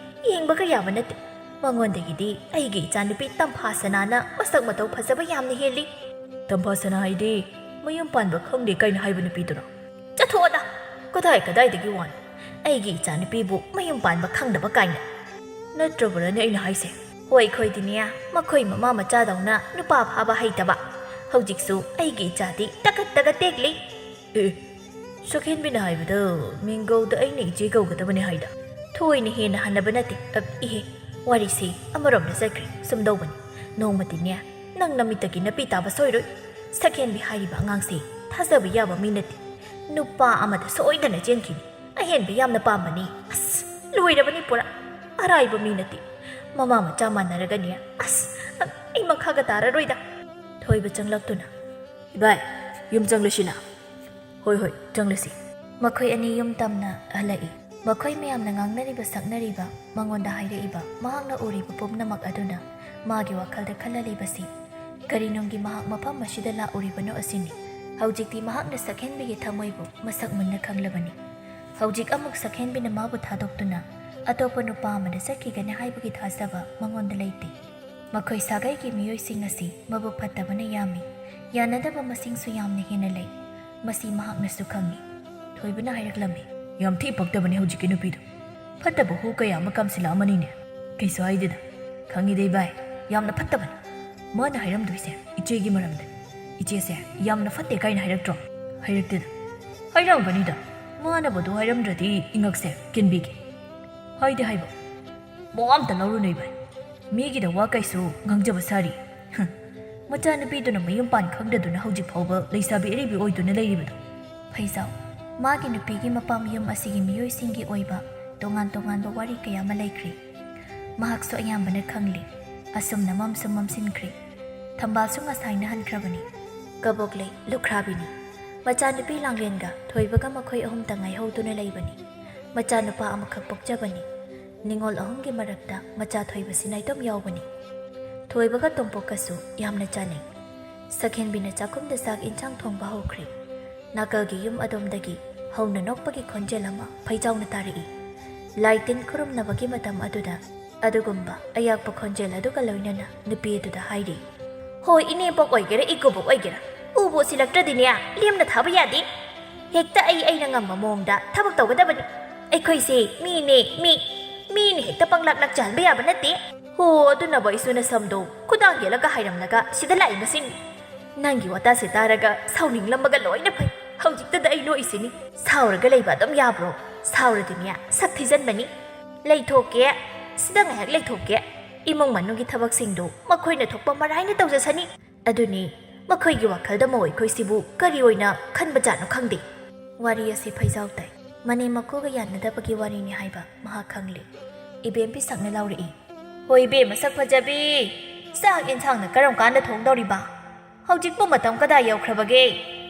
ꯌꯦꯡꯕꯒ ꯌꯥꯕ ꯅꯠꯇꯦ꯫ ꯃꯉꯣꯟꯗꯒꯤꯗꯤ ꯑꯩꯒꯤ ꯏꯆꯥꯅꯨꯄꯤ ꯇꯝꯐꯥ ꯁꯅꯥꯅ ꯃꯁꯛ ꯃꯇꯧ ꯐꯖꯕ ꯌꯥꯝꯅ ꯍꯦꯜꯂꯤ꯫ ꯇꯝꯐꯥ ꯁꯅꯥ ꯍꯥꯏꯗꯤ ꯃꯌꯨꯝ ꯄꯥꯟꯕ ꯈꯪꯗꯦ ꯀꯥꯏꯅ ꯍꯥꯏꯕ ꯅꯨꯄꯤꯗꯨꯔꯣ? ꯆꯠꯊꯣꯛꯑꯗ! ꯀꯗꯥꯏ ꯀꯗꯥꯏꯗꯒꯤ ꯋꯥꯅꯣ? ꯑꯩꯒꯤ ꯏꯆꯥꯅꯨꯄꯤꯕꯨ ꯃꯌꯨꯝ ꯄꯥꯟꯕ ꯈꯪꯗꯕ ꯀꯥꯏꯅ꯫ ꯅꯠꯇ꯭ꯔꯕ꯭ꯔꯅꯦ ꯑꯩꯅ ꯍꯥꯏꯁꯦ? ꯍꯣꯏ, ꯑꯩꯈꯣꯏꯗꯤꯅꯦ, ꯃꯈꯣꯏ ꯃꯃꯥ ꯃꯆꯥꯗꯧꯅ ꯅꯨꯄꯥ ꯐꯥꯕ ꯍꯩꯇꯕ꯫ ꯍꯧꯖꯤꯛꯁꯨ ꯑꯩꯒꯤ ꯏꯆꯥꯗꯤ ꯇꯒꯠ ꯇꯒꯠ ꯇꯦꯛꯂꯤ꯫ ꯑꯦ, ꯁꯛꯍꯦꯟꯕꯤꯅ ꯍꯥꯏꯕꯗ ꯃꯤꯡꯒꯧꯗ ꯑꯩꯅ ꯏꯆꯦ ꯀꯧꯒꯗꯕꯅꯦ ꯍꯥꯏꯗ꯫ ꯊꯣꯏꯅ ꯍꯦꯟꯅ ꯍꯟꯅꯕ ꯅꯠꯇꯦ꯫ ꯑ, ꯏꯍꯦ, ꯋꯥꯔꯤꯁꯦ ꯑꯃꯔꯣꯝꯗ ꯆꯠꯈ꯭ꯔꯦ꯫ ꯁꯨꯝꯗꯧꯕꯅꯤ, ꯅꯣꯡꯃꯗꯤꯅꯦ, ꯅꯪ ꯅꯃꯤꯠꯇꯒꯤ ꯅꯄꯤ ꯇꯥꯕ ꯁꯣꯏꯔꯣꯏ꯫ ꯁꯛꯍꯦꯟꯕꯤ ꯍꯥꯏꯔꯤꯕ ꯑꯉꯥꯡꯁꯦ ꯊꯥꯖꯕ ꯌꯥꯕ ꯃꯤ ꯅꯠꯇꯦ꯫ ꯅꯨꯄꯥ ꯑꯃꯗ ꯁꯣꯏꯗꯅ ꯆꯦꯟꯈꯤꯅꯤ꯫ ꯑꯍꯦꯟꯕ ꯌꯥꯝꯅ ꯄꯥꯝꯕꯅꯤ꯫ ꯑꯁ, ꯂꯣꯏꯔꯕꯅꯤ ꯄꯨꯔꯥ꯫ ꯑꯔꯥꯏꯕ ꯃꯤ ꯅꯠꯇꯦ꯫ ꯃꯃꯥ ꯃꯆꯥ ꯃꯥꯟꯅꯔꯒꯅꯦ꯫ ꯑꯁ, ꯑꯩ ꯃꯈꯥꯒ ꯇꯥꯔꯔꯣꯏꯗ꯫ ꯊꯣꯏꯕ ꯆꯪꯂꯛꯇꯨꯅ, "ꯏꯕꯥꯏ, ꯌꯨꯝ ꯆꯪꯂꯁꯤꯅ?" "ꯍꯣꯏ, ꯍꯣꯏ, ꯆꯪꯂꯁꯤ꯫" ꯃꯈꯣꯏ ꯑꯅꯤ ꯌꯨꯝ ꯇꯝꯅ ꯍꯜꯂꯛꯏ꯫ ꯃꯈꯣꯏ ꯃꯌꯥꯝꯅ ꯉꯥꯡꯅꯔꯤꯕ ꯁꯛꯅꯔꯤꯕ, ꯃꯉꯣꯟꯗ ꯍꯥꯏꯔꯛꯏꯕ, ꯃꯍꯥꯛꯅ ꯎꯔꯤꯕ ꯄꯨꯝꯅꯃꯛ ꯑꯗꯨꯅ ꯃꯥꯒꯤ ꯋꯥꯈꯜꯗ ꯈꯜꯍꯜꯂꯤꯕꯁꯤ ꯀꯔꯤꯅꯨꯡꯒꯤ ꯃꯍꯥꯛ ꯃꯐꯝ ꯑꯁꯤꯗ ꯂꯥꯛꯎꯔꯤꯕꯅꯣ ꯑꯁꯤꯅꯤ꯫ ꯍꯧꯖꯤꯛꯇꯤ ꯃꯍꯥꯛꯅ ꯁꯛꯍꯦꯟꯕꯤꯒꯤ ꯊꯃꯣꯏꯕꯨ ꯃꯁꯛ ꯃꯨꯟꯅ ꯈꯪꯂꯕꯅꯤ꯫ ꯍꯧꯖꯤꯛ ꯑꯃꯨꯛ ꯁꯛꯍꯦꯟꯕꯤꯅ ꯃꯥꯕꯨ ꯊꯥꯗꯣꯛꯇꯨꯅ ꯑꯇꯣꯞꯄ ꯅꯨꯄꯥ ꯑꯃꯗ ꯆꯠꯈꯤꯒꯅꯤ ꯍꯥꯏꯕꯒꯤ ꯊꯥꯖꯕ ꯃꯉꯣꯟꯗ ꯂꯩꯇꯦ꯫ ꯃꯈꯣꯏ ꯁꯥꯒꯩꯒꯤ ꯃꯤꯑꯣꯏꯁꯤꯡ ꯑꯁꯤ ꯃꯕꯨꯛ ꯐꯠꯇꯕꯅ ꯌꯥꯝꯃꯤ꯫ ꯌꯥꯅꯗꯕ ꯃꯁꯤꯡꯁꯨ ꯌꯥꯝꯅ ꯍꯦꯟꯅ ꯂꯩ꯫ ꯃꯁꯤ ꯃꯍꯥꯛꯅꯁꯨ ꯈꯪꯏ꯫ ꯊꯣꯏꯕꯅ ꯍꯥꯏꯔꯛꯂꯝꯃꯤ, "ꯌꯥꯝ ꯊꯤ ꯄꯛꯇꯕꯅꯤ ꯍꯧꯖꯤꯛꯀꯤ ꯅꯨꯄꯤꯗꯣ꯫ ꯐꯠꯇꯕ ꯍꯨ ꯀꯌꯥ ꯑꯃ ꯀꯥꯝꯁꯤꯜꯂꯛꯑꯃꯅꯤꯅꯦ꯫ ꯀꯩꯁꯨ ꯍꯥꯏꯗꯦꯗ꯫ ꯈꯪꯉꯤꯗ ꯏꯕꯥꯏ, ꯌꯥꯝꯅ ꯐꯠꯇꯕꯅꯤ꯫ ꯃꯥꯅ ꯍꯥꯏꯔꯝꯗꯣꯏꯁꯦ ꯏꯆꯦꯒꯤ ꯃꯔꯝꯗꯅꯤ꯫ ꯏꯆꯦꯁꯦ ꯌꯥꯝꯅ ꯐꯠꯇꯦ ꯀꯥꯏꯅ ꯍꯥꯏꯔꯛꯇ꯭ꯔꯣ?" ꯍꯥꯏꯔꯛꯇꯦꯗ꯫ ꯍꯥꯏꯔꯝꯒꯅꯤꯗ꯫ ꯃꯥꯅꯕꯨ ꯑꯗꯨ ꯍꯥꯏꯔꯝꯗ꯭ꯔꯗꯤ ꯏꯉꯛꯁꯦ ꯀꯤꯟꯕꯤꯒꯦ꯫ ꯍꯥꯏꯗꯤ ꯍꯥꯏꯕ꯫ ꯃꯋꯥ ꯑꯝꯇ ꯂꯧꯔꯨꯅꯨ ꯏꯕꯥꯏ꯫ ꯃꯤꯒꯤꯗ ꯋꯥ ꯀꯩꯁꯨ ꯉꯥꯡꯖꯕ ꯁꯥꯔꯤ꯫ ꯍꯨꯝ꯫ ꯃꯆꯥꯅꯨꯄꯤꯗꯨꯅ ꯃꯌꯨꯝ ꯄꯥꯟ ꯈꯪꯗꯗꯨꯅ ꯍꯧꯖꯤꯛ ꯐꯥꯎꯕ ꯂꯩꯁꯥꯕꯤ ꯑꯔꯤꯕꯤ ꯑꯣꯏꯗꯨꯅ ꯂꯩꯔꯤꯕꯗꯣ꯫ ꯐꯩꯖꯥꯎ, ꯃꯥꯒꯤ ꯅꯨꯄꯤꯒꯤ ꯃꯄꯥ ꯃꯌꯨꯝ ꯑꯁꯤꯒꯤ ꯃꯤꯑꯣꯏꯁꯤꯡꯒꯤ ꯑꯣꯏꯕ ꯇꯣꯉꯥꯟ ꯇꯣꯉꯥꯟꯕ ꯋꯥꯔꯤ ꯀꯌꯥ ꯑꯃ ꯂꯩꯈ꯭ꯔꯦ꯫ ꯃꯍꯥꯛꯁꯨ ꯑꯌꯥꯝꯕꯅ ꯈꯪꯂꯤ꯫ ꯑꯁꯨꯝꯅ ꯃꯝꯁꯨ ꯃꯝꯁꯤꯟꯈ꯭ꯔꯦ꯫ ꯊꯝꯕꯥꯜꯁꯨ ꯉꯁꯥꯏꯅ ꯍꯟꯈ꯭ꯔꯕꯅꯤ꯫ ꯀꯕꯣꯛꯂꯩ ꯂꯨꯈ꯭ꯔꯥꯕꯤꯅꯤ꯫ ꯃꯆꯥꯅꯨꯄꯤ ꯂꯥꯡꯂꯦꯟꯒ ꯊꯣꯏꯕꯒ ꯃꯈꯣꯏ ꯑꯍꯨꯝꯇ ꯉꯥꯏꯍꯧꯗꯨꯅ ꯂꯩꯕꯅꯤ꯫ ꯃꯆꯥꯅꯨꯄꯥ ꯑꯃꯈꯛ ꯄꯣꯛꯆꯕꯅꯤ꯫ ꯅꯤꯉꯣꯜ ꯑꯍꯨꯝꯒꯤ ꯃꯔꯛꯇ ꯃꯆꯥ ꯊꯣꯏꯕꯁꯤ ꯅꯥꯏꯇꯣꯝ ꯌꯥꯎꯕꯅꯤ꯫ ꯊꯣꯏꯕꯒ ꯇꯣꯝꯄꯣꯛꯀꯁꯨ ꯌꯥꯝꯅ ꯆꯥꯟꯅꯩ꯫ ꯁꯛꯍꯦꯟꯕꯤꯅ ꯆꯥꯛꯈꯨꯝꯗ ꯆꯥꯛ ꯏꯟꯁꯥꯡ ꯊꯣꯡꯕ ꯍꯧꯈ꯭ꯔꯦ꯫ ꯅꯥꯀꯜꯒꯤ ꯌꯨꯝ ꯑꯗꯣꯝꯗꯒꯤ ꯍꯧꯅ ꯅꯣꯛꯄꯒꯤ ꯈꯣꯟꯖꯦꯜ ꯑꯃ ꯐꯩꯖꯥꯎꯅ ꯇꯥꯔꯛꯏ꯫ ꯂꯥꯏ ꯇꯤꯟ ꯈꯨꯔꯨꯝꯅꯕꯒꯤ ꯃꯇꯝ ꯑꯗꯨꯗ ꯑꯗꯨꯒꯨꯝꯕ ꯑꯌꯥꯛꯄ ꯈꯣꯟꯖꯦꯜ ꯑꯗꯨꯒ ꯂꯣꯏꯅꯅ ꯅꯨꯄꯤ ꯑꯗꯨꯗ ꯍꯥꯏꯔꯤ, "ꯍꯣꯏ, ꯏꯅꯦꯕꯣꯛ ꯑꯣꯏꯒꯦꯔꯥ ꯏꯀꯨꯕꯣꯛ ꯑꯣꯏꯒꯦꯔꯥ, ꯎꯕꯨ ꯎꯁꯤꯜꯂꯛꯇ꯭ꯔꯗꯤꯅꯦ, ꯂꯦꯝꯅ ꯊꯥꯕ ꯌꯥꯗꯦ꯫ ꯍꯦꯛꯇ ꯑꯩ ꯑꯩꯅ ꯉꯝꯕ ꯃꯑꯣꯡꯗ ꯊꯕꯛ ꯇꯧꯒꯗꯕꯅꯤ꯫ ꯑꯩꯈꯣꯏꯁꯦ ꯃꯤꯅꯦ, ꯃꯤ꯫ ꯃꯤꯅ ꯍꯦꯛꯇ ꯄꯪꯂꯥꯛ ꯂꯥꯛꯆꯍꯟꯕ ꯌꯥꯕ ꯅꯠꯇꯦ꯫ ꯍꯣ, ꯑꯗꯨꯅꯕꯨ ꯑꯩꯁꯨ ꯅꯁꯝꯗꯣ ꯈꯨꯗꯥꯡ ꯌꯦꯜꯂꯒ ꯍꯥꯏꯔꯝꯂꯒ ꯁꯤꯗ ꯂꯥꯛꯏꯕꯁꯤꯅꯤ꯫ ꯅꯪꯒꯤ ꯋꯥꯇꯥꯁꯦ ꯇꯥꯔꯒ ꯁꯥꯎꯅꯤꯡꯂꯝꯕꯒ ꯂꯣꯏꯅ ꯐꯩ꯫ ꯍꯧꯖꯤꯛꯇꯗ ꯑꯩ ꯅꯣꯛꯏꯁꯤꯅꯤ꯫ ꯁꯥꯎꯔꯒ ꯂꯩꯕ ꯑꯗꯨꯝ ꯌꯥꯕ꯭ꯔꯣ? ꯁꯥꯎꯔꯗꯤꯅꯦ, ꯁꯛ ꯊꯤꯖꯟꯕꯅꯤ꯫ ꯂꯩꯊꯣꯛꯀꯦ, ꯁꯤꯗ ꯉꯥꯏꯍꯥꯛ ꯂꯩꯊꯣꯛꯀꯦ꯫ ꯏꯃꯨꯡ ꯃꯅꯨꯡꯒꯤ ꯊꯕꯛꯁꯤꯡꯗꯣ ꯃꯈꯣꯏꯅ ꯊꯣꯛꯄ ꯃꯔꯥꯏꯅ ꯇꯧꯖꯁꯅꯤ꯫ ꯑꯗꯨꯅꯤ, ꯃꯈꯣꯏꯒꯤ ꯋꯥꯈꯜꯗ ꯃꯧ ꯑꯩꯈꯣꯏꯁꯤꯕꯨ ꯀꯔꯤ ꯑꯣꯏꯅ ꯈꯟꯕꯖꯥꯠꯅꯣ ꯈꯪꯗꯦ꯫" ꯋꯥꯔꯤ ꯑꯁꯤ ꯐꯩꯖꯥꯎ ꯇꯥꯏ꯫ ꯃꯅꯦꯝ ꯃꯀꯨꯒ ꯌꯥꯅꯗꯕꯒꯤ ꯋꯥꯔꯤꯅꯤ ꯍꯥꯏꯕ ꯃꯍꯥꯛ ꯈꯪꯂꯦ꯫ ꯏꯕꯦꯝ ꯄꯤꯁꯛꯅ ꯂꯥꯎꯔꯛꯏ, "ꯍꯣꯏ ꯏꯕꯦꯝ, ꯃꯁꯛ ꯐꯖꯕꯤ, ꯆꯥꯛ ꯌꯦꯟꯁꯥꯡꯅ ꯀꯔꯝ ꯀꯥꯟꯗ ꯊꯣꯡꯗꯧꯔꯤꯕ? ꯍꯧꯖꯤꯛꯄꯨ ꯃꯇꯝ ꯀꯗꯥꯏ ꯌꯧꯈ꯭ꯔꯕꯒꯦ?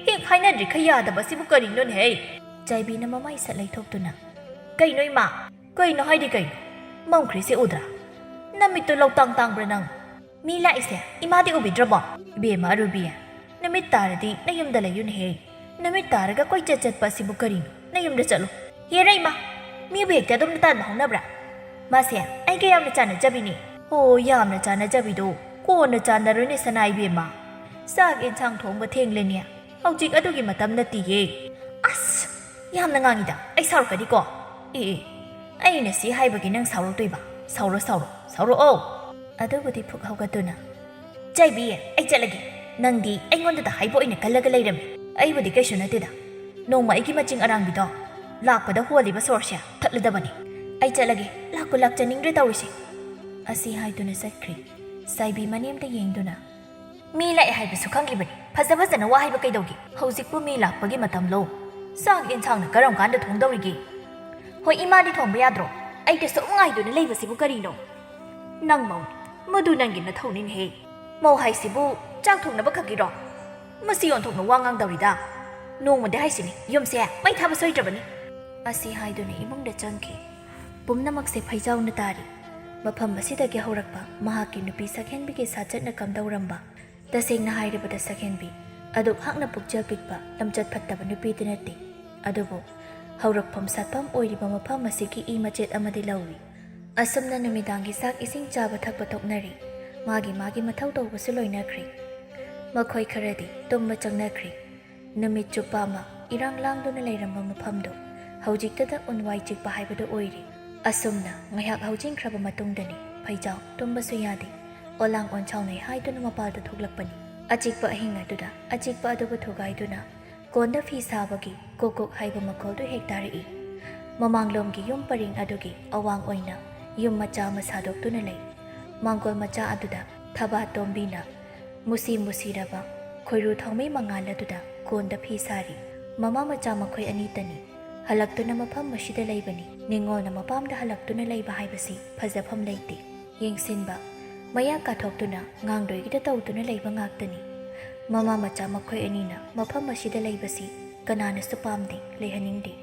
ꯍꯦꯛ ꯍꯥꯏꯅꯗ꯭ꯔꯤꯈꯩ ꯌꯥꯗꯕꯁꯤꯕꯨ ꯀꯔꯤꯅꯣꯅꯦꯍꯦ?" ꯆꯥꯏꯕꯤꯅ ꯃꯃꯥꯏ ꯁꯠ ꯂꯩꯊꯣꯛꯇꯨꯅ, "ꯀꯩꯅꯣ ꯏꯃꯥ? ꯀꯩꯅꯣ ꯍꯥꯏꯗꯤ ꯀꯩꯅꯣ? ꯃꯝꯈ꯭ꯔꯤꯁꯦ ꯎꯗ꯭ꯔꯥ? ꯅꯃꯤꯠꯇꯨ ꯂꯧꯇꯥꯡ ꯇꯥꯡꯕ꯭ꯔꯥ ꯅꯪ? ꯃꯤ ꯂꯥꯛꯏꯁꯦ ꯏꯃꯥꯗꯤ ꯎꯕꯤꯗ꯭ꯔꯕꯣ?" "ꯏꯕꯦꯝꯃ ꯑꯔꯨꯕꯤ, ꯅꯨꯃꯤꯠ ꯇꯥꯔꯗꯤ ꯅꯌꯨꯝꯗ ꯂꯩꯌꯨꯅꯦꯍꯦ꯫ ꯅꯨꯃꯤꯠ ꯇꯥꯔꯒ ꯀꯣꯏꯆꯠ ꯆꯠꯄ ꯑꯁꯤꯕꯨ ꯀꯔꯤꯅꯣ? ꯅꯌꯨꯝꯗ ꯆꯠꯂꯣ꯫ ꯍꯦꯔꯩꯃ! ꯃꯤꯕꯨ ꯍꯦꯛꯇ ꯑꯗꯨꯝꯅ ꯇꯥꯟꯕ ꯍꯧꯅꯕ꯭ꯔꯥ? ꯃꯥꯁꯦ ꯑꯩꯒ ꯌꯥꯝꯅ ꯆꯥꯟꯅꯖꯕꯤꯅꯦ꯫ ꯑꯣ, ꯌꯥꯝꯅ ꯆꯥꯟꯅꯖꯕꯤꯗꯣ ꯀꯣꯟꯅ ꯆꯥꯟꯅꯔꯣꯏꯅꯦ, ꯁꯅꯥ ꯏꯕꯦꯝꯃ꯫ ꯆꯥꯛ ꯌꯦꯟꯁꯥꯡ ꯊꯣꯡꯕ ꯊꯦꯡꯂꯦꯅꯦ꯫ ꯍꯧꯖꯤꯛ ꯑꯗꯨꯒꯤ ꯃꯇꯝ ꯅꯠꯇꯤꯌꯦ꯫ ꯑꯁ! ꯌꯥꯝꯅ ꯉꯥꯡꯉꯤꯗ꯫ ꯑꯩ ꯁꯥꯎꯔꯛꯀꯅꯤꯀꯣ꯫ ꯑꯦ, ꯑꯦ, ꯑꯩꯅ ꯁꯤ ꯍꯥꯏꯕꯒꯤ ꯅꯪ ꯁꯥꯎꯔꯛꯇꯣꯏꯕ? ꯁꯥꯎꯔꯣ, ꯁꯥꯎꯔꯣ, ꯁꯥꯎꯔꯛꯑꯣ꯫ ꯑꯗꯨꯕꯨꯗꯤ ꯐꯨꯛ ꯍꯧꯒꯠꯇꯨꯅ, "ꯆꯥꯏꯕꯤ, ꯑꯩ ꯆꯠꯂꯒꯦ꯫ ꯅꯪꯗꯤ ꯑꯩꯉꯣꯟꯗꯗ ꯍꯥꯏꯕ ꯑꯣꯏꯅ ꯈꯜꯂꯒ ꯂꯩꯔꯝꯃꯤ꯫ ꯑꯩꯕꯨꯗꯤ ꯀꯩꯁꯨ ꯅꯠꯇꯦꯗ꯫ ꯅꯣꯡꯃ ꯑꯩꯒꯤ ꯃꯆꯤꯡ ꯑꯔꯥꯡꯕꯤꯗꯣ ꯂꯥꯛꯄꯗ ꯍꯣꯜꯂꯤꯕ ꯁꯣꯔꯁꯦ ꯊꯠꯂꯗꯕꯅꯤ꯫ ꯑꯩ ꯆꯠꯂꯒꯦ, ꯂꯥꯛꯄꯨ ꯂꯥꯛꯆꯅꯤꯡꯗ꯭ꯔꯦ ꯇꯧꯔꯤꯁꯦ"꯫ ꯑꯁꯤ ꯍꯥꯏꯗꯨꯅ ꯆꯠꯈ꯭ꯔꯦ꯫ ꯆꯥꯏꯕꯤ ꯃꯅꯦꯝꯗ ꯌꯦꯡꯗꯨꯅ, "ꯃꯤ ꯂꯥꯛꯑꯦ ꯍꯥꯏꯕꯁꯨ ꯈꯪꯈꯤꯕꯅꯤ꯫ ꯐꯖ ꯐꯖꯅ ꯋꯥ ꯍꯥꯏꯕ ꯀꯩꯗꯧꯒꯦ? ꯍꯧꯖꯤꯛꯄꯨ ꯃꯤ ꯂꯥꯛꯄꯒꯤ ꯃꯇꯝꯂꯣ? ꯆꯥꯛ ꯌꯦꯟꯁꯥꯡꯅ ꯀꯔꯝ ꯀꯥꯟꯗ ꯊꯣꯡꯗꯧꯔꯤꯒꯦ?" "ꯍꯣꯏ, ꯏꯃꯥꯗꯤ ꯊꯣꯡꯕ ꯌꯥꯗ꯭ꯔꯣ? ꯑꯩꯗ ꯁꯨꯝ ꯉꯥꯏꯗꯨꯅ ꯂꯩꯕꯁꯤꯕꯨ ꯀꯔꯤꯅꯣ?" "ꯅꯪ ꯃꯧꯅꯤ, ꯃꯗꯨ ꯅꯪꯒꯤ ꯅꯊꯧꯅꯤꯅꯦꯍꯦ꯫ ꯃꯧ ꯍꯥꯏꯁꯤꯕꯨ ꯆꯥꯛ ꯊꯣꯡꯅꯕ ꯈꯛꯀꯤꯔꯣ? ꯃꯁꯤ ꯑꯣꯟꯊꯣꯛꯅ ꯋꯥ ꯉꯥꯡꯗꯧꯔꯤꯗ꯫ ꯅꯣꯡꯃꯗꯤ ꯍꯥꯏꯁꯤꯅꯤ, ꯌꯨꯝꯁꯦ ꯃꯩ ꯊꯥꯕ ꯁꯣꯏꯗ꯭ꯔꯕꯅꯤ"꯫ ꯑꯁꯤ ꯍꯥꯏꯗꯨꯅ ꯏꯃꯨꯡꯗ ꯆꯪꯈꯤ꯫ ꯄꯨꯝꯅꯃꯛꯁꯦ ꯐꯩꯖꯥꯎꯅ ꯇꯥꯔꯤ꯫ ꯃꯐꯝ ꯑꯁꯤꯗꯒꯤ ꯍꯧꯔꯛꯄ ꯃꯍꯥꯛꯀꯤ ꯅꯨꯄꯤ ꯁꯛꯍꯦꯟꯕꯤꯒꯤ ꯁꯥꯆꯠꯅ ꯀꯝꯗꯧꯔꯝꯕ? ꯇꯁꯦꯡꯅ ꯍꯥꯏꯔꯕꯗ ꯁꯛꯍꯦꯟꯕꯤ ꯑꯗꯨꯛ ꯍꯥꯛꯅ ꯄꯨꯛꯆꯦꯜ ꯄꯤꯛꯄ, ꯂꯝꯆꯠ ꯐꯠꯇꯕ ꯅꯨꯄꯤꯗꯤ ꯅꯠꯇꯦ꯫ ꯑꯗꯨꯕꯨ ꯍꯧꯔꯛꯐꯝ ꯁꯥꯠꯐꯝ ꯑꯣꯏꯔꯤꯕ ꯃꯐꯝ ꯑꯁꯤꯒꯤ ꯏ ꯃꯆꯦꯠ ꯑꯃꯗꯤ ꯂꯧꯏ꯫ ꯑꯁꯨꯝꯅ ꯅꯨꯃꯤꯗꯥꯡꯒꯤ ꯆꯥꯛ ꯏꯁꯤꯡ ꯆꯥꯕ ꯊꯛꯄ ꯇꯣꯛꯅꯔꯤ꯫ ꯃꯥꯒꯤ ꯃꯥꯒꯤ ꯃꯊꯧ ꯇꯧꯕꯁꯨ ꯂꯣꯏꯅꯈ꯭ꯔꯦ꯫ ꯃꯈꯣꯏ ꯈꯔꯗꯤ ꯇꯨꯝꯕ ꯆꯪꯅꯈ꯭ꯔꯦ꯫ ꯅꯨꯃꯤꯠ ꯆꯨꯞꯄ ꯑꯃ ꯏꯔꯥꯡ ꯂꯥꯡꯗꯨꯅ ꯂꯩꯔꯝꯕ ꯃꯐꯝꯗꯨ ꯍꯧꯖꯤꯛꯇꯗ ꯎꯟꯋꯥꯏ ꯆꯤꯛꯄ ꯍꯥꯏꯕꯗꯨ ꯑꯣꯏꯔꯦ꯫ ꯑꯁꯨꯝꯅ ꯉꯥꯏꯍꯥꯛ ꯍꯧꯖꯤꯟꯈ꯭ꯔꯕ ꯃꯇꯨꯡꯗꯅꯤ ꯐꯩꯖꯥꯎ ꯇꯨꯝꯕꯁꯨ ꯌꯥꯗꯦ, ꯑꯣꯂꯥꯡ ꯑꯣꯟꯁꯥꯎꯅꯩ ꯍꯥꯏꯗꯨꯅ ꯃꯄꯥꯜꯗ ꯊꯣꯛꯂꯛꯄꯅꯤ꯫ ꯑꯆꯤꯛꯄ ꯑꯍꯤꯡ ꯑꯗꯨꯗ ꯑꯆꯤꯛꯄ ꯑꯗꯨꯕꯨ ꯊꯨꯒꯥꯏꯗꯨꯅ ꯀꯣꯟꯗ ꯐꯤ ꯁꯥꯕꯒꯤ ꯀꯣꯛ ꯀꯣꯛ ꯍꯥꯏꯕ ꯃꯈꯣꯜꯗꯨ ꯍꯦꯛ ꯇꯥꯔꯛꯏ꯫ ꯃꯃꯥꯡꯂꯣꯝꯒꯤ ꯌꯨꯝ ꯄꯔꯤꯡ ꯑꯗꯨꯒꯤ ꯑꯋꯥꯡ ꯑꯣꯏꯅ ꯌꯨꯝ ꯃꯆꯥ ꯑꯃ ꯁꯥꯗꯣꯛꯇꯨꯅ ꯂꯩ꯫ ꯃꯥꯡꯒꯣꯜ ꯃꯆꯥ ꯑꯗꯨꯗ ꯊꯕꯥ ꯇꯣꯝꯕꯤꯅ ꯃꯨꯁꯤ ꯃꯨꯁꯤꯔꯕ ꯈꯣꯏꯔꯨ ꯊꯥꯎꯃꯩ ꯃꯉꯥꯜ ꯑꯗꯨꯗ ꯀꯣꯟꯗ ꯐꯤ ꯁꯥꯔꯤ꯫ ꯃꯃꯥ ꯃꯆꯥ ꯃꯈꯣꯏ ꯑꯅꯤꯇꯅꯤ꯫ ꯍꯜꯂꯛꯇꯨꯅ ꯃꯐꯝ ꯑꯁꯤꯗ ꯂꯩꯕꯅꯤ꯫ ꯅꯤꯡꯉꯣꯜꯅ ꯃꯄꯥꯝꯗ ꯍꯜꯂꯛꯇꯨꯅ ꯂꯩꯕ ꯍꯥꯏꯕꯁꯤ ꯐꯖꯐꯝ ꯂꯩꯇꯦ꯫ ꯌꯦꯡꯁꯤꯟꯕ, ꯃꯌꯥ ꯀꯥꯊꯣꯛꯇꯨꯅ ꯉꯥꯡꯗꯣꯏꯒꯤꯗ ꯇꯧꯗꯨꯅ ꯂꯩꯕ ꯉꯥꯛꯇꯅꯤ꯫ ꯃꯃꯥ ꯃꯆꯥ ꯃꯈꯣꯏ ꯑꯅꯤꯅ ꯃꯐꯝ ꯑꯁꯤꯗ ꯂꯩꯕꯁꯤ ꯀꯅꯥꯅꯁꯨ ꯄꯥꯝꯗꯦ, ꯂꯩꯍꯟꯅꯤꯡꯗꯦ꯫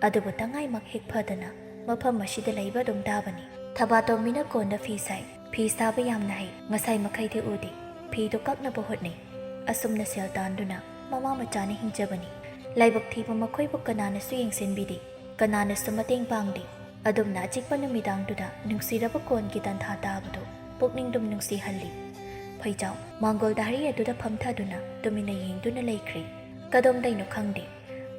ꯑꯗꯨꯕꯨ ꯇꯉꯥꯏꯃꯛ ꯍꯦꯛ ꯐꯗꯅ ꯃꯐꯝ ꯑꯁꯤꯗ ꯂꯩꯕ ꯑꯗꯨꯝ ꯇꯥꯕꯅꯤ꯫ ꯊꯕꯥꯇꯣꯝꯕꯤꯅ ꯀꯣꯟꯗ ꯐꯤ ꯁꯥꯏ꯫ ꯐꯤ ꯁꯥꯕ ꯌꯥꯝꯅ ꯍꯩ꯫ ꯉꯁꯥꯏ ꯃꯈꯩꯗꯤ ꯎꯗꯦ꯫ ꯐꯤꯗꯨ ꯀꯛꯅꯕ ꯍꯣꯠꯅꯩ꯫ ꯑꯁꯨꯝꯅ ꯁꯦꯜ ꯇꯥꯟꯗꯨꯅ ꯃꯃꯥ ꯃꯆꯥꯅ ꯍꯤꯡꯖꯕꯅꯤ꯫ ꯂꯥꯏꯕꯛ ꯊꯤꯕ ꯃꯈꯣꯏꯕꯨ ꯀꯅꯥꯅꯁꯨ ꯌꯦꯡꯁꯤꯟꯕꯤꯗꯦ, ꯀꯅꯥꯅꯁꯨ ꯃꯇꯦꯡ ꯄꯥꯡꯗꯦ꯫ ꯑꯗꯨꯝꯅ ꯑꯆꯤꯛꯄ ꯅꯨꯃꯤꯗꯥꯡꯗꯨꯗ ꯅꯨꯡꯁꯤꯔꯕ ꯀꯣꯟꯒꯤ ꯇꯟꯊꯥ ꯇꯥꯕꯗꯨ ꯄꯨꯛꯅꯤꯡꯗꯨꯝ ꯅꯨꯡꯁꯤꯍꯜꯂꯤ꯫ ꯐꯩꯖꯥꯎ ꯃꯥꯡꯒꯣꯜ ꯗꯥꯔꯤ ꯑꯗꯨꯗ ꯐꯝꯊꯗꯨꯅ ꯇꯨꯃꯤꯟꯅ ꯌꯦꯡꯗꯨꯅ ꯂꯩꯈ꯭ꯔꯦ꯫ ꯀꯗꯣꯝꯗꯩꯅꯣ ꯈꯪꯗꯦ,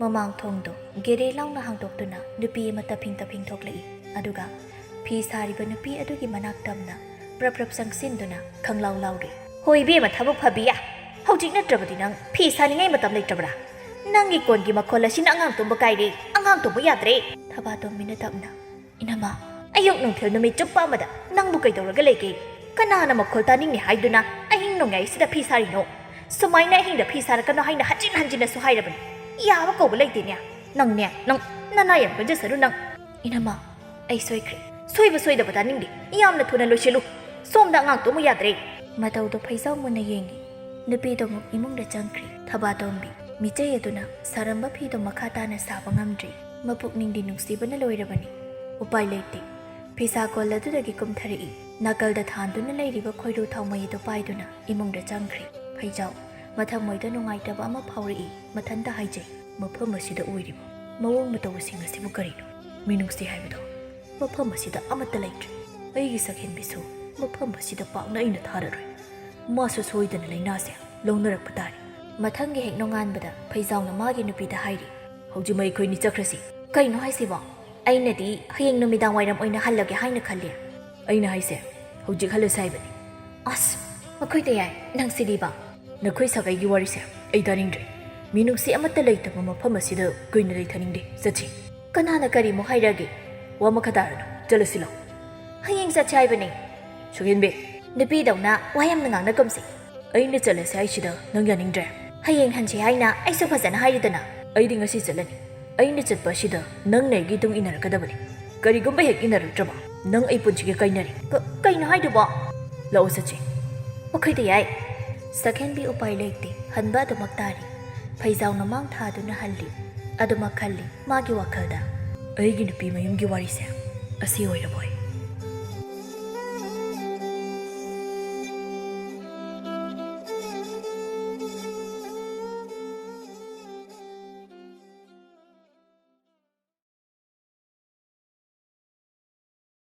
ꯃꯃꯥꯡ ꯊꯣꯡꯗꯣ ꯒꯦꯔꯦ ꯂꯥꯎꯅ ꯍꯥꯡꯗꯣꯛꯇꯨꯅ ꯅꯨꯄꯤ ꯑꯃ ꯇꯞꯐꯤꯡ ꯇꯞꯐꯤꯡ ꯊꯣꯛꯂꯛꯏ꯫ ꯑꯗꯨꯒ ꯐꯤ ꯁꯥꯔꯤꯕ ꯅꯨꯄꯤ ꯑꯗꯨꯒꯤ ꯃꯅꯥꯛ ꯇꯝꯅ ꯄ꯭ꯔꯞ ꯄ꯭ꯔꯞ ꯆꯪꯁꯤꯟꯗꯨꯅ ꯈꯪꯂꯥꯎ ꯂꯥꯎꯔꯤ꯫ "ꯍꯣ ꯏꯕꯦꯝꯃ, ꯊꯕꯛ ꯐꯕꯤꯌꯥ, ꯍꯧꯖꯤꯛ ꯅꯠꯇ꯭ꯔꯕꯗꯤ ꯅꯪ ꯐꯤ ꯁꯥꯅꯤꯡꯉꯥꯏ ꯃꯇꯝ ꯂꯩꯇ꯭ꯔꯕ꯭ꯔꯥ? ꯅꯪꯒꯤ ꯀꯣꯟꯒꯤ ꯃꯈꯣꯜ ꯑꯁꯤꯅ ꯑꯉꯥꯡ ꯇꯨꯝꯕ ꯀꯥꯏꯔꯦ, ꯑꯉꯥꯡ ꯇꯨꯝꯕ ꯌꯥꯗ꯭ꯔꯦ!" ꯊꯕꯥꯇꯣꯝꯕꯤꯅ ꯇꯞꯅ, "ꯏꯅꯝꯃ, ꯑꯌꯨꯛ ꯅꯨꯡꯊꯤꯜ ꯅꯨꯃꯤꯠ ꯆꯨꯞꯄ ꯑꯃꯗ ꯅꯪꯕꯨ ꯀꯩꯗꯧꯔꯒ ꯂꯩꯒꯦ? ꯀꯅꯥꯅ ꯃꯈꯣꯜ ꯇꯥꯅꯤꯡꯉꯦ ꯍꯥꯏꯗꯨꯅ ꯑꯍꯤꯡ ꯅꯣꯡꯌꯥꯏꯁꯤꯗ ꯐꯤ ꯁꯥꯔꯤꯅꯣ? ꯁꯨꯃꯥꯏꯅ ꯑꯍꯤꯡꯗ ꯐꯤ ꯁꯥꯔꯛꯀꯅꯣ ꯍꯥꯏꯅ ꯍꯟꯖꯤꯟ ꯍꯟꯖꯤꯟꯅꯁꯨ ꯍꯥꯏꯔꯕꯅꯤ꯫ ꯌꯥꯕ ꯀꯧꯕ ꯂꯩꯇꯦꯅꯦ꯫ ꯅꯪꯅꯦ, ꯅꯪ ꯅꯅꯥ ꯌꯥꯝ ꯀꯟꯖꯁꯅꯨ ꯅꯪ꯫" "ꯏꯅꯝꯃ, ꯑꯩ ꯁꯣꯏꯈ꯭ꯔꯦ꯫ ꯁꯣꯏꯕ ꯁꯣꯏꯗꯕ ꯇꯥꯅꯤꯡꯗꯦ꯫ ꯌꯥꯝꯅ ꯊꯨꯅ ꯂꯣꯏꯁꯤꯜꯂꯨ꯫ ꯁꯣꯝꯗ ꯑꯉꯥꯡ ꯇꯨꯝꯃꯨ ꯌꯥꯗ꯭ꯔꯦ꯫" ꯃꯇꯧꯗꯣ ꯐꯩꯖꯥꯎ ꯃꯨꯟꯅ ꯌꯦꯡꯉꯤ꯫ ꯅꯨꯄꯤꯗꯣ ꯑꯃꯨꯛ ꯏꯃꯨꯡꯗ ꯆꯪꯈ꯭ꯔꯦ꯫ ꯊꯕꯥꯇꯣꯝꯕꯤ ꯃꯤꯆꯩ ꯑꯗꯨꯅ ꯁꯥꯔꯝꯕ ꯐꯤꯗꯣ ꯃꯈꯥ ꯇꯥꯅ ꯁꯥꯕ ꯉꯝꯗ꯭ꯔꯤ꯫ ꯃꯄꯨꯛꯅꯤꯡꯗꯤ ꯅꯨꯡꯁꯤꯕꯅ ꯂꯣꯏꯔꯕꯅꯤ꯫ ꯎꯄꯥꯏ ꯂꯩꯇꯦ꯫ ꯐꯤꯁꯥ ꯀꯣꯜ ꯑꯗꯨꯗꯒꯤ ꯀꯨꯝꯊꯔꯛꯏ꯫ ꯅꯥꯀꯜꯗ ꯊꯥꯟꯗꯨꯅ ꯂꯩꯔꯤꯕ ꯈꯣꯏꯔꯨ ꯊꯥꯎꯃꯩ ꯑꯗꯨ ꯄꯥꯏꯗꯨꯅ ꯏꯃꯨꯡꯗ ꯆꯪꯈ꯭ꯔꯦ꯫ ꯐꯩꯖꯥꯎ ꯃꯊꯃꯣꯏꯗ ꯅꯨꯡꯉꯥꯏꯇꯕ ꯑꯃ ꯐꯥꯎꯔꯛꯏ꯫ ꯃꯊꯟꯇ ꯍꯥꯏꯖꯩ, "ꯃꯐꯝ ꯑꯁꯤꯗ ꯑꯣꯏꯔꯤꯕ ꯃꯑꯣꯡ ꯃꯇꯧꯁꯤꯡ ꯑꯁꯤꯕꯨ ꯀꯔꯤꯅꯣ? ꯃꯤꯅꯨꯡꯁꯤ ꯍꯥꯏꯕꯗꯣ ꯃꯐꯝ ꯑꯁꯤꯗ ꯑꯃꯠꯇ ꯂꯩꯇ꯭ꯔꯦ꯫ ꯑꯩꯒꯤ ꯁꯛꯍꯦꯟꯕꯤꯁꯨ ꯃꯐꯝ ꯑꯁꯤꯗ ꯄꯥꯛꯅ ꯑꯩꯅ ꯊꯥꯔꯔꯣꯏ꯫ ꯃꯥꯁꯨ ꯁꯣꯏꯗꯅ ꯂꯥꯏꯅꯥꯁꯦ ꯂꯧꯅꯔꯛꯄ ꯇꯥꯔꯦ꯫" ꯃꯊꯪꯒꯤ ꯍꯦꯛ ꯅꯣꯡꯉꯥꯟꯕꯗ ꯐꯩꯖꯥꯎꯅ ꯃꯥꯒꯤ ꯅꯨꯄꯤꯗ ꯍꯥꯏꯔꯤ, "ꯍꯧꯖꯤꯛꯃꯛ ꯑꯩꯈꯣꯏꯅꯤ ꯆꯠꯈ꯭ꯔꯁꯤ꯫" "ꯀꯩꯅꯣ ꯍꯥꯏꯁꯤꯕꯣ? ꯑꯩꯅꯗꯤ ꯍꯌꯦꯡ ꯅꯨꯃꯤꯗꯥꯡ ꯋꯥꯏꯔꯝ ꯑꯣꯏꯅ ꯍꯜꯂꯒꯦ ꯍꯥꯏꯅ ꯈꯜꯂꯤ꯫" "ꯑꯩꯅ ꯍꯥꯏꯁꯦ, ꯍꯧꯖꯤꯛ ꯍꯜꯂꯁꯤ ꯍꯥꯏꯕꯅꯤ꯫" "ꯑꯁ, ꯃꯈꯣꯏꯗ ꯌꯥꯏ, ꯅꯪ ꯁꯤꯗꯤꯕ?" "ꯅꯈꯣꯏ ꯁꯥꯒꯩꯒꯤ ꯋꯥꯔꯤꯁꯦ ꯑꯩ ꯇꯥꯅꯤꯡꯗ꯭ꯔꯦ꯫ ꯃꯤꯅꯨꯡꯁꯤ ꯑꯃꯠꯇ ꯂꯩꯇꯕ ꯃꯐꯝ ꯑꯁꯤꯗ ꯀꯨꯏꯅ ꯂꯩꯊꯅꯤꯡꯗꯦ꯫ ꯆꯠꯁꯤ꯫" "ꯀꯅꯥꯅ ꯀꯔꯤꯃꯨꯛ ꯍꯥꯏꯔꯒꯦ? ꯋꯥ ꯃꯈꯥ ꯇꯥꯔꯅꯨ꯫ ꯆꯠꯂꯁꯤ ꯂꯥꯎ꯫" "ꯍꯌꯦꯡ ꯆꯠꯁꯤ ꯍꯥꯏꯕꯅꯦ꯫" "ꯁꯨꯒꯦꯟꯕꯤ, ꯅꯨꯄꯤꯗꯧꯅ ꯋꯥ ꯌꯥꯝꯅ ꯉꯥꯡꯅꯒꯨꯝꯁꯤ꯫" "ꯑꯩꯅ ꯆꯠꯂꯁꯤ ꯍꯥꯏꯁꯤꯗ ꯅꯪ ꯌꯥꯅꯤꯡꯗ꯭ꯔꯦ?" "ꯍꯌꯦꯡ ꯍꯟꯁꯤ ꯍꯥꯏꯅ ꯑꯩꯁꯨ ꯐꯖꯅ ꯍꯥꯏꯔꯤꯗꯅ꯫" "ꯑꯩꯗꯤ ꯉꯁꯤ ꯆꯠꯂꯅꯤ꯫ ꯑꯩꯅ ꯆꯠꯄ ꯑꯁꯤꯗ ꯅꯪꯅ ꯑꯩꯒꯤ ꯏꯇꯨꯡ ꯏꯟꯅꯔꯛꯀꯗꯕꯅꯤ꯫ ꯀꯔꯤꯒꯨꯝꯕ ꯍꯦꯛ ꯏꯟꯅꯔꯛꯇ꯭ꯔꯕ, ꯅꯪ ꯑꯩ ꯄꯨꯟꯁꯤꯒꯤ ꯀꯥꯏꯅꯔꯦ꯫" "ꯀ-, ꯀꯩꯅꯣ ꯍꯥꯏꯗꯨꯕꯣ?" "ꯂꯥꯛꯑꯣ ꯆꯠꯁꯤ꯫" "ꯃꯈꯣꯏꯗ ꯌꯥꯏ꯫" ꯁꯛꯍꯦꯟꯕꯤ ꯎꯄꯥꯏ ꯂꯩꯇꯦ, ꯍꯟꯕ ꯑꯗꯨꯃꯛ ꯇꯥꯔꯤ꯫ ꯐꯩꯖꯥꯎꯅ ꯃꯥꯡ ꯊꯥꯗꯨꯅ ꯍꯜꯂꯤ꯫ ꯑꯗꯨꯃꯛ ꯈꯜꯂꯤ ꯃꯥꯒꯤ ꯋꯥꯈꯜꯗ, "ꯑꯩꯒꯤ ꯅꯨꯄꯤ ꯃꯌꯨꯝꯒꯤ ꯋꯥꯔꯤꯁꯦ ꯑꯁꯤ ꯑꯣꯏꯔꯕꯣꯏ?"